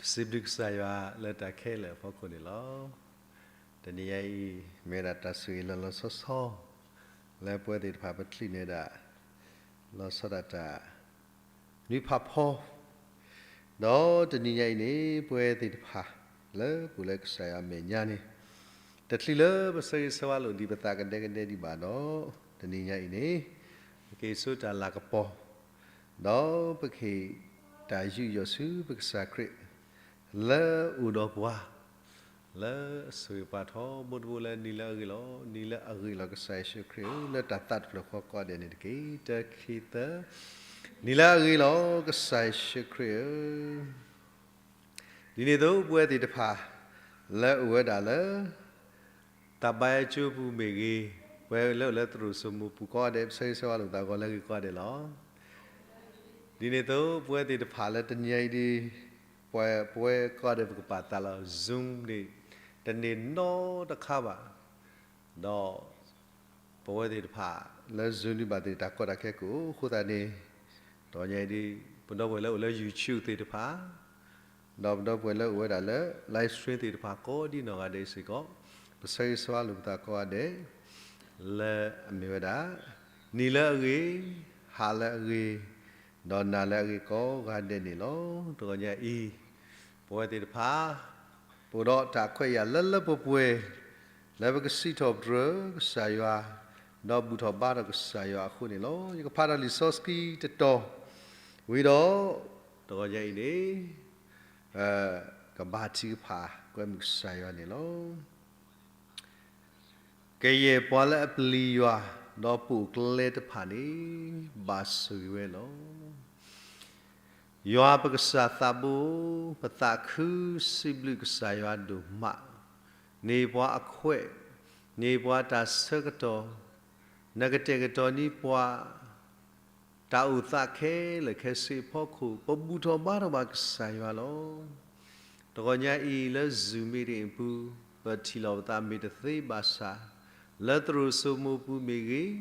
စံးဘျုးကစၢ်ယွၤလၢတၢ်ခဲလၢာ်အဖီခိၣ်န့ၣ်လီၤ. တနံၤညါအံၤ မ့ၢ်ဝဲဒၣ်တၢ်ဆိၣ်ဂ့ၤလီၤလီၤဆီဆီ လၢပဝဲသ့ၣ်တဖၣ်ပချံးန့ၢ်ဒၣ် လီၤဆီဒၣ်တၢ် နွံဖးဖီ ဒီးတနံၤညါအံၤန့ၣ် ပဝဲသ့ၣ်တဖၣ် လၢပူၤလၢကစၢ်ယွၤအမဲာ်ညါန့ၣ် တချုးလၢပဆၢဂ့ၤဆၢဝါလိာ်ဒံးပသးကဒဲကဒဲဒံးဘၣ်ဒီး တနံၤညါအံၤန့ၣ် ပကဟ့ၣ်ဆိတၢ်လၤကပီၤ ဒီးပကဟ့ၣ်တၢ်ယူးယီၣ်ဆူ ပကစၢ်ခရံာ် လၢအအိၣ်ဒီးပှၤ လၢအဆိၣ်ဂ့ၤပှၤထီဘိတဘိလၢနံၤလၢအဂ့ၤလီၤ. နံၤလၢအဂ့ၤလီၤ ကစၢ်ယ့ၣ်ၡူးခရံာ်ဧၢ, လၢတၢ်သးတဖျၢၣ်ဃီကိးဂၤဒဲးန့ၣ်တက့ၢ်. တၢ ခံ သၢ, နံၤလၢအဂ့ၤလီၤ ကစၢ်ယ့ၣ်ၡူးခရံာ်ဧၢ. ဒ်န့ၣ်အသိး ပဝဲသ့ၣ်တဖၣ် လၢအအိၣ်ဝဲဒၣ်လၢ တၢ်ဘါယွၤကၠိပူၤမ့ၢ်ဂ့ၤ, ပဝဲလၢအိၣ်လၢသရိာ်စိမိပူၤကိးဂၤဒဲး ပဆၢဂ့ၤဆၢဝါလိာ်သးဂီၤလၢအဂ့ၤကိးဂၤဒဲးလီၤ. ဒ်န့ၣ်အသိး ပဝဲသ့ၣ်တဖၣ်လၢတနံၤညါအံၤဒ် ပဝဲ ပဝဲကိးဂၤဒဲးပကပာ်သးလီၤ Zoom န့ၣ် တန့ၢ်နီတခါဘၣ်, ဒီး ပဝဲသ့ၣ်တဖၣ်လၢ Zoom ဒုးဘၣ်သ့ၣ်တၢ်ကီတၢ်ခဲကအိၣ်အဃိသတးန့ၣ်, တနံၤညါအံၤဒ် ပဒီပုၢ်ဝဲၢ်လၢအိၣ်လၢ YouTube သ့ၣ်တဖၣ် ဒီးပဒီပုၢ်ဝဲၢ်လၢအိၣ်ဝဲဒၣ်လၢ live stream သ့ၣ်တဖၣ်ကိးဒ်နီၢ်ဂၤဒဲးစ့ၢ်ကီး, ပဆၢဂ့ၤဆၢဝါလိာ်ပသးကိးဂၤဒဲး လၢအမ့ၢ်ဝဲဒၣ် နံၤလၢအဂ့ၤ, ဟါလၢအဂ့ၤ, ဒီးနၤလၢအဂ့ၤကိးဂၤဒဲးန့ၣ်လီၤ. တနံၤညါအံၤ ပဝဲသ့ၣ်တဖၣ် ပအိၣ်ဒီးတၢ်ခွဲးယာ်လၢလၢပှဲၤပှဲၤ လၢပကစံးထီၣ်ပတြၢၤကစၢ်ယွၤ, ဒီးဘူၣ်ထီၣ်ဘါထီၣ်ကစၢ်ယွၤအဃိန့ၣ်လီၤ. ယကဖးဒီးလံာ်စီဆှံတတီၤ ဝံၤဒီး တနံၤညါအံၤန့ၣ် ကဘါထုကဖၣ်ကွဲမုာ်ကစၢ်ယွၤန့ၣ်လီၤ. ကယဲၢ်ပှၤလၢအပျံၤယွၤ ဒီးပိာ်ကျဲတဖၣ်န့ၣ် ဘၣ်ဆိၣ်ဂ့ၤဝဲလီၤ. ယွၤပကစၢ်သးဘိ, ပသးခုစံးဘျုးကစၢ်ယွၤဒိၣ်မး, န့ၢ်ပှၤအခွဲး, န့ၢ်ပှၤတၢ်ဆၢကတီၢ်, နကတဲာ်ကတီၤန့ၢ်ပှၤ တၢ်အိၣ်သးခဲလၢာ်ခဲဆ့အဖီခိၣ် ပဘူၣ်ထီၣ်ဘါထီၣ်ဘၣ်ကစၢ်ယွၤလီၤ. တနံၤညါအံၤလၢ Zoom meeting အပူၤ ပထံၣ်လိာ်ပသးမ့ၢ်တသ့ဘၣ်ဆၣ်, လၢသရိာ်စိမိပူၤမ့ၢ်ဂ့ၤ,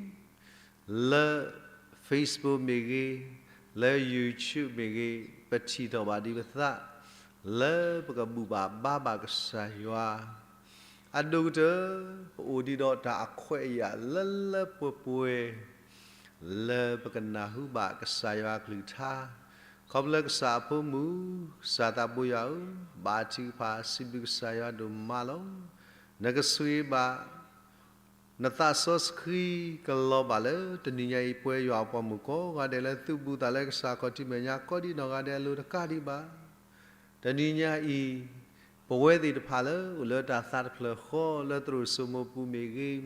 လၢ Facebook မ့ၢ်ဂ့ၤ, လၢ YouTube မ့ၢ်ဂ့ၤ, ပထံၣ်ထီၣ်ဘၣ်ဒံးပသး လၢပကဘူၣ်ဘၣ်ဘါဘၣ်ကစၢ်ယွၤ အဒိၣ်ကတၢၢ် ပအိၣ်ဒံးဒီးတၢ်အခွဲးအယာ်လၢလၢပှဲၤပှဲၤ လၢပကနၢ်ဟူဘၣ်ကစၢ်ယွၤအကလုၢ်ကထါ, ခီဖျိလၢကစၢ်အဖိမုၣ် ကစၢ်သးဘိယွၤဧၢ, ဘါထုကဖၣ်စံးဘျုးကစၢ်ယွၤဒိၣ်မးလီၤ. နကဆိၣ်ဂ့ၤဘၣ် နသးစီဆှံကလီၤဘၣ်လၢ တနံၤညါအံၤ ပဝဲယွၤအပှၤမုၣ်ကိးဂၤဒဲးလၢသုးဘူးသးလၢကစၢ်ခီၣ်ထံးမဲာ်ညါ ကိးဒံးနီၢ်ဂၤဒဲးအလိၤတကးဒံးဘၣ်. တနံၤညါအံၤ ပဝဲသ့ၣ်တဖၣ်လၢအိၣ်လၢတၢ်သးတဖျၢၣ်ဃီ လၢသရိာ်စိမိပူၤမ့ၢ်ဂ့ၤ,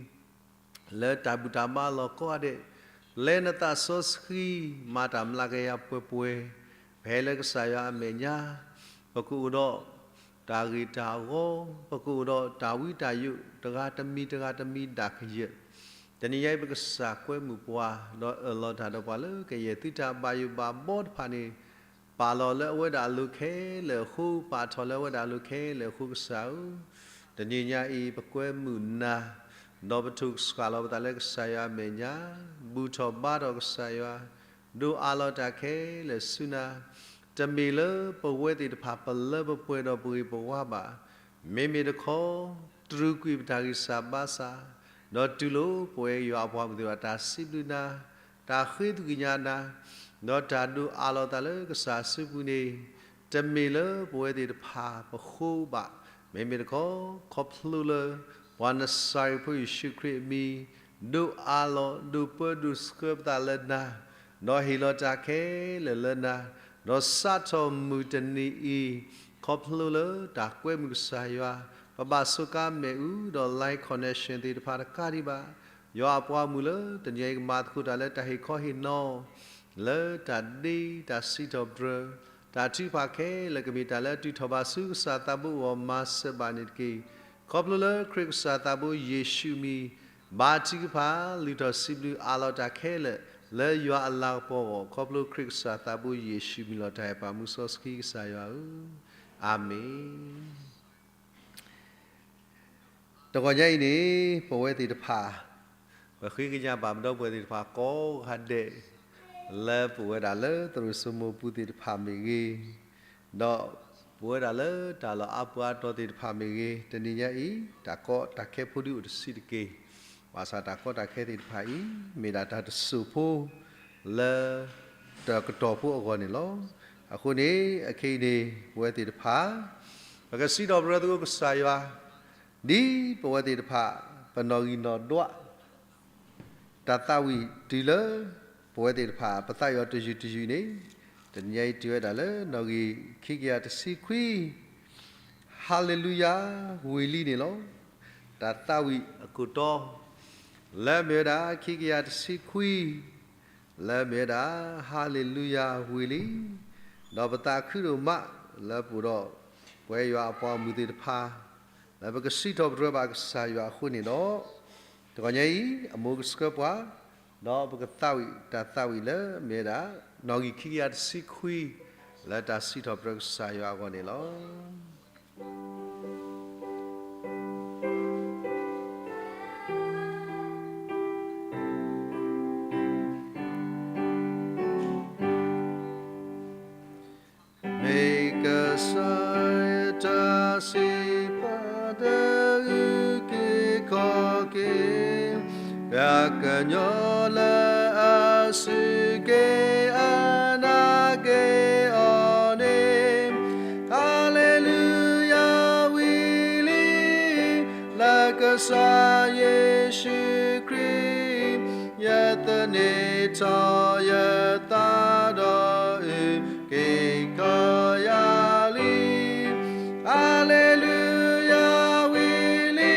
လၢတၢ်ဘူၣ်တၢ်ဘါလီၢ်ကိးဂၤဒဲး, ပျဲနသးစီဆှံ မၤတၢ်မျးကယၤပှဲၤပှဲၤ, ပဟဲလၢကစၢ်ယွၤအမဲာ်ညါ, ပကအိၣ်ဒီး တၢ်ဂ့ၢ်တၢ်အဂီၢ်, ပကအိၣ်ဒီးတၢ်ဝံတၢ်ယိး တဂၤတမံၤတဂၤတမံၤဒၣ်ကယၢၢ်, တနံၤညါအံၤ ပကစၢ်ကွဲမုာ်ပှၤ ဒီးအၢၣ်လီၤတၢ်ဒီးပှၤလၢကယဲၢ်သုတၢ်ဘၣ်ယိၣ်ဘၣ်ဘီတဖၣ်န့ၣ်, ပာ်လီၤလၢအဝဲဒၣ်အလိၤခဲလၢာ်အဃိ, ပာ်ထီၣ်လၢအဝဲဒၣ်အလိၤခဲလၢာ်အဃိကစၢ်ဧၢ, တနံၤညါအံၤ ပကွဲမုာ်နၤ, ဒီးပထိၣ်စှၤလီၤပသးလၢကစၢ်ယွၤအမဲာ်ညါ, ဘူၣ်ထီၣ်ဘါထီၣ်ကစၢ်ယွၤ, ဒိးအးလီၤတၢ်ခဲလၢာ်ဆူနၤ, တမ့ၢ်လၢပဝဲသ့ၣ်တဖၣ်ပလၢပပှဲၤဒီးပဂ့ၤပဝါဘၣ်, မ့မ့ၢ်တခီ တြူာ်ကွံာ်ပတၢ်ဂံၢ်စၢ်ဘါစၢ်, ဒီးတူၢ်လိာ်ပဝဲယွၤအပှၤမုၣ်သ့ၣ်တဖၣ်တၢ်စံးဘျုးနၤ, တၢ်ဃ့သကွံာ်ညါနၤ, ဒီးတၢ်ဒိးအးလီၤသးလၢကစၢ်အစုပူၤန့ၣ်, တမ့ၢ်လၢပဝဲသ့ၣ်တဖၣ်ပဃိဘၣ်, မ့မ့ၢ်တခီ ခီဖျိလၢ ပှၤနစၤရ့းဖိယ့ၣ်ၡူးခရံာ်အမံၤ, ဒိးအးလီၤ ဒိးပၢဒိးဆှၢပသးလၢနၤ, ဒီးဟ့ၣ်လီၤတၢ်ခဲလၢာ်လၢနၤ, ဒီးစးထီၣ်မုၢ်တနံၤအံၤ, ခီဖျိလၢတၢ်ကွဲမုာ်ကစၢ်ယွၤ, ပဘၣ်စူးကါမ့ၣ်အူဒီး live connection သ့ၣ်တဖၣ်တကးဒံးဘၣ်, ယွၤအပှၤမုၣ်လၢတနံၤအံၤကမၤသကိးတၢ်လၢတၢ်ဟ့ၣ်ခီဟ့ၣ်နီၤ, လၢတၢ်ဒ့တၢ်စံးထီၣ်ပတြၢၤ, တၢ်ထုကဖၣ်ခဲလၢာ်ကမ့ၢ်တၢ်လၢအတုၤထီၣ်ဘၣ်ဆူကစၢ်သးဘိအဂီၢ်မၤစၢၤဘၣ်န့ၣ်တက့ၢ်. ခီဖျိလၢခရံာ်ကစၢ်သးဘိယ့ၣ်ၡူးအမံၤ, ဘါထုကဖၣ် လုၢ်ထီၣ်စံးဘျုးအးလီၤတၢ်ခဲလၢာ် လၢယွၤအလၤကပီၤအဂီၢ်, ခီဖျိခရံာ်ကစၢ်သးဘိယ့ၣ်ၡူးအမံၤလီၤတၢ်အဲၣ်ပာ်မူစီဆှံကစၢ်ယွၤဧၢ, အၤမ့ၣ်. တနံၤညါအံၤန့ၣ် ပဝဲသ့ၣ်တဖၣ် ပဃ့ကညးဘၣ်ပဒီပုၢ်ဝဲၢ်သ့ၣ်တဖၣ်ကိးဂၤဒဲး လၢပအိၣ်ဝဲဒၣ်လၢသရိာ်စိမိပူၤသ့ၣ်တဖၣ်မ့ၢ်ဂ့ၤ, ဒီးပ အိၣ်ဝဲဒၣ်လၢတၢ်လီၢ်အါပူၤအါတီၤသ့ၣ်တဖၣ်မ့ၢ်ဂ့ၤ, တနံၤညါအံၤ တၢ်ကီတၢ်ခဲဖိဒုအိၣ်တဆံးတက့ၢ်. ဘၣ်ဆၣ်တၢ်ကီတၢ်ခဲသ့ၣ်တဖၣ်အံၤ မ့ၢ်ဒၣ်တၢ်တစိၢ်ဖိ လၢ တၢ်ကတီၢ်ဖိအဂီၢ်န့ၣ်လီၤ. အဃိန့ၣ် အခဲအံၤန့ၣ် ပဝဲသ့ၣ်တဖၣ် ပကစံးထီၣ်ပတြၢၤသကိးကစၢ်ယွၤ ဒ်ပဝဲသ့ၣ်တဖၣ် ပနီၣ်ဂံၢ်နီၣ်ဒွး တၢ်သးဝံၣ်တုၤလၢ ပဝဲသ့ၣ်တဖၣ် ပသးယွၤတယုၢ်တယုၢ်န့ၣ်, တနံၤညါအံၤတုၤဝဲဒၣ်လၢ နီၣ်ဂံၢ်ခံကယၤတဆံခွံ ဟၤလ့လူယၤ ဝံၤလံန့ၣ်လီၤ. တၢ်သးဝံၣ်အခိၣ်တီ လၢမ့ၢ်ဝဲဒၣ် ခံကယၤတဆံခွံ လၢမ့ၢ်ဝဲဒၣ် ဟၤလ့လူယၤ ဝံၤလံ, ဒီးပသးခုဒိၣ်မး လၢပအိၣ်ဒီး ပဝဲယွၤအပှၤဂီၢ်မုၢ်သ့ၣ်တဖၣ် လၢပကစံးထီၣ်ပတြၢၤဘၣ်ကစၢ်ယွၤအဃိန့ၣ်ဒီး, တဂီၤညါအံၤ အမိၢ်ကဆှၢပှၤ ဒီးပကသးဝံၣ်တၢ်သးဝံၣ်လၢမ့ၢ်ဝဲဒၣ် နီၣ်ဂံၢ်ခံကယၤတဆံခွံ လၢတၢ်စံးထီၣ်ပတြၢၤကစၢ်ယွၤအဂီၢ်န့ၣ်လီၤ. မ့ၢ်ကစၢ်ယွၤတၢ်စံးပာ်တၢ်အုၣ်က့ၤခီၣ်က့ၤ ပှၤကညီလၢအစူၢ်က့ၤအနာ်က့ၤအီၤန့ၣ်, ဟၤလ့လူယၤဝံၤလံ, လၢကစၢ်ယ့ၣ်ၡူးခရံာ် ယသန့ၤထီၣ်ယသးဒီးအုၣ်က့ၤခီၣ်က့ၤယၤလံ. ဟၤလ့လူယၤဝံၤလံ,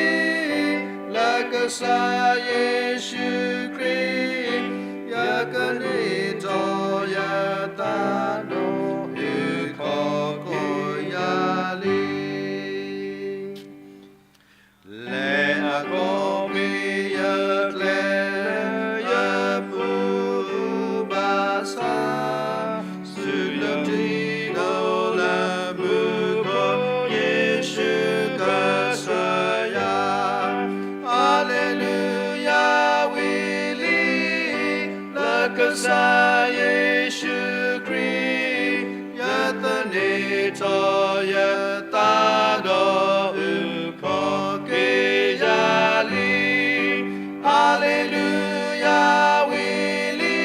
လၢကစၢ်ယ့ၣ်ၡူးခရံာ် ယကန့ၢ်ထီၣ်ယသးဒီးအုၣ်က့ၤခီၣ်က့ၤယၤလံ. လဲၤအကိးမ့ၢ်ယကျဲယမူဘၣ်ဆၣ်, စူၢ်က့ၤတၢ်ဒီးလၢမူခိၣ်ယ့ၣ်ၡူးကစၢ်ယွၤ, ဟၤလ့လူယၤဝံၤလံ, လၢကစၢ်ယ့ၣ်ၡူးခရံာ် ယသန့ၤထီၣ်ယသးဒီးအုၣ်က့ၤခီၣ်က့ၤယၤလံ. ဟၤလ့လူယၤဝံၤလံ,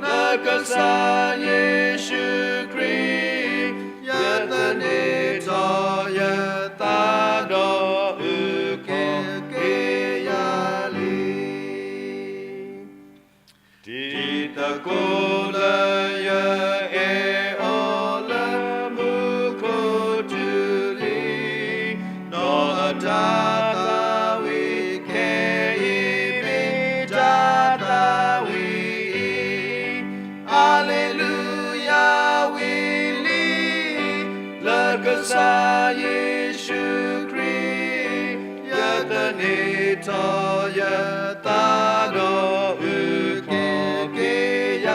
လၢကစၢ်ယ့ၣ်ၡူးခရံာ် ယသန့ၤထီၣ်ယသးဒီးအုၣ်က့ၤခီၣ်က့ၤယၤလံ. တံၤသကိးလၢယအဲၣ်အီၤလၢမူခိၣ်တုၤလံ, ဒီးအတၢ်သးဝံၣ်ခဲအံၤမ့ၢ်တၢ်သးဝံၣ်အံၤ, ဟၤလ့လူယၤဝံၤလံ, လၢကစၢ်ယ့ၣ်ၡူးခရံာ် ယသန့ၤထီၣ်ယသးဒီးအုၣ်က့ၤခီၣ်က့ၤယၤ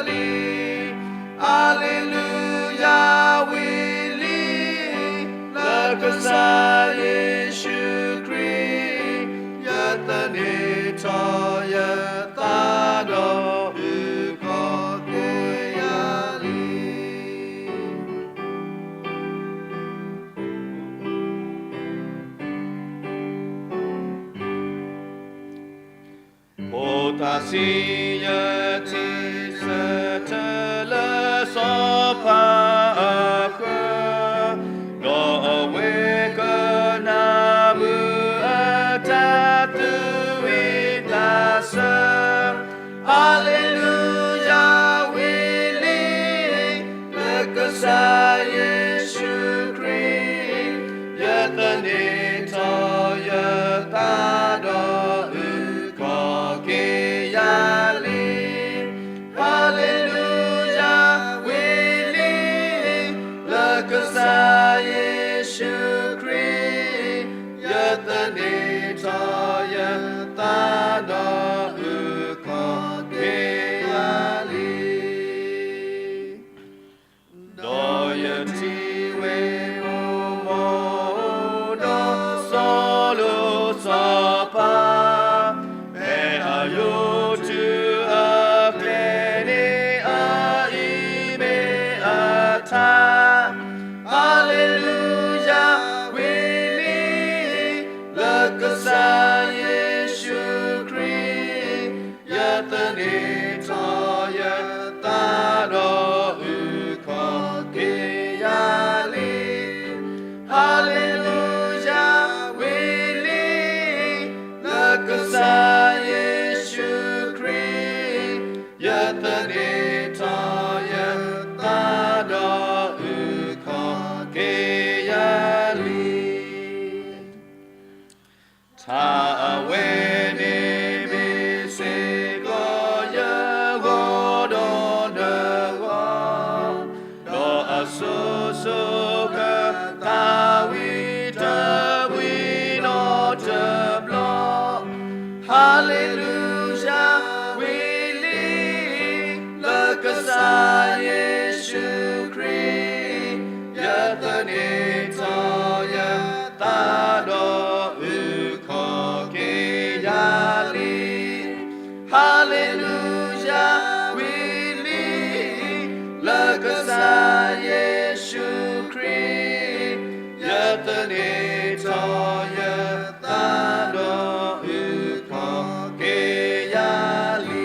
လံ. ဟၤလ့လူယၤဝံၤလံ, လၢကစၢ်ယ့ၣ်ၡူးခရံာ် ယသန့ၤထီၣ်ယသးဒီးအုၣ်က့ၤခီၣ်က့ၤယၤလံ. ဖိသၣ်ဆံးယဲၢ်ထံၣ်ဆၢထၢၣ်လၢစီၤပၤအဃၢၤ, ဒီးအဝဲကနၢ်မုာ်အတၢ်သူၣ်ဝံၣ်သးဆၢ, ဟၤလ့လူယၤဝံၤလံ, လၢကစၢ်ယ့ၣ်ၡူးခရံာ် ယသန့ၤထီၣ်ယသးဒီးအုၣ်က့ၤခီၣ်က့ၤယၤလံ. ဟၤလ့လူယၤဝံၤလံ, လၢကစၢ်ယ့ၣ်ၡူးခရံာ် ယသန့ၤထီၣ်ယသးဒီးအုၣ်က့ၤခီၣ်က့ၤယၤလံ. ဒီးယထံၣ်ဝဲမိၢ်မိၢ်ဒီးစီၤလိၤစီၤပၤ, ဖဲအယိာ်တုၤအကျဲန့ၣ် အအံၤမ့ၢ်အထါ, ဟၤ န့ၢ်ထီၣ်ယသးဒီးအုၣ်ခီၣ်က့ၤယၤလံ. Hallelujah ဝံၤလံ လၢကစၢ်ယ့ၣ်ၡူးခရံာ် ယသန့ၢ်ထီၣ်ယသးဒီးအုၣ်ခီၣ်က့ၤယၤလံ. ထါအဝဲန့ၣ်မ့ၢ်စ့ၢ်ကီးယဂီၢ်ဒီးနဂီၢ်, ဒီးအစိၤစိၤဃၣ်ဃၣ်သးဝံၣ်တဝံၣ်နီတဘျီ, Hallelujah ဝံၤလံ လၢကစၢ်ယ့ၣ်ၡူးခရံာ် ယသန့ၢ်ထီၣ်ယသးဒီးအုၣ်ခီၣ်က့ၤယၤလံ. Hallelujah ဝံၤလံ လၢကစၢ်ယ့ၣ်ၡူးခရံာ် ယသန့ၢ်ထီၣ်ယသးဒီးအုၣ်ခီၣ်က့ၤယၤလံ.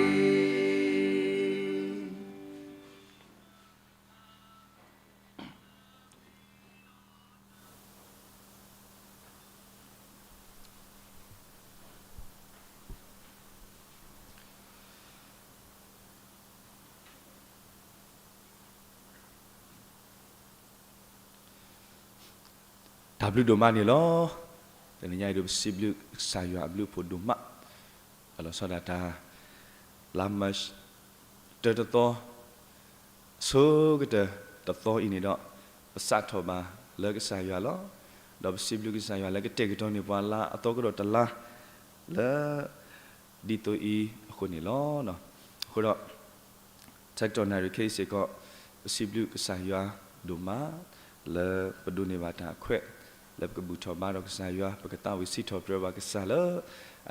တၢ်ဘျုးဒိၣ်မးန့ၣ်လီၤ. တနံၤညါအံၤဒီးပစံးဘျုးကစၢ်ယွၤအဘျုးအဖှိၣ်ဒိၣ်မး, လီၤဆီဒၣ်တၢ် လါမၢ်ၡး တၢတသီ ဆိကတၢၢ်တသီအံၤန့ၣ်ဒီး ပစးထီၣ်ဘၣ်လၢကစၢ်ယွၤလီၤ. ဒီးပစံးဘျုးကစၢ်ယွၤလၢကတဲာ်ကတီၤန့ၢ်ပှၤလါအသီကဒီးတလါ လၢ ဒ်သိးအံၤအဃိန့ၣ်လီၤ. အဃိဒီး ဆၢကတီၢ်နၣ်ရံၣ်ခဲအံၤစ့ၢ်ကီး ပစံးဘျုးကစၢ်ယွၤဒိၣ်မး လၢပဒိးန့ၢ်ဘၣ်တၢ်အခွဲး လၢပကဘူၣ်ထီၣ်ဘါထီၣ်ကစၢ်ယွၤ ပကသးဝံၣ်စံးထီၣ်ပတြၢၤဘၣ်ကစၢ်လၢ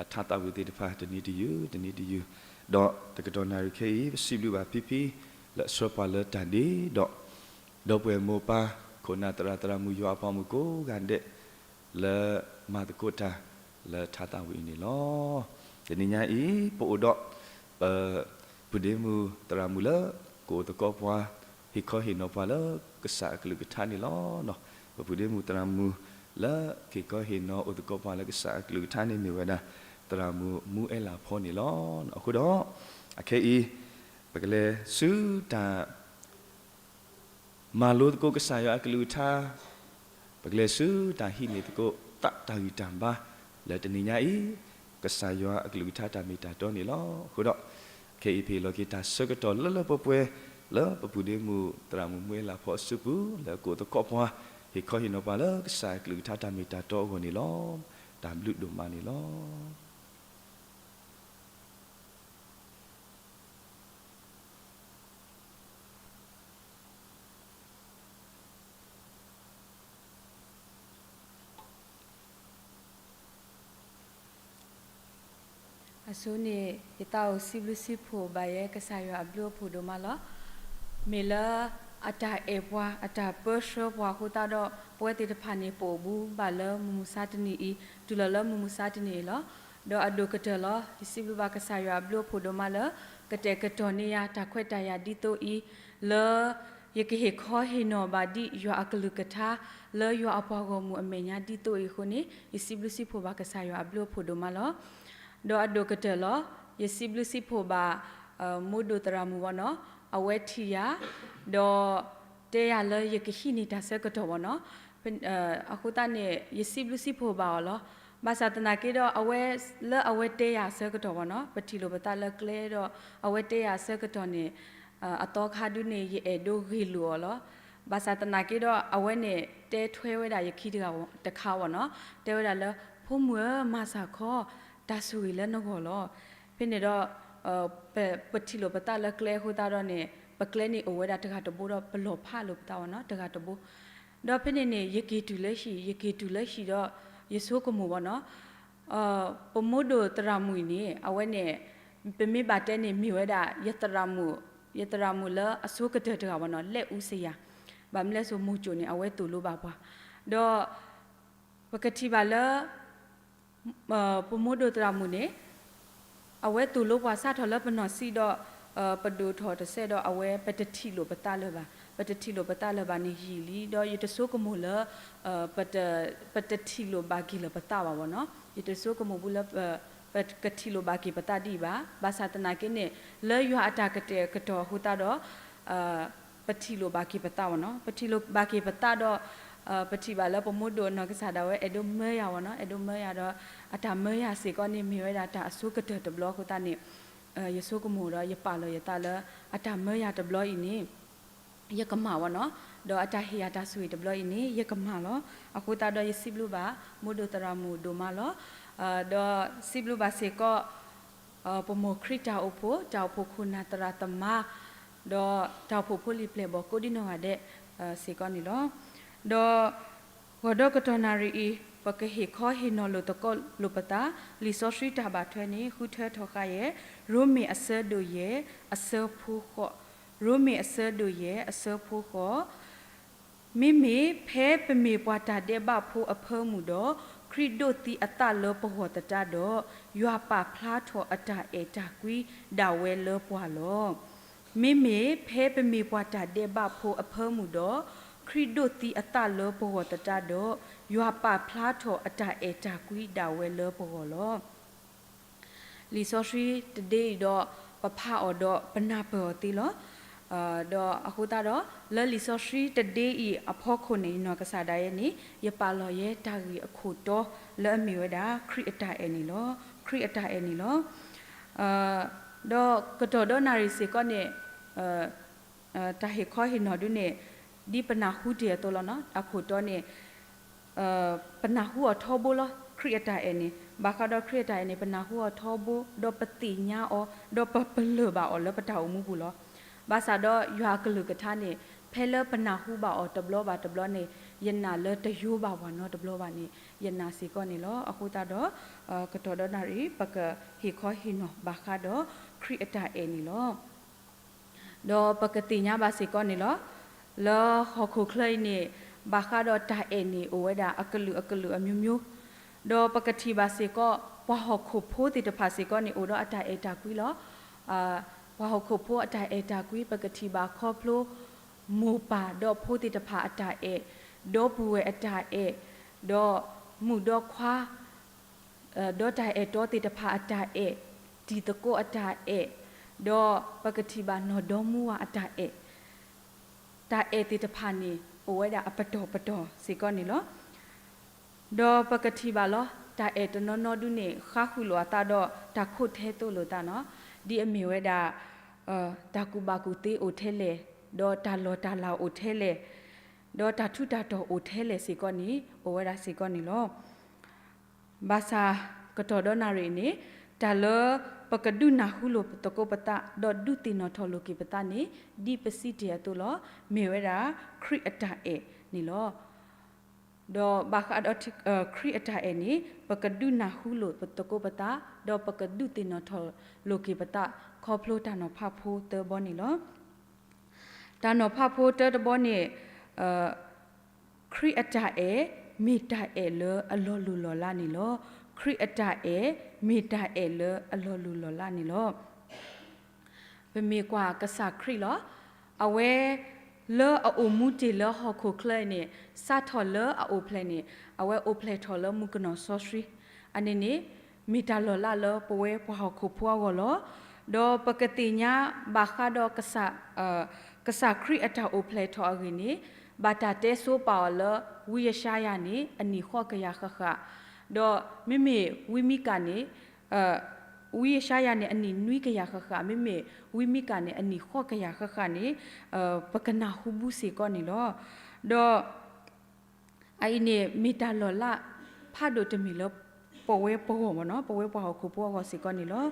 အထါသးဝံၣ်သ့ၣ်တဖၣ်တနံၤတယုၢ် တနံၤတယုၢ်, ဒီးတကတီၢ်နၣ်ရံၣ်ခဲအံၤ ပစံးဘျုးဘၣ်ဖံဖံ လၢအဆှၢပှၤလၢတၢ်ဒ့ဒီး ဒီပုၢ်ဝဲၢ်မိၢ်ပၢ် ခိၣ်နၢ်သရၣ်သရၣ်မုၣ်ယွၤအပှၤမုၣ်ကိးဂၤဒဲး လၢမၤသကိးတၢ်လၢထါသးဝံၣ်အံၤန့ၣ်လီၤ. တနံၤညါအံၤ ပအိၣ်ဒီး ပပုၢ်ဒ့မုၣ်သရၣ်မုၣ်လၢ ကအိၣ်သကိးပှၤ ဟ့ၣ်ခီဟ့ၣ်နီၤပှၤလၢကစၢ်အကလုၢ်ကထါန့ၣ်လီၤ. ပပုၢ်ဒ့မုၣ်သရၣ်မုၣ်လၢ ကဟ့ၣ်ခီဟ့ၣ်နီၤအိၣ်သကိးပှၤလၢကစၢ်အကလုၢ်ကထါန့ၣ်မ့ၢ်ဝဲဒၣ် သရၣ်မုၣ်မူအဲလးဖီန့ၣ်လီၤ. အဃိဒီး အခဲအံၤ ပကလဲၤဆူတၢ် မၤလိသကိးကစၢ်ယွၤအကလုၢ်ကထါ, ပကလဲၤဆူတၢ်ဟံးန့ၢ်သကိးသးတၢ်ဂံၢ်တၢ်ဘါ လၢတနံၤညါအံၤ ကစၢ်ယွၤအကလုၢ်ကထါတၢ်မ့ၢ်တၢ်တီန့ၣ်လီၤ. အဃိဒီး ခဲအံၤပဟ့ၣ်လီၤက့ၤတၢ်ဆၢကတီၢ်လၢလၢပှဲၤပှဲၤ လၢပပုၢ်ဒ့မုၣ်သရၣ်မုၣ်မူအဲလးဖီအစုပူၤ လၢကအိၣ်သကိးပှၤ ဟ့ၣ်ခီဟ့ၣ်နီၤပှၤလၢကစၢ်အကလုၢ်ကထါတၢ်မ့ၢ်တၢ်တီအဂီၢ်န့ၣ်လီၤ. တၢ်ဘျုးဒိၣ်မးန့ၣ်လီၤ. အဆိန့ၣ် ယသးအိၣ်စံးဘျုးစံးဖှိၣ်ဘၣ်ယဲကစၢ်ယွၤအဘျုးအဖှိၣ်ဒိၣ်မးလီၤ. မ့ၢ်လၢအတၢ်အဲၣ်ပှၤ အတၢ်ပၢဆှၢပှၤအဃိသတးဒီး ပဝဲသ့ၣ်တဖၣ်န့ၣ် ပအိၣ်ဘူးဘၣ်လၢမုၢ်မဆါတနံၤအံၤ, တုၤလီၤလၢမုၢ်မဆါတနံၤအံၤလီၤ. ဒီးအဒိၣ်ကတၢၢ်လီၤ ယစံးဘျုးဘၣ်ကစၢ်ယွၤအဘျုးအဖှိၣ်ဒိၣ်မးလၢ ကတဲာ်ကတီၤန့ၢ်ယၤတၢ်ခွဲးတၢ်ယာ်ဒ်သိးအံၤ လၢ ယကဟ့ၣ်ခီဟ့ၣ်နီၤဘၣ်ဒံးယွၤအကလုၢ်ကထါ လၢယွၤအပှၤဂီၢ်မုၢ်အမဲာ်ညါဒ်သိးအံၤအဃိန့ၣ် ယစံးဘျုးစံးဖှိၣ်ဘၣ်ကစၢ်ယွၤအဘျုးအဖှိၣ်ဒိၣ်မးလီၤ. ဒီးအဒိၣ်ကတၢၢ်လီၤ ယစံးဘျုးစံးဖှိၣ်ဘၣ် မိၢ်ဒိၣ်သရၣ်မုၣ်ဘၣ်နီၤ, အဝဲထံၣ်ယၤ ဒီးတဲယၤလၢယကဟံးန့ၢ်တၢ်ဆၢကတီၢ်ဘၣ်နီၤ. အဃိသတးန့ၣ် ယစံးဘျုးစံးဖှိၣ်ဘၣ်အီၤလီၤ. ဘၣ်ဆၣ်သနာ်က့ဒီး အဝဲ လၢအဝဲတဲယၤအဆၢကတီၢ်ဘၣ်နီၤ, ပထံၣ်လိာ်ပသးလၢကျဲဒီး အဝဲတဲယၤအဆၢကတီၢ်န့ၣ် အသီခါဒုန့ၣ် ယအဲၣ်ဒိးဂ့ၢ်လိာ်အီၤလီၤ. ဘၣ်ဆၣ်သနာ်က့ဒီး အဝဲန့ၣ်တဲထွဲဝဲဒၣ်ယခံတဂၤတခါဘၣ်နီၤ, တဲဝဲဒၣ်လၢ ဖိမုၣ်ဧၢ မၤစၢ်ခီ တၢ်ဆိၣ်ဂ့ၤလၢနဂီၢ်လီၤ. ဖဲန့ၣ်ဒီး ပထံၣ်လိာ်ပသးလၢကျဲအဃိသတးဒီးန့ၣ် ပကျဲန့ၣ်အိၣ်ဝဲဒၣ်တဂၤတဘိဒီး ပလီၤဖးလိာ်ပသးဘၣ်နီၤ တဂၤတဘိ ဒီးဖဲန့ၣ်န့ၣ် ယက့ၤတုၤလၢဟံၣ် ယက့ၤတုၤလၢဟံၣ်ဒီး ယဆိကမိၣ်ဘၣ်နီၤ, ပမိၢ်ဒိၣ်သရၣ်မုၣ်အံၤန့ၣ် အဝဲန့ၣ် ပမ့ၢ်ဘၣ်တဲန့ၣ်မ့ၢ်ဝဲဒၣ် ယသရၣ်မုၣ်လၢအဆိကတၢၢ်တဂၤဘၣ်နီၤ လဲၤအူစယၤ, ဘၣ်မနုၤလဲၣ်စိမိၤစိၤန့ၣ် အဝဲသိၣ်လိဘၣ်ပှၤ, ဒီး ပကထံၣ်ဘၣ်လၢ ပမိၢ်ဒိၣ်သရၣ်မုၣ်န့ၣ် အဝဲသိၣ်လိပှၤစးထီၣ်လၢပနီၢ်စံးဒီး ပဒိၣ်ထီၣ်တစဲးဒီး အဝဲပတထံၣ်လိာ်ပသးလၢၤဘၣ်, ပတထံၣ်လိာ်ပသးလၢၤဘၣ်န့ၣ်ယံာ်လံ, ဒီးယတဆိကမိၣ်လၢ ပတထံၣ်လိာ်ဘၣ်က့ၤလၢၤပသးဘၣ်ဝဲနီၤ, ယတဆိကမိၣ်ဘူးလၢ ပကထံၣ်လိာ်ဘၣ်က့ၤပသးဒ်အံၤဘၣ်. ဘၣ်ဆၣ်သနာ်က့န့ၣ် လၢယွၤအတၢ်ကတဲာ်ကတီၤအဃိသတးဒီး ပထံၣ်လိာ်ဘၣ်က့ၤပသးဝဲနီၤ, ပထံၣ်လိာ်ဘၣ်က့ၤပသးဒီး ပထံၣ်ဘၣ်လၢပမိၢ်ဒိၣ်နီၢ်ကစၢ်ဒၣ်ဝဲအဲၣ်ဒိးမၢယၤဝဲနီၤ, အဲၣ်ဒိးမၢယၤဒီး အတၢ်မၢယၤစ့ၢ်ကီးန့ၣ် မ့ၢ်ဝဲဒၣ်တၢ်အဆိကတၢၢ်တဘျီအဃိသတးန့ၣ် ယဆိကမိၣ်ဒီးယပာ်လီၤယသးလၢ အတၢ်မၢယၤတဘျီအံၤန့ၣ် ယကမၤဝဲနီၤ, ဒီးအတၢ်ဟ့ၣ်ယၤတၢ်ဆိၣ်ဂ့ၤတဘျီအံၤန့ၣ် ယကမၤလီၤ. အဃိသတးဒီးယစံးဘျုးဘၣ် မိၢ်ဒိၣ်သရၣ်မုၣ်ဒိၣ်မးလီၤ. ဒီးစံးဘျုးဘၣ်စ့ၢ်ကီး ပမိၢ်ခရံာ်တၢ်အိၣ်ဖှိၣ်, တၢ်အိၣ်ဖှိၣ်ခိၣ်နၢ်သရၣ်သမါ, ဒီးတၢ်အိၣ်ဖှိၣ်ဖိလံၤပျဲၢ်ဘီၣ်ကိးဒံနီၢ်ဂၤဒဲးစ့ၢ်ကီးန့ၣ်လီၤ. ဒီးဂီၤဒီကတီၢ်နၣ်ရံၣ်အံၤ ပကဟ့ၣ်ခီဟ့ၣ်နီၤလိာ်သကိးလိာ်ပသး, လံာ်စီဆှံတၢ်ဘၣ်ထွဲန့ၣ် ဃုထၢထီၣ်ဃာ်ယဲၢ် ရိမ့ၤအဆၢဒိၣ်ယဲၢ် အဆၢဖိဃိး, ရိမ့ၤအဆၢဒိၣ်ယဲၢ် အဆၢဖိဃိး မ့မ့ၢ်ဖဲပမ့ၢ်ပှၤတၢ်ဒဲးဘးဖိအဖၢမုၢ်ဒီး ခရံာ်ဒိးသံအသးလၢပဂီၢ်သတးဒီး ယွၤပာ်ဖျါထီၣ်အတၢ်အဲၣ်တၢ်ကွံဒၣ်ဝဲလၢပှၤလီၤ. မ့မ့ၢ်ဖဲပမ့ၢ်ပှၤတၢ်ဒဲးဘးဖိအဖၢမုၢ်ဒီး ခရံာ်ဒိးသံအသးလၢပဂီၢ်သတးဒီး ယွၤပာ်ဖျါထီၣ်အတၢ်အဲၣ်တၢ်ကွံဒၣ်ဝဲလၢပဂီၢ်လီၤ. လံာ်စီဆှံတဒ့အံၤဒီး ပဖးအီၤဒီးပနၢ်ပၢၢ်အီၤသ့လီၤ. ဒီးအဃိသတးဒီး လၢလံာ်စီဆှံတဒ့အံၤအဖီခိၣ်န့ၣ် နီၢ်ကစၢ်ဒၣ်ယဲန့ၣ် ယပာ်လီၤယဲတၢ်ဂ့ၢ်အခိၣ်တီလၢအမ့ၢ်ဝဲဒၣ် ခရံာ်အတၢ်အဲၣ်န့ၣ်လီၤ. ခရံာ်အတၢ်အဲၣ်န့ၣ်လီၤ. ဒီးကတီၢ်ဒီနၣ်ရံၣ်စ့ၢ်ကီးန့ၣ် တၢ်ဟ့ၣ်ခီဟ့ၣ်နီၤဒုန့ၣ် ဒ်ပနၢ်ဟူတ့ၢ်အသိးလီၤနီၤ, အခိၣ်တီန့ၣ် ပနၢ်ဟူအီၤထီဘိလီၤ. ခရံာ်အတၢ်အဲၣ်န့ၣ် ဘၣ်ဃးဒီးခရံာ်အတၢ်အဲၣ်န့ၣ် ပနၢ်ဟူအီၤထီဘိ ဒီးပသ့ၣ်ညါအီၤ ဒီးပပလၢၢ်ဘၣ်အီၤလၢပတၢ်အိၣ်မူပူၤလီၤ. ဘၣ်ဆၣ်ဒီးယွၤအကလုၢ်ကထါန့ၣ် ဖဲလၢပနၢ်ဟူဘၣ်အီၤတဘျီဘၣ်တဘျီန့ၣ် ယနာ်လၢတယိဘၣ်ပှၤနီတဘျီဘၣ်န့ၣ် ယနာ်စ့ၢ်ကီးန့ၣ်လီၤ. အဃိသတးဒီး ကတီၢ်ဒီနၣ်ရံၣ် ပကဟ့ၣ်ခီဟ့ၣ်နီၤဘၣ်ဃးဒီးခရံာ်အတၢ်အဲၣ်န့ၣ်လီၤ. ဒီးပကသ့ၣ်ညါဘၣ်စ့ၢ်ကီးန့ၣ်လီၤ. လၢဟီၣ်ခိၣ်ချၢအံၤန့ၣ် ဘၣ်ဃးဒီးတၢ်အဲၣ်န့ၣ် အိၣ်ဝဲဒၣ်အကလုာ်အကလုာ်အမျိုးမျိုး, ဒီးပကထံၣ်ဘၣ်စ့ၢ်ကီး ပှၤဟီၣ်ခိၣ်ဖိသ့ၣ်တဖၣ်စ့ၢ်ကီးန့ၣ် အိၣ်ဒီးအတၢ်အဲၣ်တၢ်ကွံလီၤ. ပှၤဟီၣ်ခိၣ်ဖိအတၢ်အဲၣ်တၢ်ကွံ ပကထံၣ်ဘၣ်ခီဖျိ မိၢ်ပၢ်ဒီးဖိသ့ၣ်တဖၣ်အတၢ်အဲၣ်, ဒီပုၢ်ဝဲၢ်အတၢ်အဲၣ်, ဒီးမုၣ်ဒီးခွါ ဒီးတၢ်အဲၣ်တီသ့ၣ်တဖၣ်အတၢ်အဲၣ်, တံၤသကိးအတၢ်အဲၣ်, ဒီးပကထံၣ်ဘၣ်နီၢ်ဒီမါဝၤအတၢ်အဲၣ်, တၢ်အဲၣ်သ့ၣ်တဖၣ်န့ၣ် အိၣ်ဝဲဒၣ်အပတီၢ်ပတီၢ်စ့ၢ်ကီးန့ၣ်လီၤ. ဒီးပကထံၣ်ဘၣ်လီၤ တၢ်အဲၣ်တနီၤနီၤဒုန့ၣ် ဃါဃုာ်လိာ်အသးဒီးတၢ်ခိၣ်ထဲသိးလိာ်သးနီၤ, ဒ်အမ့ၢ်ဝဲဒၣ် တၢ်ကူၣ်ဘၣ်ကူၣ်သ့အိၣ်ထဲလဲၣ်, ဒီးတၢ်လီၢ်တၢ်လၤအိၣ်ထဲလဲၣ်, ဒီးတၢ်ထူးတၢ်တီၤအိၣ်ထဲလဲၣ်စ့ၢ်ကီးန့ၣ် အိၣ်ဝဲဒၣ်စ့ၢ်ကီးန့ၣ်လီၤ. ဘၣ်ဆၣ်ကတီၢ်ဒီနၣ်ရံၣ်န့ၣ် တၢ်လၢပကဒုးနၢ်ဟူလိာ်သကိးပသး ဒီးဒုးသ့ၣ်နီၣ်ထီၣ်လိာ်က့ၤပသးန့ၣ် ဒ်ပစံးတ့ၢ်အသိးလီၤ, မ့ၢ်ဝဲဒၣ်ခရံာ်အတၢ်အဲၣ်န့ၣ်လီၤ. ဒီးဘၣ်ဃးဒီးခရံာ်အတၢ်အဲၣ်န့ၣ် ပကဒုးနၢ်ဟူလိာ်သကိးပသး ဒီးပကဒုးသ့ၣ်နီၣ်ထီၣ်လိာ်က့ၤပသး ခီဖျိတၢ်နီၤဖးဖိသၢဘီန့ၣ်လီၤ. တၢ်နီၤဖးဖိတၢတဘီန့ၣ် ခရံာ်အတၢ်အဲၣ် မ့ၢ်တၢ်အဲၣ်လၢအလီၤလိၢ်လီၤလးန့ၣ်လီၤ. ခရံာ်အတၢ်အဲၣ် မ့ၢ်တၢ်အဲၣ်လၢအလီၤလိၢ်လီၤလးန့ၣ်လီၤ. ပမ့ၢ်ကွၢ်ကစၢ်ခရံာ်လီၤ. အဝဲလၢအအိၣ်မူတ့ၢ်လၢဟီၣ်ခိၣ်ချၢအံၤန့ၣ် စးထီၣ်လၢအအိၣ်ဖျဲၣ်န့ၣ် အဝဲအိၣ်ဖျဲၣ်ထီၣ်လၢမုၣ်ကနီၤစီဆှံ အန့ၣ်န့ၣ် မ့ၢ်တၢ်လီၤလးလၢပဝဲပှၤဟီၣ်ခိၣ်ဖိအဂီၢ်လီၤ. ဒီးပကသ့ၣ်ညါဘၣ်ဃးဒီး ကစၢ်ခရံာ်အတၢ်အိၣ်ဖျဲၣ်ထီၣ်အဂ့ၢ်န့ၣ် ဘၣ်တၢ်တဲဆိပာ်အီၤလၢ ဝံယၡါယၤန့ၣ် အနံၣ်ဃိးကယၤဃၣ်ဃၣ်, ဒီးမ့မ့ၢ်ဝံမံကၤန့ၣ် ဝံယၡါယၤန့ၣ် အနံၣ်နွံကယၤဃၣ်ဃၣ်, မ့မ့ၢ်ဝံမံကၤန့ၣ် အနံၣ်ဃိးကယၤဃၣ်ဃၣ်န့ၣ် ပကနၢ်ဟူဘူးစ့ၢ်ကီးန့ၣ်လီၤ. ဒီး အအံၤန့ၣ် မ့ၢ်တၢ်လီၤလးဖးဒိၣ်တမံၤလၢ ပဝဲပဂီၢ်မ့ၢ်နီၤ, ပဝဲပှၤဟီၣ်ခိၣ်ဖိအဂီၢ်စ့ၢ်ကီးန့ၣ်လီၤ.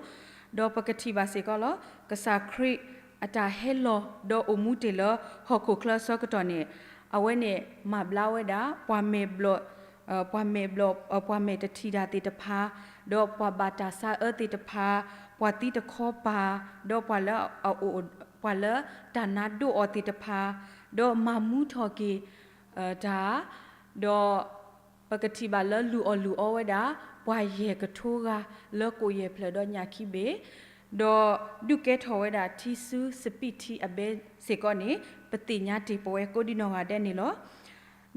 ဒီးပကထံၣ်ဘၣ်စ့ၢ်ကီးလီၤ, ကစၢ်ခရံာ်အတၢ်ဟဲလီၤ ဒီးအိၣ်မူတ့ၢ်လၢဟီၣ်ခိၣ်ချၢအဆၢကတီၢ်န့ၣ် အဝဲန့ၣ်မၤဘျါဝဲဒၣ် ပှၤမဲာ်ဘျီၣ် ပှၤမဲာ်ဘျီၣ် ပှၤမဲာ်တထံၣ်တၢ်သ့ၣ်တဖၣ်, ဒီးပှၤဘၣ်တၢ်ဆါအၢသ့ၣ်တဖၣ်, ပှၤသံတခီပၤ, ဒီးပှၤလၢအအိၣ် ပှၤလၢတၢ်နါဒိၣ်အီၤသ့ၣ်တဖၣ်, ဒီးမၤမူထီၣ်က့ၤ တၢ်, ဒီးပကထံၣ်ဘၣ်လၢလုၢ်အီၣ်လုၢ်အီဝဲဒၣ် ပှၤယဲၢ်ကထိဂၤလၢကိးယဲၢ်ဖျၢၣ်ဒီးညၣ်ခံဘ့ၣ်, ဒီးဒုးကဲထီၣ်ဝဲဒၣ်ထံဆူစပံးထံအဘဲစ့ၢ်ကီးန့ၣ် ပသ့ၣ်ညါတ့ၢ်ပဝဲကိးဒံနီၢ်ဂၤဒဲးန့ၣ်လီၤ.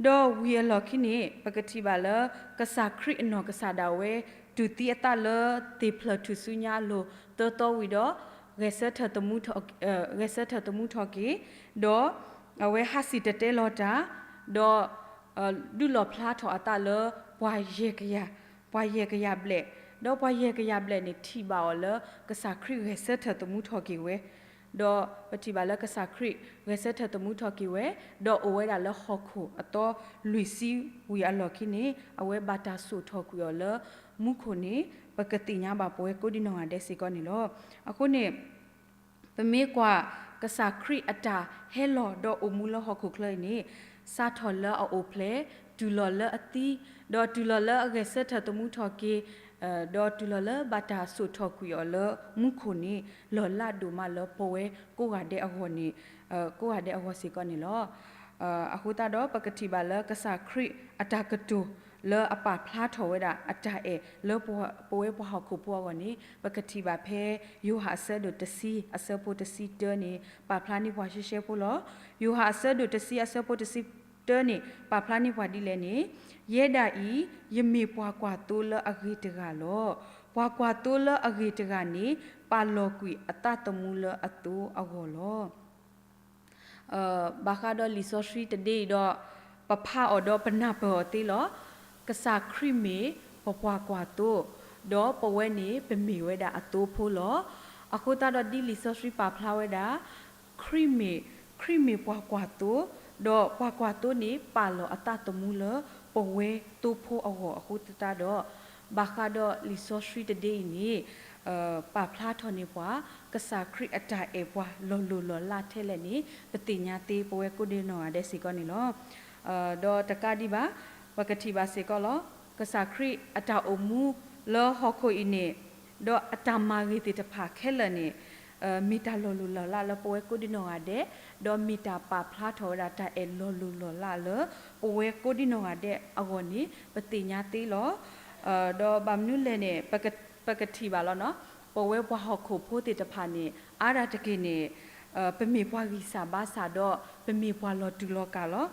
ဒီးဝံၤအလီၢ်ခံန့ၣ် ပကထံၣ်ဘၣ်လၢ ကစၢ်ခရံာ်အနီၢ်ကစၢ်ဒၣ်ဝဲ တူၢ်သံအသးလၢသ့ၣ်ဖျၢၣ်ထူၣ်စုညါအလိၤ သၢသီဝံၤဒီး ဂဲၤဆၢထၢၣ်သမူထီၣ် ဂဲၤဆၢထၢၣ်သမူထီၣ်က့ၤ, ဒီးအဝဲဟးစံၣ်တဲၤတဲလီၤတၢ်, ဒီး ဒုးလီၣ်ဖျါထီၣ်အသးလၢပှၤယဲၢ်ကယၤ, ပှၤယဲၢ်ကယၤဘျဲၣ်, ဒီးပှၤယဲၢ်ကယၤဘျဲၣ်န့ၣ်ထံၣ်ဘၣ်အီၤလၢကစၢ်ခရံာ်ဂဲၤဆၢထၢၣ်သမူထီၣ်က့ၤဝဲ, ဒီးပထံၣ်ဘၣ်လၢကစၢ်ခရံာ်ဂဲၤဆၢထၢၣ်သမူထီၣ်က့ၤဝဲ, ဒီးအိၣ်ဝဲဒၣ်လၢဟီၣ်ခိၣ်အသီလွံၢ်ဆံဝံၤအလီၢ်ခံန့ၣ် အဝဲဘၣ်တၢ်ဆိၣ်ထီၣ်ကွံာ်အီၤလၢမူခိၣ်န့ၣ် ပကသ့ၣ်ညါဘၣ်ပဝဲကိးဒံနီၢ်ဂၤဒဲးစ့ၢ်ကီးန့ၣ်လီၤ. အဃိန့ၣ် ပမ့ၢ်ကွၢ်ကစၢ်ခရံာ်အတၢ်ဟဲလီၤဒီးအိၣ်မူလၢဟီၣ်ခိၣ်ချၢအံၤန့ၣ် စးထီၣ်လၢအအိၣ်ဖျဲၣ်, တုၤလီၤလၢအသံ, ဒီးတုၤလီၤလၢအဂဲၤဆၢထၢၣ်သမူထီၣ်က့ၤ, ဒီးတုၤလီၤလၢဘၣ်တၢ်ဆိၣ်ထီၣ်ကွံာ်အီၤလၢမူခိၣ်န့ၣ် လီၤလးဒိၣ်မးလၢပဝဲကိးဂၤဒဲးအဂီၢ်န့ၣ်, ကိးဂၤဒဲးအဂီၢ်စ့ၢ်ကီးန့ၣ်လီၤ. အဃိသတးဒီး ပကထံၣ်ဘၣ်လၢကစၢ်ခရံာ်အတၢ်ကတိၤလၢအပာ်ဖျါထီၣ်ဝဲဒၣ်အတၢ်အဲၣ်လၢပဝဲပှၤဟီၣ်ခိၣ်ဖိအဂီၢ်န့ၣ် ပကထံၣ်ဘၣ်ဖဲယိၤဟၣ်အဆၢဒိၣ်တဆံ အဆၢဖိတဆံတၢန့ၣ် ပာ်ဖျါန့ၢ်ပှၤရှဲရှဲဖိလီၤ. ယိၤဟၣ်အဆၢဒိၣ်တဆံ အဆၢဖိတဆံတၢန့ၣ် ပာ်ဖျါန့ၢ်ပှၤဒ်လဲၣ်န့ၣ်, ယဲဒၣ်အံၤ ယမ့ၢ်ပှၤကွၢ်သိလၢအဂ့ၤတဂၤလီၤ. ပှၤကွၢ်သိလၢအဂ့ၤတဂၤန့ၣ် ပာ်လီၤကွံာ်အသးသမူလၢအသိအဂီၢ်လီၤ. ဘၣ်ဃးဒီးလံာ်စီဆှံတဒ့အံၤဒီး ပဖးအီၤဒီးပနၢ်ပၢၢ်အီၤသ့လီၤ. ကစၢ်ခရံာ်မ့ၢ်ပပှၤကွၢ်သိ, ဒီးပဝဲန့ၣ်ပမ့ၢ်ဝဲဒၣ်အသိဖိလီၤ. အဃိသတးဒီးဒ်လံာ်စီဆှံပာ်ဖျါဝဲဒၣ် ခရံာ်မ့ၢ်, ခရံာ်မ့ၢ်ပှၤကွၢ်သိ, ဒီးပှၤကွၢ်သိန့ၣ် ပာ်လီၤအသးသမူလၢပဝဲသိဖိအဂီၢ်အဃိသတးဒီး, ဘၣ်ဃးဒီးလံာ်စီဆှံတဒ့အံၤန့ၣ် ပာ်ဖျါထီၣ်န့ၢ်ပှၤ ကစၢ်ခရံာ်အတၢ်အဲၣ်ပှၤလီၤလိၢ်လီၤလးထဲလဲၣ်န့ၣ် ပသ့ၣ်ညါသ့ပဝဲကိးဒံနီၢ်ဂၤဒဲးစ့ၢ်ကီးန့ၣ်လီၤ. ဒီးတကးဒံးဘၣ် ပကထံၣ်ဘၣ်စ့ၢ်ကီးလီၤ. ကစၢ်ခရံာ်အတၢ်အိၣ်မူလၢဟီၣ်ခိၣ်အံၤန့ၣ် ဒီးအတၢ်မၤဂ့ၤသ့ၣ်တဖၣ်ခဲလၢာ်န့ၣ် မ့ၢ်တၢ်လီၤလိၢ်လီၤလးလၢပဝဲကိးဒံနီၢ်ဂၤဒဲး, ဒီးမ့ၢ်တၢ်ပာ်ဖျါထီၣ်ဝဲဒၣ်တၢ်အဲၣ်လီၤလိၢ်လီၤလးလၢပဝဲကိးဒံနီၢ်ဂၤဒဲးအဂီၢ်န့ၣ် ပသ့ၣ်ညါသ့လီၤ. ဒီးဘၣ်မနုၤလဲၣ်န့ၣ် ပကထံၣ်ဘၣ်လီၤနီၤ, ပဝဲပှၤဟီၣ်ခိၣ်ဖိသ့ၣ်တဖၣ်န့ၣ် အါဒၣ်တက့ၢ်န့ၣ် ပမ့ၢ်ပှၤဂံၢ်စၢ်ဘါစၢ်ဒီး ပမ့ၢ်ပှၤလီၤတူာ်လီၤကာ်လီၤ.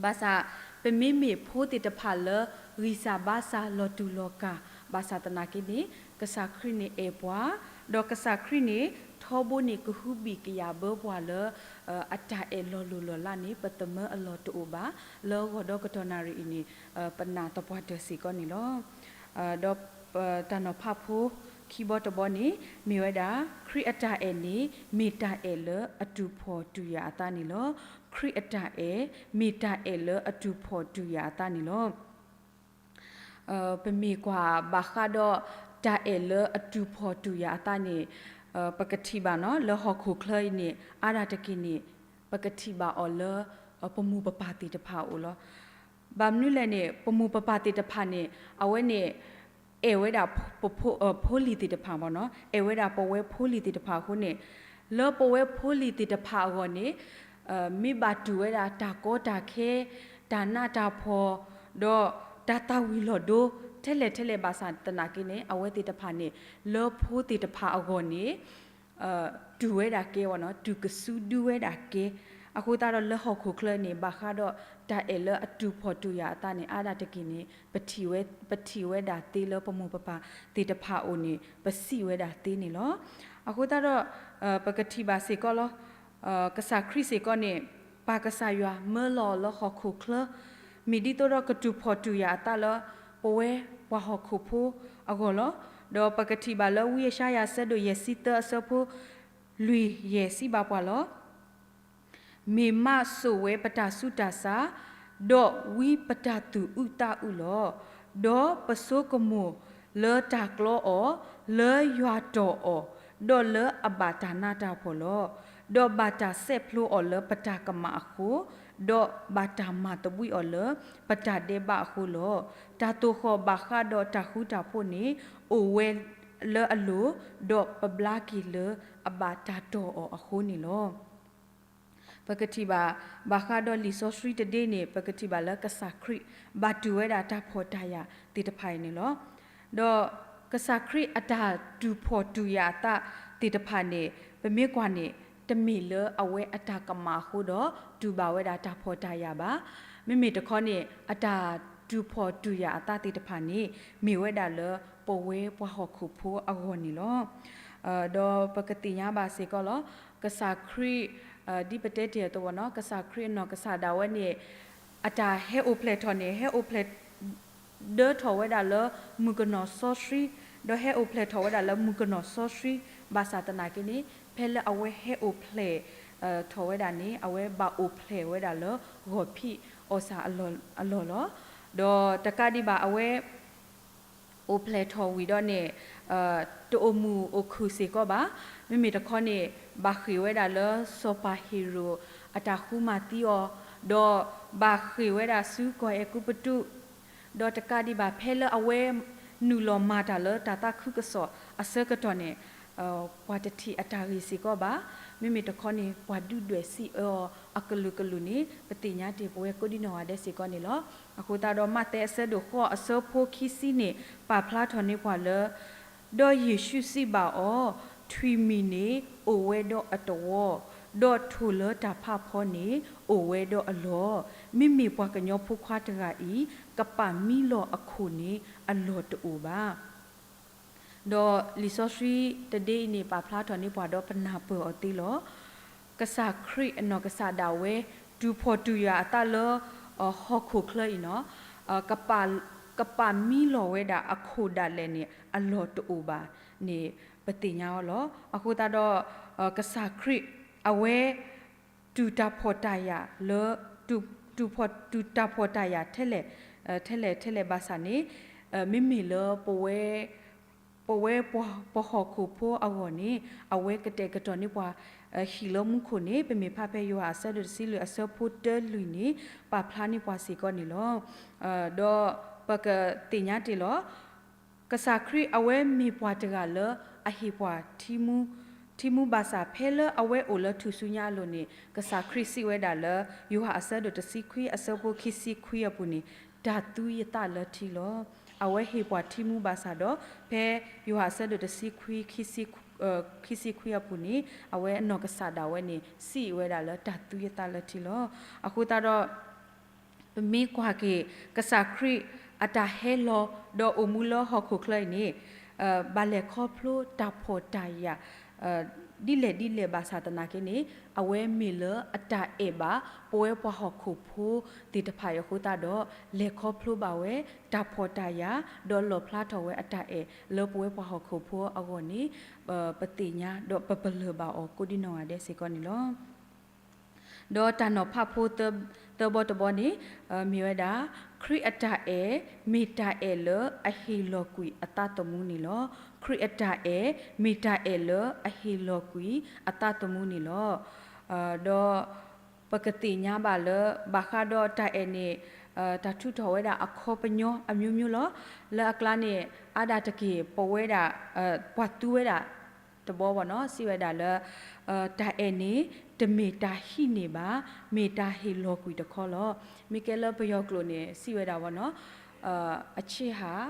ဘၣ်ဆၣ် ပမ့မ့ၢ်ဖိသ့ၣ်တဖၣ်လၢ ဂံၢ်စၢ်ဘါစၢ်လီၤတူာ်လီၤကာ် ဘၣ်ဆၣ်သနာ်က့န့ၣ် ကစၢ်ခရံာ်န့ၣ်အဲၣ်ပှၤ, ဒီးကစၢ်ခရံာ်န့ၣ် ထီဘိန့ၣ်ကဟုဘံၣ်ကယာ်ဘၢပှၤလၢ အတၢ်အဲၣ်လီၤလိၢ်လီၤလးန့ၣ် ပသမၢအလီၢ်တအိၣ်ဘၣ်, လၢဂီၤဒီကတီၢ်နၣ်ရံၣ်အံၤန့ၣ် ပနာ်သပှၢ်တၢၢ်စ့ၢ်ကီးန့ၣ်လီၤ. ဒီးတၢ်နီၤဖးဖိခံဘီတဘီန့ၣ် မ့ၢ်ဝဲဒၣ် ခရံာ်အတၢ်အဲၣ်န့ၣ် မ့ၢ်တၢ်အဲၣ်လၢအတူၢ်ဖှီၣ်တူၢ်ယာ်အသးန့ၣ်လီၤ. ခရံာ်အတၢ်အဲၣ် မ့ၢ်တၢ်အဲၣ်လၢအတူၢ်ဖှီၣ်တူၢ်ယာ်အသးန့ၣ်လီၤ. ပမ့ၢ်ကွၢ်ဘၣ်ဃးဒီးတၢ်အဲၣ်လၢအတူၢ်ဖှီၣ်တူၢ်ယာ်အသးန့ၣ် ပကထံၣ်ဘၣ်နီၤ လၢဟီၣ်ခိၣ်ချၢအံၤန့ၣ် အါဒၣ်တက့ၢ်န့ၣ် ပကထံၣ်ဘၣ်အီၤလၢ ပမိၢ်ပပၢ်သ့ၣ်တဖၣ်အအိၣ်လီၤ. ဘၣ်မနုၤလဲၣ်န့ၣ် ပမိၢ်ပပၢ်သ့ၣ်တဖၣ်န့ၣ် အဝဲန့ၣ် အဲၣ်ဝဲဒၣ် ဖိလံၤသ့ၣ်တဖၣ်မ့ၢ်နီၤ, အဲၣ်ဝဲဒၣ်ပဝဲဖိလံၤသ့ၣ်တဖၣ်အဃိန့ၣ် လၢပဝဲဖိလံၤသ့ၣ်တဖၣ်အဂီၢ်န့ၣ် မ့ၢ်ဘၣ်တူၢ်ဝဲဒၣ်တၢ်ကီတၢ်ခဲ တၢ်နးတၢ်ဖှီၣ် ဒီးတၢ်သၣ်ဝံၤလီၤဒိ ထဲလဲၣ်ထဲလဲၣ်ဘၣ်ဆၣ်သနာ်က့န့ၣ် အဝဲသ့ၣ်တဖၣ်န့ၣ် လၢဖိသ့ၣ်တဖၣ်အဂီၢ်န့ၣ် တူၢ်ဝဲဒၣ်ကဲဝဲနီၤ, တူၢ်ကစုဒုဝဲဒၣ်ကဲ. အဃိသတးဒီးလၢဟီၣ်ခိၣ်ချၢန့ၣ် ဘၣ်ဃးဒီးတၢ်အဲၣ်လၢအတူၢ်ဖှီၣ်တူၢ်ယာ်အသးန့ၣ် အါဒၣ်တက့ၢ်န့ၣ် ပထံၣ်ဝဲဒၣ်သ့လၢပမိၢ်ပပၢ်သ့ၣ်တဖၣ်အအိၣ်န့ၣ် ပစံးဝဲဒၣ်သ့န့ၣ်လီၤ. အဃိသတးဒီး ပကထံၣ်ဘၣ်စ့ၢ်ကီးလီၤ. ကစၢ်ခရံာ်စ့ၢ်ကီးန့ၣ် ပၢ်ကစၢ်ယွၤမၢလီၤအီၤလၢဟီၣ်ခိၣ်ချၢ မ့ၢ်ဒ်သိးဒီးကတူၢ်ဖှီၣ်တူၢ်ယာ်အသးလၢ ပဝဲပှၤဟီၣ်ခိၣ်ဖိအဂီၢ်လီၤ. ဒီးပကထံၣ်ဘၣ်လၢဝံယၡါယၤအဆၢဒိၣ်ယဲၢ်ဆံသၢအဆၢဖိလွံၢ်ယဲၢ်စံးဘၣ်ပှၤလီၤ. မ့ၢ်မးစိာ်ဝဲပတၢ်ဆူးတၢ်ဆါ, ဒီးဝံပတၢ်သူၣ်အုးသးအုးလီၤ. ဒီးပဆိကမိၣ်လၢတၢ်ကျီအီၤ, လၢယွၤတီၢ်အီၤ, ဒီးလၢအဘၣ်တၢ်နးတၢ်ဖှီၣ်လီၤ. ဒီးဘၣ်တၢ်ဆဲးဖျိအီၤလၢပတၢ်ကမၣ်အဃိ, ဒီးဘၣ်တၢ်မၤသဘှံးအီၤလၢပတၢ်ဒဲးဘးအဃိလီၤ. တၢ်သိၣ်ဃီၣ်ဘၣ်ဃးဒီးတၢ်ဃူတၢ်ဖိးန့ၣ် အိၣ်ဝဲလၢအလိၤ, ဒီးပဘျါက့ၤလၢအဘၣ်တၢ်တီၢ်အီၤအဃိန့ၣ်လီၤ. ပကထံၣ်ဘၣ် ဘၣ်ဃးဒီးလံာ်စီဆှံတဒ့န့ၣ် ပကထံၣ်ဘၣ်လၢကစၢ်ခရံာ် ဘၣ်တူၢ်ဝဲဒၣ်တၢ်ဖှီၣ်တၢ်ယာ်သ့ၣ်တဖၣ်အံၤန့ၣ်လီၤ. ဒီးကစၢ်ခရံာ်အတၢ်တူၢ်ဖှီၣ်တူၢ်ယာ်အသးသ့ၣ်တဖၣ်န့ၣ် ပမ့ၢ်ကွၢ်န့ၣ် တမ့ၢ်လၢအဝဲအတၢ်ကမၣ်အဃိဒီး တူၢ်ဘၣ်ဝဲဒၣ်တၢ်ဖှီၣ်တၢ်ယာ်ဘၣ်. မ့မ့ၢ်တခီန့ၣ် အတၢ်တူၢ်ဖှီၣ်တူၢ်ယာ်အသးသ့ၣ်တဖၣ်န့ၣ် မ့ၢ်ဝဲဒၣ်လၢပဝဲပှၤဟီၣ်ခိၣ်ဖိအဂီၢ်န့ၣ်လီၤ. ဒီးပကသ့ၣ်ညါဘၣ်စ့ၢ်ကီးလီၤ. ကစၢ်ခရံာ် ဒ်ပတဲတ့ၢ်အသိးဘၣ်နီၤ ကစၢ်ခရံာ်အနီၢ်ကစၢ်ဒၣ်ဝဲန့ၣ် အတၢ်ဟဲအိၣ်ဖျဲၣ်ထီၣ်န့ၣ် ဟဲအိၣ်ဖျဲၣ် ဒၢထီၣ်ဝဲဒၣ်လၢမုၣ်ကနီၤစီဆှံ, ဒီးဟဲအိၣ်ဖျဲၣ်ထီၣ်ဝဲဒၣ်လၢမုၣ်ကနီၤစီဆှံ, ဘၣ်ဆၣ်သနာ်က့န့ၣ် ဖဲလၢအဝဲဟဲအိၣ်ဖျဲၣ် ထီၣ်ဝဲဒၣ်န့ၣ် အဝဲဘၣ်အိၣ်ဖျဲၣ်ဝဲဒၣ်လၢဂီၤဖံးအီၣ်ဆၣ်အလီၢ်လီၤ. ဒီးတကးဒံးဘၣ်အဝဲ အိၣ်ဖျဲၣ်ထီၣ်ဝံၤဒီးန့ၣ် တအိၣ်မုာ်အိၣ်ခုၣ်စ့ၢ်ကီးဘၣ်. မ့မ့ၢ်တခီန့ၣ် ဘၣ်ဃ့ၢ်ဝဲဒၣ်လၢစီၤပၤဟ့ၤရိာ်အတၢ်ဃုမၤသံအီၤ, ဒီးဘၣ်ဃ့ၢ်ဝဲဒၣ်ဆူကီၢ်အဲၤကူပတူး, ဒီးတကးဒံးဘၣ် ဖဲလၢအဝဲနုာ်လီၤမၤတၢ်လၢတၢ်သးခုကစီၣ်အဆၢကတီၢ်န့ၣ် ပှၤတထံၣ်အတၢ်ဂ့ၢ်စ့ၢ်ကီးဘၣ်. မ့မ့ၢ်တခီန့ၣ် ပှၤဒုၣ်ဒွဲၣ်စံးအၢအီၤအကလုာ်ကလုာ်န့ၣ် ပသ့ၣ်ညါတ့ၢ်ပဝဲကိးဒံနီၢ်ဂၤဒဲးစ့ၢ်ကီးန့ၣ်လီၤ. အဃိသတးဒီးမးသဲအဆၢဒိၣ်ဃိးအဆၢဖိခံဆံန့ၣ် ပာ်ဖျါထီၣ်န့ၢ်ပှၤလၢ ဒီးယ့ၣ်ၡူးစံးဘၣ်အီၤ, ထွံၣ်မံၤန့ၣ်အိၣ်ဝဲဒီးအတဝီ, ဒီးထိၣ်လၢတၢ်ဖးဖီန့ၣ်အိၣ်ဝဲဒီးအလီၢ်, မ့မ့ၢ်ပှၤကညီဖိခွါတဂၤအံၤ ကပာ်မံလီၤအခိၣ်န့ၣ် အလီၢ်တအိၣ်ဘၣ်. ဒီးလံာ်စီဆှံတဒ့အံၤန့ၣ် ပာ်ဖျါထီၣ်န့ၢ်ပှၤဒီးပနၢ်ပၢၢ်အီၤသ့လီၤ. ကစၢ်ခရံာ်အနီၢ်ကစၢ်ဒၣ်ဝဲ တူၢ်ဖှီၣ်တူၢ်ယာ်အသးလၢ ဟီၣ်ခိၣ်ချၢအံၤနီၤ, ကပာ်မံလီၤဝဲဒၣ်အခိၣ်ဒၣ်လဲာ်န့ၣ် အလီၢ်တအိၣ်ဘၣ်န့ၣ် ပသ့ၣ်ညါအီၤလီၤ. အဃိသတးဒီး ကစၢ်ခရံာ်အဝဲ တူၢ်တၢ်ဖှီၣ်တၢ်ယာ်လၢ တူၢ်ဖှီၣ်တူၢ်တၢ်ဖှီၣ်တၢ်ယာ်ထဲလဲၣ် ထဲလဲၣ်ထဲလဲၣ်ဘၣ်ဆၣ်န့ၣ် မ့မ့ၢ်လၢပဝဲ ပဝဲပှၤဟီၣ်ခိၣ်ဖိအဂီၢ်န့ၣ် အဝဲကတဲာ်ကတီၤန့ၢ်ပှၤ ဟံၣ်လၢမူခိၣ်န့ၣ် ပမ့ၢ်ဖးဖဲယိၤဟၣ်အဆၢဒိၣ်တဆံလွံၢ်အဆၢဖိတၢလွံၢ်န့ၣ် ပာ်ဖျါန့ၢ်ပှၤစ့ၢ်ကီးန့ၣ်လီၤ. ဒီးပကသ့ၣ်ညါတ့ၢ်လီၤ. ကစၢ်ခရံာ်အဝဲမ့ၢ်ပှၤတဂၤလၢအဟ့ၣ်ပှၤထံမူ, ထံမူဘၣ်ဆၣ်ဖဲလၢအဝဲအိၣ်လၢထူၣ်စုညါအလိၤန့ၣ် ကစၢ်ခရံာ်စံးဝဲဒၣ်လၢ ယိၤဟၣ်အဆၢဒိၣ်တဆံခွံအဆၢဖိခံဆံခွံအပူၤန့ၣ် တၢ်သူယသးလၢထံလီၤ. အဝဲဟ့ၣ်ပှၤထံမူဘၣ်ဆၣ်ဒီး ဖဲယိၤဟၣ်အဆၢဒိၣ်တဆံခွံ ခံဆံခွံအပူၤန့ၣ် အဝဲအနီၢ်ကစၢ်ဒၣ်ဝဲန့ၣ် စံးဝဲဒၣ်လၢတၢ်သူယသးလၢထံလီၤ. အဃိသတးဒီး ပမ့ၢ်ကွၢ်က့ၤ ကစၢ်ခရံာ်အတၢ်ဟဲလီၤဒီးအိၣ်မူလၢဟီၣ်ခိၣ်ချၢအံၤန့ၣ် ဘၣ်လဲၤခီဖျိတၢ်ဖှီၣ်တၢ်ယာ် ဒ်လဲၣ်ဒ်လဲၣ်ဘၣ်ဆၣ်သနာ်က့န့ၣ် အဝဲမ့ၢ်လၢအတၢ်အဲၣ်ဘၣ်ပဝဲပှၤဟီၣ်ခိၣ်ဖိသ့ၣ်တဖၣ်အံၤအဃိသတးဒီး လဲၤခီဖျိဘၣ်ဝဲတၢ်ဖှီၣ်တၢ်ယာ် ဒီးလီၣ်ဖျါထီၣ်ဝဲအတၢ်အဲၣ်လၢပဝဲပှၤဟီၣ်ခိၣ်ဖိအဂီၢ်န့ၣ် ပသ့ၣ်ညါဒီးပပလၢၢ်ဘၣ်အီၤကိးဒံနီၢ်ဂၤဒဲးစ့ၢ်ကီးန့ၣ်လီၤ. ဒီးတၢ်နီၤဖးဖိသၢဘီတဘီန့ၣ် မ့ၢ်ဝဲဒၣ် ခရံာ်အတၢ်အဲၣ် မ့ၢ်တၢ်အဲၣ်လၢအဟ့ၣ်လီၤကွံာ်အသးသမူန့ၣ်လီၤ. ခရံာ်အတၢ်အဲၣ် မ့ၢ်တၢ်အဲၣ်လၢအဟ့ၣ်လီၤကွံာ်အသးသမူန့ၣ်လီၤ. ဒီးပကသ့ၣ်ညါဘၣ်လၢ ဘၣ်ဃးဒီးတၢ်အဲၣ်န့ၣ် တၢ်ထုးထီၣ်ဝဲဒၣ်အခီပညီအမျိုးမျိုးလီၤ. လၢအကျါန့ၣ် အါဒၣ်တက့ၢ် ပဝဲဒၣ် ပှၤသူဝဲဒၣ် တဘီဘၣ်နီၤ စံးဝဲဒၣ်လၢ တၢ်အဲၣ်န့ၣ် တမ့ၢ်တၢ်ဟံးန့ၢ်ဘၣ်, မ့ၢ်တၢ်ဟ့ၣ်လီၤကွံာ်တခီလီၤ. မ့ၢ်ကဲလၢပယီၤကျိာ်န့ၣ် စံးဝဲဒၣ်ဘၣ်နီၤ အဆ့ဟး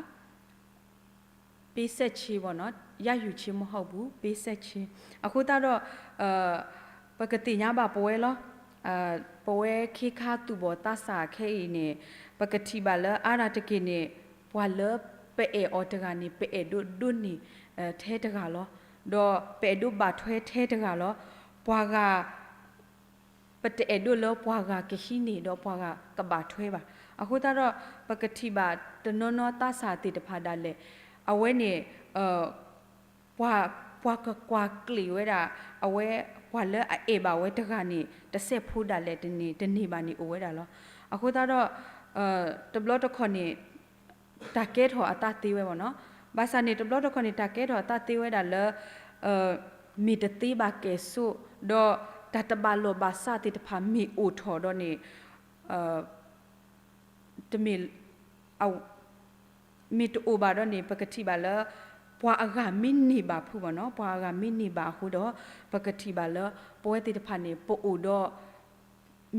ပေးဆက်ခြင်းပေါ့နော်, ရယူခြင်းမဟုတ်ဘူး, ပေးဆက်ခြင်း. အဃိသတးဒီး ပကသ့ၣ်ညါဘၣ်ပဝဲလီၤ. ပဝဲခ့ခါသူၣ်ဘီၣ်သးစၢ်ခဲအံၤန့ၣ် ပကထံၣ်ဘၣ်လၢအါဒၣ်တက့ၢ်န့ၣ် ပှၤလၢပအဲၣ်အီၤတဂၤန့ၣ် ပအဲၣ်ဒိးဒိးန့ၢ် ထဲတဂၤလီၤ. ဒီးပအဲၣ်ဒိးဘၣ်ထွဲထဲတဂၤလီၤ. ပှၤဂၤ ပတအဲၣ်ဒိးလၢပှၤဂၤကဟံးန့ၢ်ဒီးပှၤဂၤကဘၣ်ထွဲဘၣ်. အဃိသတးဒီး ပကထံၣ်ဘၣ်တနီၤနီၤသးစၢ်သ့ၣ်တဖၣ်ဒၣ်လဲာ် အဝဲန့ၣ် ပှၤ ပှၤကကွၢ်ကျ့ၤဝဲဒၣ် အဝဲ ပှၤလၢအအဲၣ်ဘၣ်ဝဲတဂၤန့ၣ် တစဲးဖိဒၣ်လဲာ်တန့ၢ် တန့ၢ်ဘၣ်န့ၣ်အိၣ်ဝဲဒၣ်လီၤ. အဃိသတးဒီး တဘျီတခီၣ်န့ၣ် တၢ်ကဲထီၣ်အသးသ့ဝဲမ့ၢ်နီၤ. ဘၣ်ဆၣ်န့ၣ် တဘျီတခီၣ်န့ၣ် တၢ်ကဲထီၣ်အသးသ့ဝဲဒၣ်လၢ မ့ၢ်တသ့ဘၣ်ကဲၣ်ဆိး ဒီးတၢ်တဘၣ်လိာ်ဘၣ်စးသ့ၣ်တဖၣ်မ့ၢ်အိၣ်ထီၣ်ဒီးန့ၣ် တမ့ၢ် မ့ၢ်တအိၣ်ဘၣ်ဒီးန့ၣ် ပကထံၣ်ဘၣ်လၢ ပှၤအဂၤမ့ၢ်န့ၢ်ဘၣ်ဖုမ့ၢ်နီၤ, ပှၤအဂၤမ့ၢ်န့ၢ်ဘၣ်အဃိဒီး ပကထံၣ်ဘၣ်လၢ ပဝဲသ့ၣ်တဖၣ်န့ၣ် ပအိၣ်ဒီး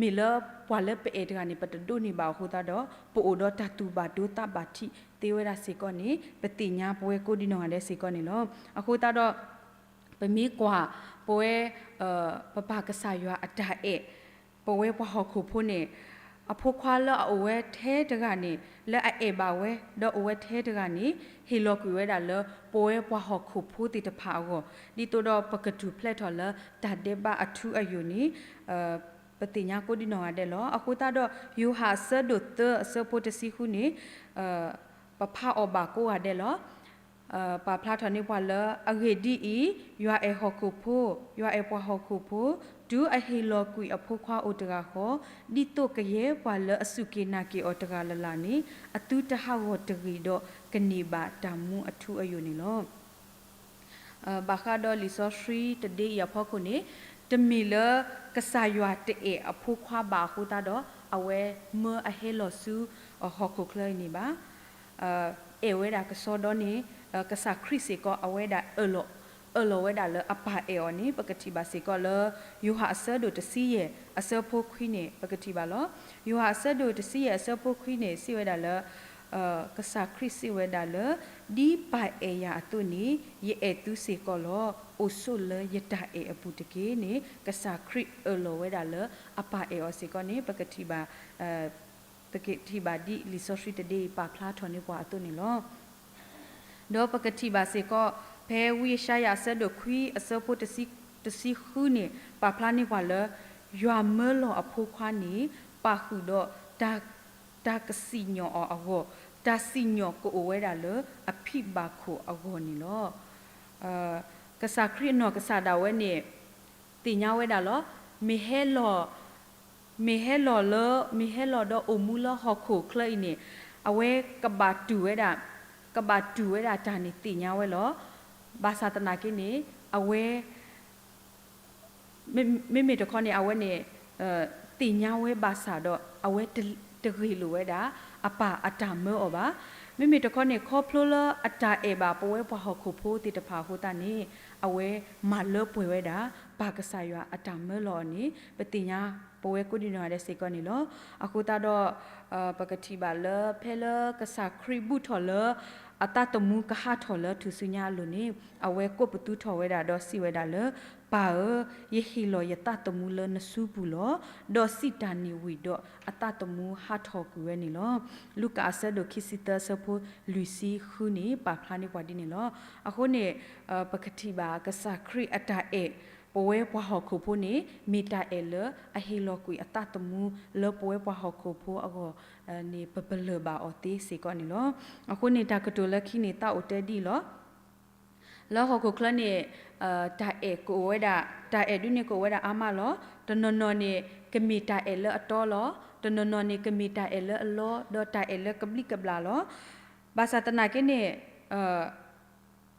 မ့ၢ်လၢပှၤလၢပအဲၣ်တဂၤန့ၣ် ပတဒိးန့ၢ်ဘၣ်အဃိသတးဒီး ပအိၣ်ဒီးတၢ်တူၢ်ဘၣ်ဒိသးဘၣ်ထံးသ့ဝဲဒၣ်စ့ၢ်ကီးန့ၣ် ပသ့ၣ်ညါပဝဲကိးဒံနီၢ်ဂၤဒဲးစ့ၢ်ကီးန့ၣ်လီၤ. အဃိသတးဒီး ပမ့ၢ်ကွၢ်ပဝဲ ပပၢ်ကစၢ်ယွၤအတၢ်အဲၣ် ပဝဲပှၤဟီၣ်ခိၣ်ဖိန့ၣ် အဖိခွါလၢအအိၣ်ဝဲထဲတဂၤန့ၣ် လၢအအဲၣ်ဘၣ်ဝဲ ဒီးအိၣ်ဝဲထဲတဂၤန့ၣ် ဟ့ၣ်လီၤကွံာ်ဝဲဒၣ်လၢ ပဝဲပှၤဟီၣ်ခိၣ်ဖိသ့ၣ်တဖၣ်အဂီၢ် ဒ်သိးဒီးပကထူၣ်ဖျဲးထီၣ်လၢတၢ်ဒဲးဘးအထူအယိာ်န့ၣ် ပသ့ၣ်ညါကိးဒံနီၢ်ဂၤဒဲးလီၤ. အဃိသတးဒီး ယိၤဟၣ်အဆၢဒိၣ်သၢအဆၢဖိတဆံဃုန့ၣ် ပဖးအီၤဘၣ်ကိးဂၤဒဲးလီၤ. ပာ်ဖျါထီၣ်န့ၢ်ပှၤလၢ အဂ့ၢ်ဒ်အံၤ, ယွၤအဲၣ်ဟီၣ်ခိၣ်ဖိ, ယွၤအဲၣ်ပှၤဟီၣ်ခိၣ်ဖိ, တုၤအဟ့ၣ်လီၤကွံာ်အဖိခွါအိၣ်တဂၤဃီ, ဒ်သိးကယဲၢ်ပှၤလၢအစူၢ်က့ၤနာ်က့ၤအီၤတဂၤလၢ်လၢ်န့ၣ် အသုတဟးဂီၤတဂ့ၤဒီး ကန့ၢ်ဘၣ်တၢ်မူအထူအယိာ်န့ၣ်လီၤ. ဘၣ်ဃးဒီးလံာ်စီဆှံတဒ့အံၤအဖီခိၣ်န့ၣ် တမ့ၢ်လၢကစၢ်ယွၤတအဲၣ်အဖိခွါဘၣ်အဃိသတးဒီး အဝဲမၢအဟဲလီၤဆူဟီၣ်ခိၣ်ချၢအံၤန့ၣ်ဘၣ်. အဲၣ်ဝဲဒၣ်ကစီဒီန့ၣ် ကစၢ်ခရံာ်စ့ၢ်ကီး အဝဲဒၣ် အၢၣ်လီၤဝဲဒၣ်လၢအပၢ်အဲၣ်အီၤန့ၣ် ပကထံၣ်ဘၣ်စ့ၢ်ကီးလၢ ယိၤဟၣ်အဆၢဒိၣ်တဆံယဲၢ်အဆၢဖိခွံန့ၣ် ပကထံၣ်ဘၣ်လီၤ. ယိၤဟၣ်အဆၢဒိၣ်တဆံယဲၢ်အဆၢဖိခွံန့ၣ် စံးဝဲဒၣ်လၢ ကစၢ်ခရံာ်စံးဝဲဒၣ်လၢ ဒ်ပၢ်အဲၣ်ယၤအသိးန့ၣ် ယအဲၣ်သုစ့ၢ်ကီးလီၤ. အိၣ်ဆိးလၢယတၢ်အဲၣ်အပူၤတက့ၢ်န့ၣ် ကစၢ်ခရံာ်အၢၣ်လီၤဝဲဒၣ်လၢအပၢ်အဲၣ်အီၤစ့ၢ်ကီးန့ၣ် ပကထံၣ်ဘၣ် ပကထံၣ်ဘၣ်ဒ်လံာ်စီဆှံတဒ့အံၤပာ်ဖျါထီၣ်န့ၢ်ပှၤအသိးန့ၣ်လီၤ. ဒီးပကထံၣ်ဘၣ်စ့ၢ်ကီး ဖဲဝံယၡါယၤအဆၢဒိၣ်ခွံအဆၢဖိတဆံဃုန့ၣ် ပာ်ဖျါန့ၢ်ပှၤလၢ ယွၤမၢလီၤအဖိခွါန့ၣ် ပာ်ဃုာ်ဒီး တၢ်ကစံၣ်ညီၣ်အီၤအဂီၢ်, တၢ်စံၣ်ညီၣ်ကအိၣ်ဝဲဒၣ်လၢအဖံးဘၣ်ခိၣ်အဂီၢ်န့ၣ်လီၤ. ကစၢ်ခရံာ်အနီၢ်ကစၢ်ဒၣ်ဝဲန့ၣ် သ့ၣ်ညါဝဲဒၣ်လီၤ. မ့ၢ်ဟဲလီၤ မ့ၢ်ဟဲလီၤလၢ မ့ၢ်ဟဲလီၤဒီးအိၣ်မူလၢဟီၣ်ခိၣ်ချၢအံၤန့ၣ် အဝဲကဘၣ်တူၢ်ဝဲဒၣ် ကဘၣ်တူၢ်ဝဲဒၣ်တၢ်န့ၣ်သ့ၣ်ညါဝဲလီၤ. ဘၣ်ဆၣ်သနာ်က့န့ၣ် အဝဲ မ့မ့ၢ်တခီန့ၣ် အဝဲန့ၣ် သ့ၣ်ညါဝဲဘၣ်ဆၣ်ဒီး အဝဲတဂ့ၢ်လိာ်ဝဲဒၣ် အပၢ်အတၢ်မၢအီၤဘၣ်. မ့မ့ၢ်တခီန့ၣ် ခီဖျိလၢအတၢ်အဲၣ်ဘၣ်ပဝဲပှၤဟီၣ်ခိၣ်ဖိသ့ၣ်တဖၣ်အဃိသတးန့ၣ် အဝဲမၤလၢပှဲၤဝဲဒၣ် ပၢ်ကစၢ်ယွၤအတၢ်မၢလီၤအီၤန့ၣ် ပသ့ၣ်ညါပဝဲကိးဒံနီၢ်ဂၤဒဲးစ့ၢ်ကီးန့ၣ်လီၤ. အဃိသတးဒီး ပကထံၣ်ဘၣ်လၢ ဖဲလၢကစၢ်ခရံာ်ဘူၣ်ထီၣ်လၢ အသးသမူကဟးထီၣ်လၢထူၣ်စုညါအလိၤန့ၣ် အဝဲကိးပသူထီၣ်ဝဲဒၣ်ဒီးစံးဝဲဒၣ်လၢ ပၢ်ဧၢ, ယဟ့ၣ်လီၤယသးသမူလၢနစုပူၤလီၤ. ဒီးစံးတၢ်န့ၣ်ဝံၤဒီးအသးသမူဟးထီၣ်ကွံာ်ဝဲန့ၣ်လီၤ. လူၤကၣ်အဆၢဒိၣ်ခံဆံသၢအဆၢဖိလွံၢ်ဆံဃုန့ၣ် ပာ်ဖျါန့ၢ်ပှၤဒ်န့ၣ်လီၤ. အဃိန့ၣ် ပကထံၣ်ဘၣ်ကစၢ်ခရံာ်အတၢ်အဲၣ် ပဝဲပှၤဟီၣ်ခိၣ်ဖိန့ၣ် မ့ၢ်တၢ်အဲၣ်လၢအဟ့ၣ်လီၤကွံာ်အသးသမူလၢပဝဲပှၤဟီၣ်ခိၣ်ဖိအဂီၢ်န့ၣ် ပပလၢၢ်ဘၣ်အီၤသ့စ့ၢ်ကီးန့ၣ်လီၤ. အဃိန့ၣ် တၢ်ကတိၤလၢခံန့ၣ် သးအိၣ်တဲဒ်အံၤလီၤ. လၢဟီၣ်ခိၣ်ချၢန့ၣ် တၢ်အဲၣ်ကအိၣ်ဝဲဒၣ် တၢ်အဲၣ်ဒုးန့ၣ်ကအိၣ်ဝဲဒၣ်အါမးလီၤ. တနီၤနီၤန့ၣ် ကမ့ၢ်တၢ်အဲၣ်လၢအတီလီၤ. တနီၤနီၤန့ၣ် ကမ့ၢ်တၢ်အဲၣ်လၢအလီ ဒီးတၢ်အဲၣ်လၢကဘျံးကဘျၣ်လီၤ. ဘၣ်ဆၣ်သနာ်က့န့ၣ်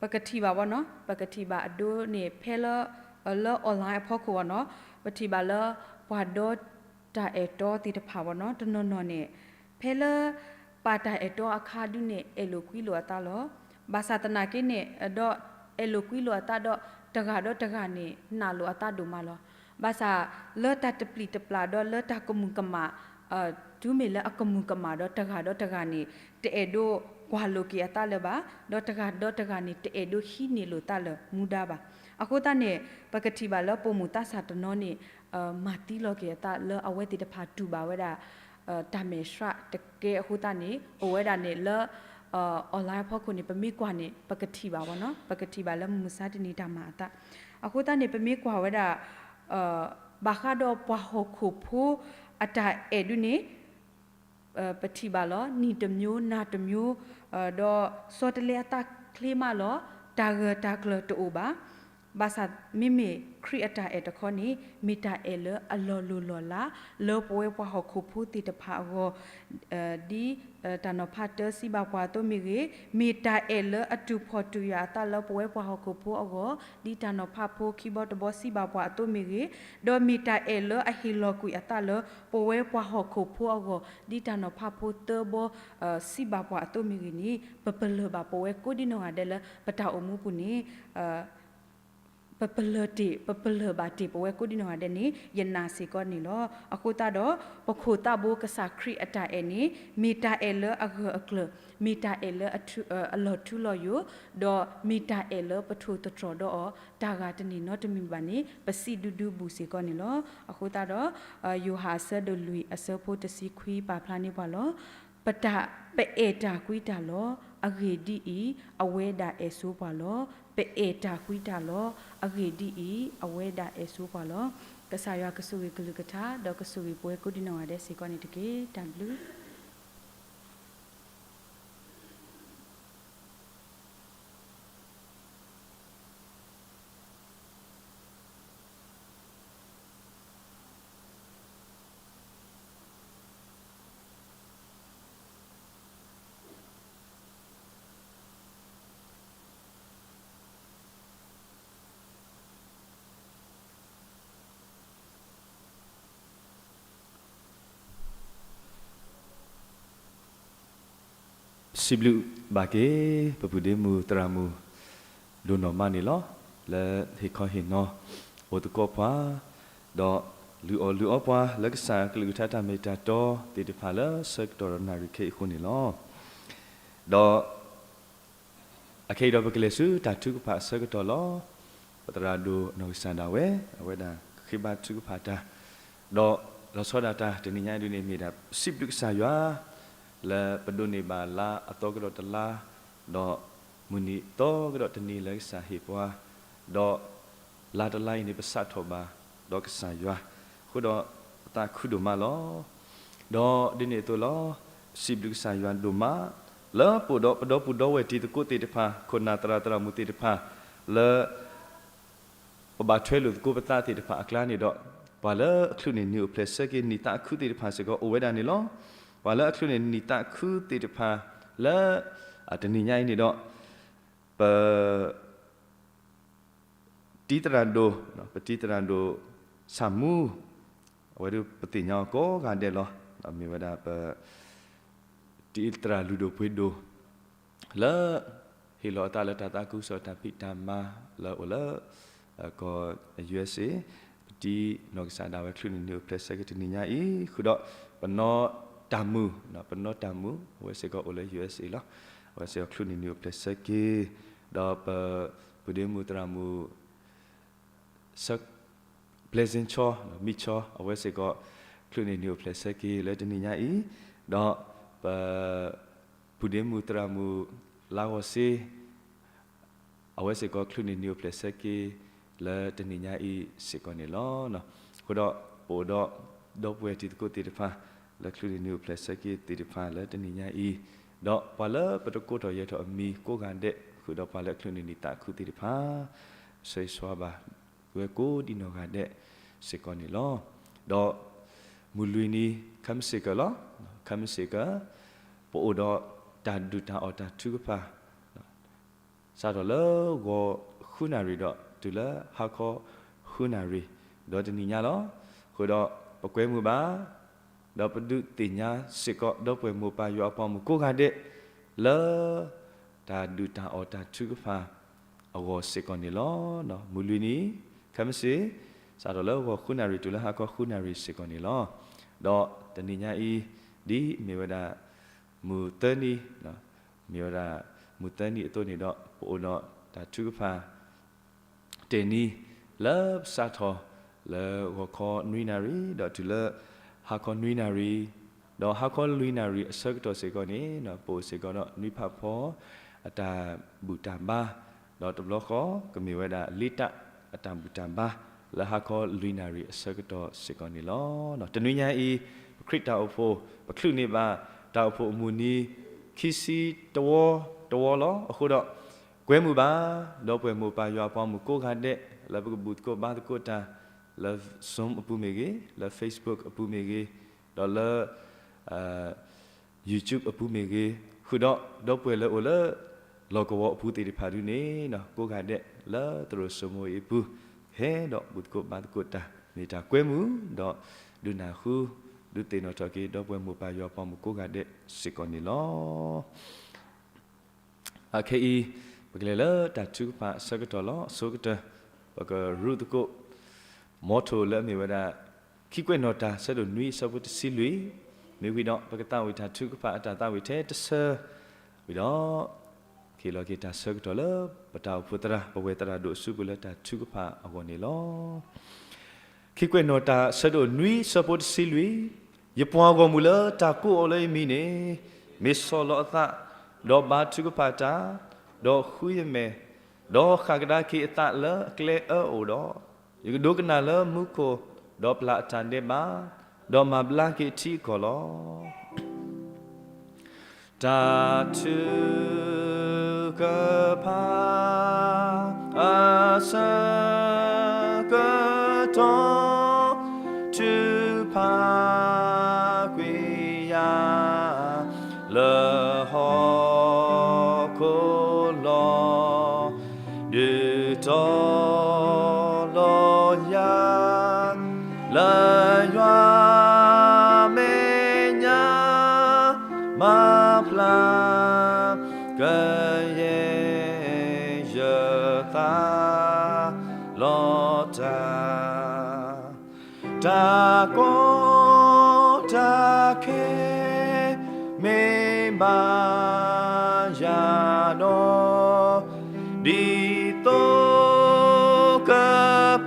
ပကထံၣ်ဘၣ်ဘၣ်နီၤ ပကထံၣ်ဘၣ်အဒိန့ၣ် ဖဲလၢ လၢ online အဖီခိၣ်ဘၣ်နီၤ ပထံၣ်ဘၣ်လၢ ပှၤဒီတၢ်အဲၣ်တီသ့ၣ်တဖၣ်ဘၣ်နီၤ တနီၤနီၤန့ၣ် ဖဲလၢ ပာ်တၢ်အဲၣ်တီအခါဒုးန့ၣ် အဲၣ်လိာ်ကွံလိာ်အသးလီၤ. ဘၣ်ဆၣ်သနာ်က့န့ၣ် ဒီး အဲၣ်လိာ်ကွံလိာ်အသးဒီး တဂၤဒီးတဂၤန့ၣ် နာ်လိာ်အသးဒိၣ်မးလီၤ. ဘၣ်ဆၣ် လၢတၢ်တပျံၤတပျၢ်ဒီးလၢတၢ်ကမူၤကမၣ် တုၤမ့ၢ်လၢအကမူၤကမၣ်ဒီးတဂၤဒီးတဂၤန့ၣ် တအဲၣ်ဒိးကွၢ်လိာ်က့ၤအသးလၢၤဘၣ်, ဒီးတဂၤဒီးတဂၤန့ၣ် တအဲၣ်ဒိးဟံးန့ၢ်လိာ်သးလၢၤမူဒါဘၣ်. အဃိသတးန့ၣ် ပကထံၣ်ဘၣ်လၢပိာ်မုၣ်သးစၢ်တနီၤန့ၣ် မၤသံလီၤက့ၤအသးလၢအဝဲသ့ၣ်တဖၣ်တူၢ်ဘၣ်ဝဲဒၣ် တၢ်မဲာ်ဆှးတကဲအဃိသတးန့ၣ် အိၣ်ဝဲဒၣ်န့ၣ်လၢ online အဖီခိၣ်န့ၣ် ပမ့ၢ်ကွၢ်န့ၣ် ပကထံၣ်ဘၣ်ဘၣ်နီၤ ပကထံၣ်ဘၣ်လၢမုၢ်မဆါတနံၤတၢ်မၤအသး. အဃိသတးန့ၣ် ပမ့ၢ်ကွၢ်ဝဲဒၣ် ဘၣ်ဃးဒီးပှၤဟီၣ်ခိၣ်ဖိအတၢ်အဲၣ်ဒုးန့ၣ် ပထံၣ်ဘၣ်လီၤ နံၤတမျိုး နၤတမျိုး ဒီးဆီတလဲအသးချ့မးလီၤ တၢ်ဂၢၢ်တၢ်ကျၢၤတအိၣ်ဘၣ်. ဘၣ်ဆၣ်မ့မ့ၢ်ခရံာ်အတၢ်အဲၣ်တခီန့ၣ် မ့ၢ်တၢ်အဲၣ်လၢအလီၤလိၢ်လီၤလး လၢပဝဲပှၤဟီၣ်ခိၣ်ဖိသ့ၣ်တဖၣ်အဂီၢ် ဒ်တၢ်နီၤဖးတၢ်စံးဘၣ်ပှၤအသိးမ့ၢ်ဂ့ၤ, မ့ၢ်တၢ်အဲၣ်လၢအတူၢ်ဖှီၣ်တူၢ်ယာ်အသးလၢပဝဲပှၤဟီၣ်ခိၣ်ဖိအဂီၢ်, ဒ်တၢ်နီၤဖးဖိခံဘီတဘီစံးဘၣ်ပှၤအသိးမ့ၢ်ဂ့ၤ, ဒီးမ့ၢ်တၢ်အဲၣ်လၢအဟ့ၣ်လီၤကွံာ်အသးလၢပဝဲပှၤဟီၣ်ခိၣ်ဖိအဂီၢ်, ဒ်တၢ်နီၤဖးဖိသၢဘီ စံးဘၣ်ပှၤအသိးမ့ၢ်ဂ့ၤန့ၣ် ပပလၢၢ်ဘၣ်ပဝဲကိးဒံနီၢ်ဂၤဒဲးလၢပတၢ်အိၣ်မူပူၤန့ၣ် ပပလၢၢ်တ့ၢ် ပပလၢၢ်ဘၣ်တ့ၢ်ပဝဲကိးဒံနီၢ်ဂၤဒဲးန့ၣ် ယနာ်စ့ၢ်ကီးန့ၣ်လီၤ. အဃိသတးဒီး ပခိၣ်သးဘိကစၢ်ခရံာ်အတၢ်အဲၣ်န့ၣ် မ့ၢ်တၢ်အဲၣ်လၢအဂၢၢ်အကျၢၤ, မ့ၢ်တၢ်အဲၣ်လၢအထူ အလီၤထူလီၤယိာ်, ဒီးမ့ၢ်တၢ်အဲၣ်လၢပထိၣ်သတြီၤဒီးအီၤ တၢ်ဂၤတန့ၢ်နီတမံၤဘၣ်န့ၣ် ပစံးဒူဒူဘူးစ့ၢ်ကီးန့ၣ်လီၤ. အဃိသတးဒီး ယိၤဟၣ်အဆၢဒိၣ်လွံၢ်အဆၢဖိတဆံခွံပာ်ဖျါန့ၢ်ပှၤလီၤ. ပတၢ် ပအဲၣ်တၢ်ကွံတၢ်လီၤ. အဂ့ၢ်ဒ်အံၤ, အဝဲဒၣ်အဲၣ်ဆိပှၤလီၤ. ပအဲၣ်တၢ်ကွံတၢ်လီၤ. အဂ့ၢ်ဒ်အံၤ, အဝဲဒၣ်အဲၣ်ဆိပှၤလီၤ. ကစၢ်ယွၤကဆိၣ်ဂ့ၤကလုၢ်ကထါ ဒီးကဆိၣ်ဂ့ၤပဝဲကိးဒံနီၢ်ဂၤဒဲးစ့ၢ်ကီးန့ၣ်တက့ၢ်. တၢ်ဘျုး စံးဘျုးဘၣ်က့ၤ ပပုၢ်ဒ့မုၣ်သရၣ်မုၣ် ဒိၣ်နီၢ်မးန့ၣ်လီၤ. လၢဟ့ၣ်ခီဟ့ၣ်နီၤ အိၣ်သကိးပှၤ ဒီးလုၢ်အီၣ်လုၢ်အီပှၤ လၢကစၢ်ကလုၢ်ကထါတၢ်မ့ၢ်တၢ်တီသ့ၣ်တဖၣ်လၢဆၢကတီၢ်ဒီးနၣ်ရံၣ်ခဲအံၤအဃိန့ၣ်လီၤ. ဒီး အခဲအံၤဒီးပကလဲၤဆူတၢ်ထုကဖၣ်အဆၢကတီၢ်လီၤ. ပသရၣ်ဒိၣ်နီၢ်ကစၢ်ဒၣ်ဝဲ အဝဲဒၣ်ဃ့ဘါထုကဖၣ်တၢ် ဒီးလီၤဆီဒၣ်တၢ်တနံၤညါအံၤဒ်န့ၣ်မ့ၢ်ဒၣ် စံးဘျုးကစၢ်ယွၤ လၢပဒိးန့ၢ်ဘၣ်လါအသီကဒီးတလါ, ဒီးမုၢ်နံၤသီကဒီးတနံၤလၢကစၢ်ဟ့ၣ်ပှၤ, ဒီးလါတလါအံၤန့ၣ် ပစးထီၣ်ဘၣ်ဒီးကစၢ်ယွၤ, အဃိဒီးပသးခုဒိၣ်မးလီၤ. ဒီးဒ်န့ၣ်အသိးလီၤ, စံးဘျုးကစၢ်ယွၤဒိၣ်မး လၢပအိၣ်ဒီးပဒီပုၢ်ဒီဝဲၢ်တံၤသကိးသ့ၣ်တဖၣ် ခိၣ်နၢ်သရၣ်သရၣ်မုၣ်သ့ၣ်တဖၣ် လၢ ပဘၣ်ထွဲလိာ်သကိးပသးသ့ၣ်တဖၣ်အကျါန့ၣ်ဒီး, ပှၤလၢအချုးန့ၢ်နံၣ်အိၣ်ဖျဲၣ်ဆၢက့ၤနံၣ်သးခုသ့ၣ်တဖၣ်စ့ၢ်ကီးအိၣ်ဝဲဒၣ်န့ၣ်လီၤ. ပှၤလၢအချုးန့ၢ်နံၣ်သးခုသ့ၣ်တဖၣ်လၢ တနံၤညါအံၤန့ၣ်ဒီး, ပ တံၤသရၣ်ဒိၣ်, ပတံၤသရၣ်ဒိၣ်ဆၣ်မူ, အဝဲဒၣ်ပသ့ၣ်ညါအီၤကိးဂၤဒဲးလီၤ. မ့ၢ်ဝဲဒၣ်ပ တံၤသရၣ်လုၢ်ဒိၣ်ပှ့ၤဒိၣ် လၢ ဟ့ၣ်လီၤအသးလၢတၢ်သးခုကစီၣ်တၢ်ဖံးတၢ်မၤလၢအိၣ်လၢ ကီၢ် ယူအက်စ့ၣ်, ပတံၤနီၢ်ကစၢ်ဒၣ်ဝဲချုးန့ၢ်နံၣ်အိၣ်ဖျဲၣ်ဆၢက့ၤတနံၤညါအံၤ, ဃုာ်ဒီးပနီၢ်တၢ်မုၢ်, ပနီၢ်တၢ်မုၢ် အဝဲစ့ၢ်ကီးအိၣ်လၢ ယူအက်စ့ၣ် လီၤ. အဝဲစ့ၢ်ကီးချုးန့ၢ်နံၣ်အိၣ်ဖျဲၣ်ဆၢက့ၤ, ဒီးပပုၢ်ဒ့မုၣ်သရၣ်မုၣ် ဆၢ ပျဲစ့ၣ်ဆီ, မံဆီ, အဝဲစ့ၢ်ကီး ချုးန့ၢ်နံၣ်အိၣ်ဖျဲၣ်ဆၢက့ၤလၢတနံၤညါအံၤ, ဒီးပ ပုၢ်ဒ့မုၣ်သရၣ်မုၣ် လါဂီၤစ့, အဝဲစ့ၢ်ကီးချုးန့ၢ်နံၣ်အိၣ်ဖျဲၣ်ဆၢက့ၤ လၢတနံၤညါအံၤစ့ၢ်ကီးန့ၣ်လီၤ. အဃိဒီးပအိၣ်ဒီး ဒီပုၢ်ဝဲၢ်တံၤသကိးသ့ၣ်တဖၣ် လၢချုးန့ၢ်နံၣ်အိၣ်ဖျဲၣ်ဆၢက့ၤသ့ၣ်တဖၣ်လၢတနံၤညါအံၤ, ဒီးပှၤလၢပတကိးထီၣ်ယဲၤထီၣ်အမံၤကိးဂၤဒဲး ဃုာ်ဒီးပှၤလၢချုးန့ၢ်နံၣ်သးခုသ့ၣ်တဖၣ် ဆၢဂ့ၤဆၢဝါဘၣ် ဝဲကိးဒံနီၢ်ဂၤဒဲးစ့ၢ်ကီးန့ၣ်လီၤ. ဒီး မုၢ်လွံၢ်နံၤ ခဲမုၢ်ဆ့ၣ်ကီးလီၤ. ခဲမုၢ်ဆ့ၣ်ကီး ပအိၣ်ဒီးတၢ်ဒုၣ်တၢ်အီၣ်တၢ်ထုကဖၣ် စးထီၣ်လၢဂီၤဃုနၣ်ရံၣ်ဒီးတုၤလၢဟါခီဃုနၣ်ရံၣ် ဒီးတနံၤညါလီၤ. အဃိဒီးပကွဲမုာ်ဘၣ် ဒီးပဒုးသ့ၣ်ညါစ့ၢ်ကီး ဒီပုၢ်ဝဲၢ်မိၢ်ပၢ်ယွၤအပှၤမုၣ်ကိးဂၤဒဲး လၢ တၢ်ဒုၣ်တၢ်အီၣ်တၢ်ထုကဖၣ်အဂီၢ်စ့ၢ်ကီးန့ၣ်လီၤ. မုၢ်လွံၢ်နံၤ ခဲမုၢ်ဆ့ၣ် စးထီၣ်လၢဂီၤဃုနၣ်ရံၣ်တုၤလၢဟါခီဃုနၣ်ရံၣ်စ့ၢ်ကီးန့ၣ်လီၤ. ဒီးတနံၤညါအံၤ ဒ်မ့ၢ်ဝဲဒၣ် မုၢ်သၢနံၤ မ့ၢ်ဝဲဒၣ် မုၢ်သၢနံၤအသိးန့ၣ်ဒီး ပအိၣ်ဒီးတၢ်ထုကဖၣ် တ့ၢ်နံၤ လၢပစးထီၣ်လၢဂီၤခီနွံနၣ်ရံၣ် ဒီးတုၤလၢဟါခီနွံနၣ်ရံၣ်, ဒီးဟါခီလွံၢ်နၣ်ရံၣ်အဆၢကတီၢ်စ့ၢ်ကီးန့ၣ် ပအိၣ်စ့ၢ်ကီးဒီးနွံဖးဖီအတၢ်ဘူၣ်တၢ်ဘါ, ဒီးတဘျီဃီကမ့ၢ်ဝဲဒၣ်လ့တၢ်အတၢ်ဘူၣ်တၢ်ဘါ လၢဟါခီလွံၢ်နၣ်ရံၣ်အဆၢကတီၢ်စ့ၢ်ကီးန့ၣ်လီၤ. တနွံညါအံၤ ပခရံာ်တၢ်အိၣ်ဖှိၣ် ပချုးန့ၢ်ဘၣ်တၢ်အိၣ်ဖှိၣ်အမုၢ်နံၤ ခံဆံတဝီတဝီလီၤ. အဃိဒီး ကွဲမုာ်ဘၣ် ဒီပုၢ်ဝဲၢ်မိၢ်ပၢ်ယွၤအပှၤမုၣ်ကိးဂၤဒဲး လၢပကဘူၣ်သကိးဘါသကိးတၢ် လၢ Zoom အပူၤမ့ၢ်ဂ့ၤ, လၢ Facebook အပူၤမ့ၢ်ဂ့ၤ, ဒီးလၢ YouTube အပူၤမ့ၢ်ဂ့ၤ, ဃုာ်ဒီးဒီပုၢ်ဝဲၢ်လၢအိၣ်လၢ လီၢ်ကဝီၤအပူၤသ့ၣ်တဖၣ်ဒုန့ၣ် ကိးဂၤဒဲးလၢသရိာ်စိမိၤအံၤအပူၤ ဟဲဒီးဘူၣ်သကိးဘါသကိးတၢ် မ့ၢ်တၢ်ကွဲမုာ် ဒီးဒုးနၢ်ဟူ ဒုးသ့ၣ်နီၣ်ထီၣ်က့ၤ ဒီပုၢ်ဝဲၢ်မိၢ်ပၢ်ယွၤအပှၤမုၣ်ကိးဂၤဒဲးစ့ၢ်ကီးန့ၣ်လီၤ. အခဲအံၤ ပကလဲၤလၢတၢ်ထုကဖၣ်အဆၢကတီၢ်လီၤ. အဆိကတၢၢ် ပကရူၢ်သကိး motto လၢအမ့ၢ်ဝဲဒၣ် ခံကွဲးနီၣ်တၢ် ဆၢဒိၣ်နွံ ဆၢဖိတဆံလွံၢ်, မ့ၢ်ဝံၤဒီး ပကသးဝံၣ်တၢ်ထုကဖၣ်အတၢ်သးဝံၣ်ထဲတဆၢ, ဝံၤဒီး ကဟ့ၣ်လီၤက့ၤတၢ်ဆၢကတီၢ်လၢ ပတၢ်အိၣ်ဖှိၣ်သရၣ် ပဝဲသရၣ်ဒိၣ်အစုပူၤလၢတၢ်ထုကဖၣ်အဂီၢ်န့ၣ်လီၤ. ခံကွဲးနီၣ်တၢ် ဆၢဒိၣ်နွံ ဆၢဖိတဆံလွံၢ်, ယပှၤဂီၢ်မုၢ်လၢတၢ်ကိးအီၤလၢယမံၤန့ၣ်, မ့ၢ်ဆီၣ်လီၤအသး, ဒီးဘါထုကဖၣ်တၢ်, ဒီးဃုယမဲာ်, ဒီးဃၣ်ကဒါက့ၤအသးလၢအကျဲအၢအအိၣ်ဒီး, ယကဒိကနၣ်လၢမူခိၣ်, ဒီးပျၢ်အတၢ်ဒဲးဘး, ဒီးမၤဘျါက့ၤထံအကီၢ်လီၤ. တၢ်ထုကဖၣ်အဆၢကတီၢ်, ထုးဖးကွံာ်ယၤလၢဟီၣ်ခိၣ်လီၤ. ဒုးတီၤလီၤယၤ လၢယွၤမဲာ်ညါ မၤဖျါကယဲၢ်ယသးလီၤတၢ် တၢ်ကီတၢ်ခဲ မ့ၢ်ဘၣ်ယၤဒီး, ဒ်သိးက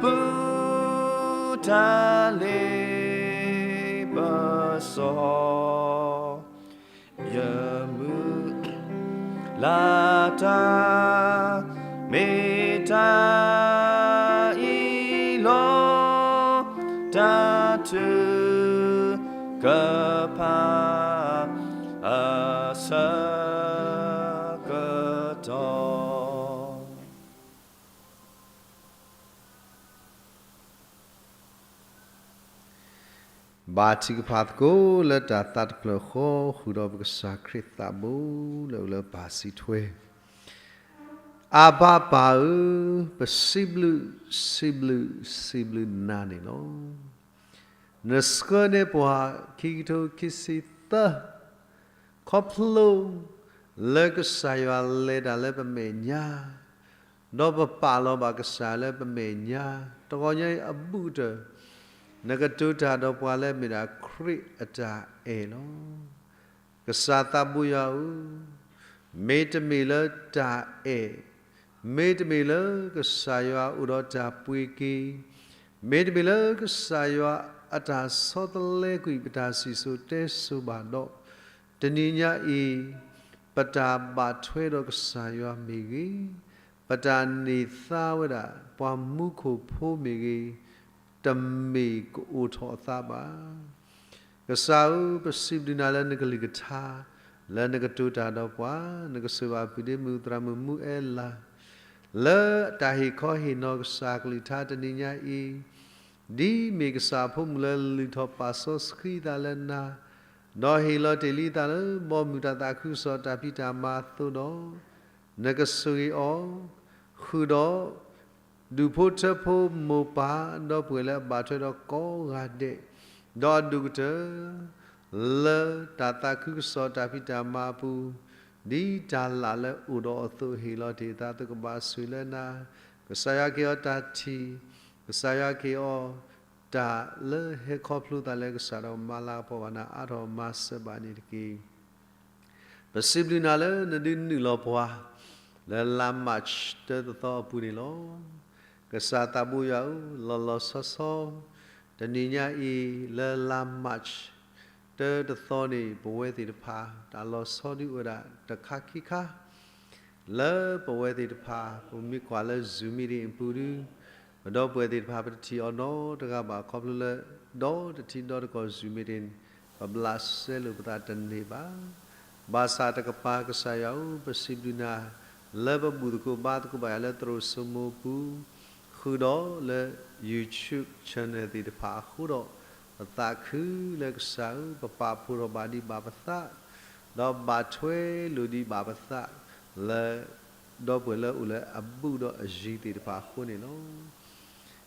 ပုၢ်တၢ်လ့ပစီ ယမုၢ်လၢ်တၢ် မ့ၢ်တၢ်အံၤလီၤ. တၢ်ထုကဖၣ်အဆၢကတီၢ် ဘါထုကဖၣ်သကိးလၢတၢ်သးတဖျၢၣ်ဃီ ဃုာ်ဒီးပကစၢ်ခရံာ်သးဘိလၢအိၣ်လၢပၢ်စံးထွဲ, အဘၣ်ပၢ်ဧၢ, ပစံးဘျုး, စံးဘျုး, စံးဘျုးနၤန့ၣ်လီၤ. နဆှၢန့ၢ်ပှၤခံကထိခံဆံသၢ ခီဖျိလၢကစၢ်ယွၤလဲၤတၢ်လၢပမဲာ်ညါ, ဒီးပပာ်လီၤဘၣ်ကစၢ်လၢပမဲာ်ညါ, တဂီၤညါအံၤအဘူးကတၢၢ်, နကတိၤတၢ်ဒီးပှၤလၢအမ့ၢ်ဒၣ်ခရံာ်အတၢ်အဲၣ်လီၤ. ကစၢ်သးဘိယွၤဧၢ, မ့တမ့ၢ်လၢတၢ်အဲၣ်, မ့တမ့ၢ်လၢကစၢ်ယွၤအိၣ်ဒီးတၢ်ပှ့ၤက့ၤ, မ့တမ့ၢ်လၢကစၢ်ယွၤအတၢ်ဆီတလဲကွံာ်ပတၢ်စံၣ်စိၤတဲစိၤဘၣ်ဒီး, တနံၤညါအံၤ ပတၢ်ဘၣ်ထွဲဒီးကစၢ်ယွၤမ့ၢ်ဂ့ၤ, ပတၢ်န့ၢ်သါဝဲဒၣ်ပှၤမူခိၣ်ဖိမ့ၢ်ဂ့ၤ, တမ့ၢ်ကအိၣ်ထီၣ်အသးဘၣ်. ကစၢ်ဧၢ, ပစံးဘျုးနၤလၢနကလုၢ်ကထါ, လၢနကတိၤတၢ်ဒီးပှၤ, နကစၢ်ဘၣ်ပုၢ်ဒ့မုၣ်သရၣ်မုၣ်မူအဲလး, လၢတၢ်ဟ့ၣ်ခီဟ့ၣ်နီၤကစၢ်ကလုၢ်ကထါတနံၤညါအံၤ, ဒ်မ့ၢ်ကစၢ်အဖိမုၣ်လၢလုၢ်ထီၣ်ပာ်စီဆှံအသးလၢနၤ, ဒီးဟ့ၣ်လီၤတ့ၢ်လံအသးလၢဘီမုၢ်တၢ်သးခုကစီၣ်တၢ်ဖံးတၢ်မၤအသိးဒီး, နကဆိၣ်ဂ့ၤအီၤ, ဃုာ်ဒီး ဒူၣ်ဖိထၢဖိမိၢ်ပၢ်ဒီပုၢ်ဝဲၢ်လၢအဘၣ်ထွဲဒီးကိးဂၤဒဲး, ဒီးအဒိၣ်ကတၢၢ် လၢတၢ်သးခုကစီၣ်တၢ်ဖံးတၢ်မၤအပူၤ, ဒ်တၢ်လၢ်လၢအိၣ်ဒီးအီၤအသိးဟ့ၣ်လီၤတ့ၢ်အသးအသိးကဘၣ်ဆိၣ်ဂ့ၤလၢနၤ, ကစၢ်ယွၤကဟ့ၣ်အီၤတၢ်ထံၣ်, ကစၢ်ယွၤကဟ့ၣ်အီၤ တၢ်လၢဟဲခီဖျိသးလၢကစၢ်ဒီးမၤလၤကပီၤဘၣ်နၤအါထီၣ်မၤစၢၤဘၣ်န့ၣ်တက့ၢ်. ပစံးဘျုးနၤလၢနဒုးနုာ်လီၤပှၤ လၢလါ March တၢတသီအပူၤန့ၣ်လီၤ. ကစၢ်သးဘိယွၤဧၢ, လီၤလီၤဆီဆီ တနံၤညါအံၤလၢလါ March တၢတသီန့ၣ် ပဝဲသ့ၣ်တဖၣ် တၢ်လီၤဆီဒုးအိၣ်ဝဲဒၣ်တခါခံခါ လၢပဝဲသ့ၣ်တဖၣ် ပမ့ၢ်ကွၢ်လၢ Zoom meeting အပူၤဒုး, ပဒီပုၢ်ဝဲၢ်သ့ၣ်တဖၣ် ပတထံၣ်အီၤနီတဂၤဘၣ် ခီဖျိလၢ ဒီတထံၣ်ဒီတကီၢ် Zoom meeting ပဘျးစဲလိာ်ပသးတန့ၢ်ဘၣ်. ဘၣ်ဆၣ်တကပၤကစၢ်ယွၤဧၢ, ပစံးဘျုးနၤ လၢပဘူၣ်သကိးဘါသကိးဘၣ်ယၤလၢသရိာ်စိမိၤပူၤ, ဃုာ်ဒီးလၢ YouTube channel သ့ၣ်တဖၣ်အဃိဒီး, ပသးခုလၢကစၢ်ဧၢ, ပပာ်ဖှိၣ်ထီၣ်ဘၣ်ဒံးဘၣ်ပသး ဒီးဘၣ်ထွဲလိာ်ဒံးဘၣ်ပသး လၢ ဒီပုၢ်ဝဲၢ်လၢအိၣ်လၢအဘူးဒီးအယံၤသ့ၣ်တဖၣ်အဃိန့ၣ်လီၤ.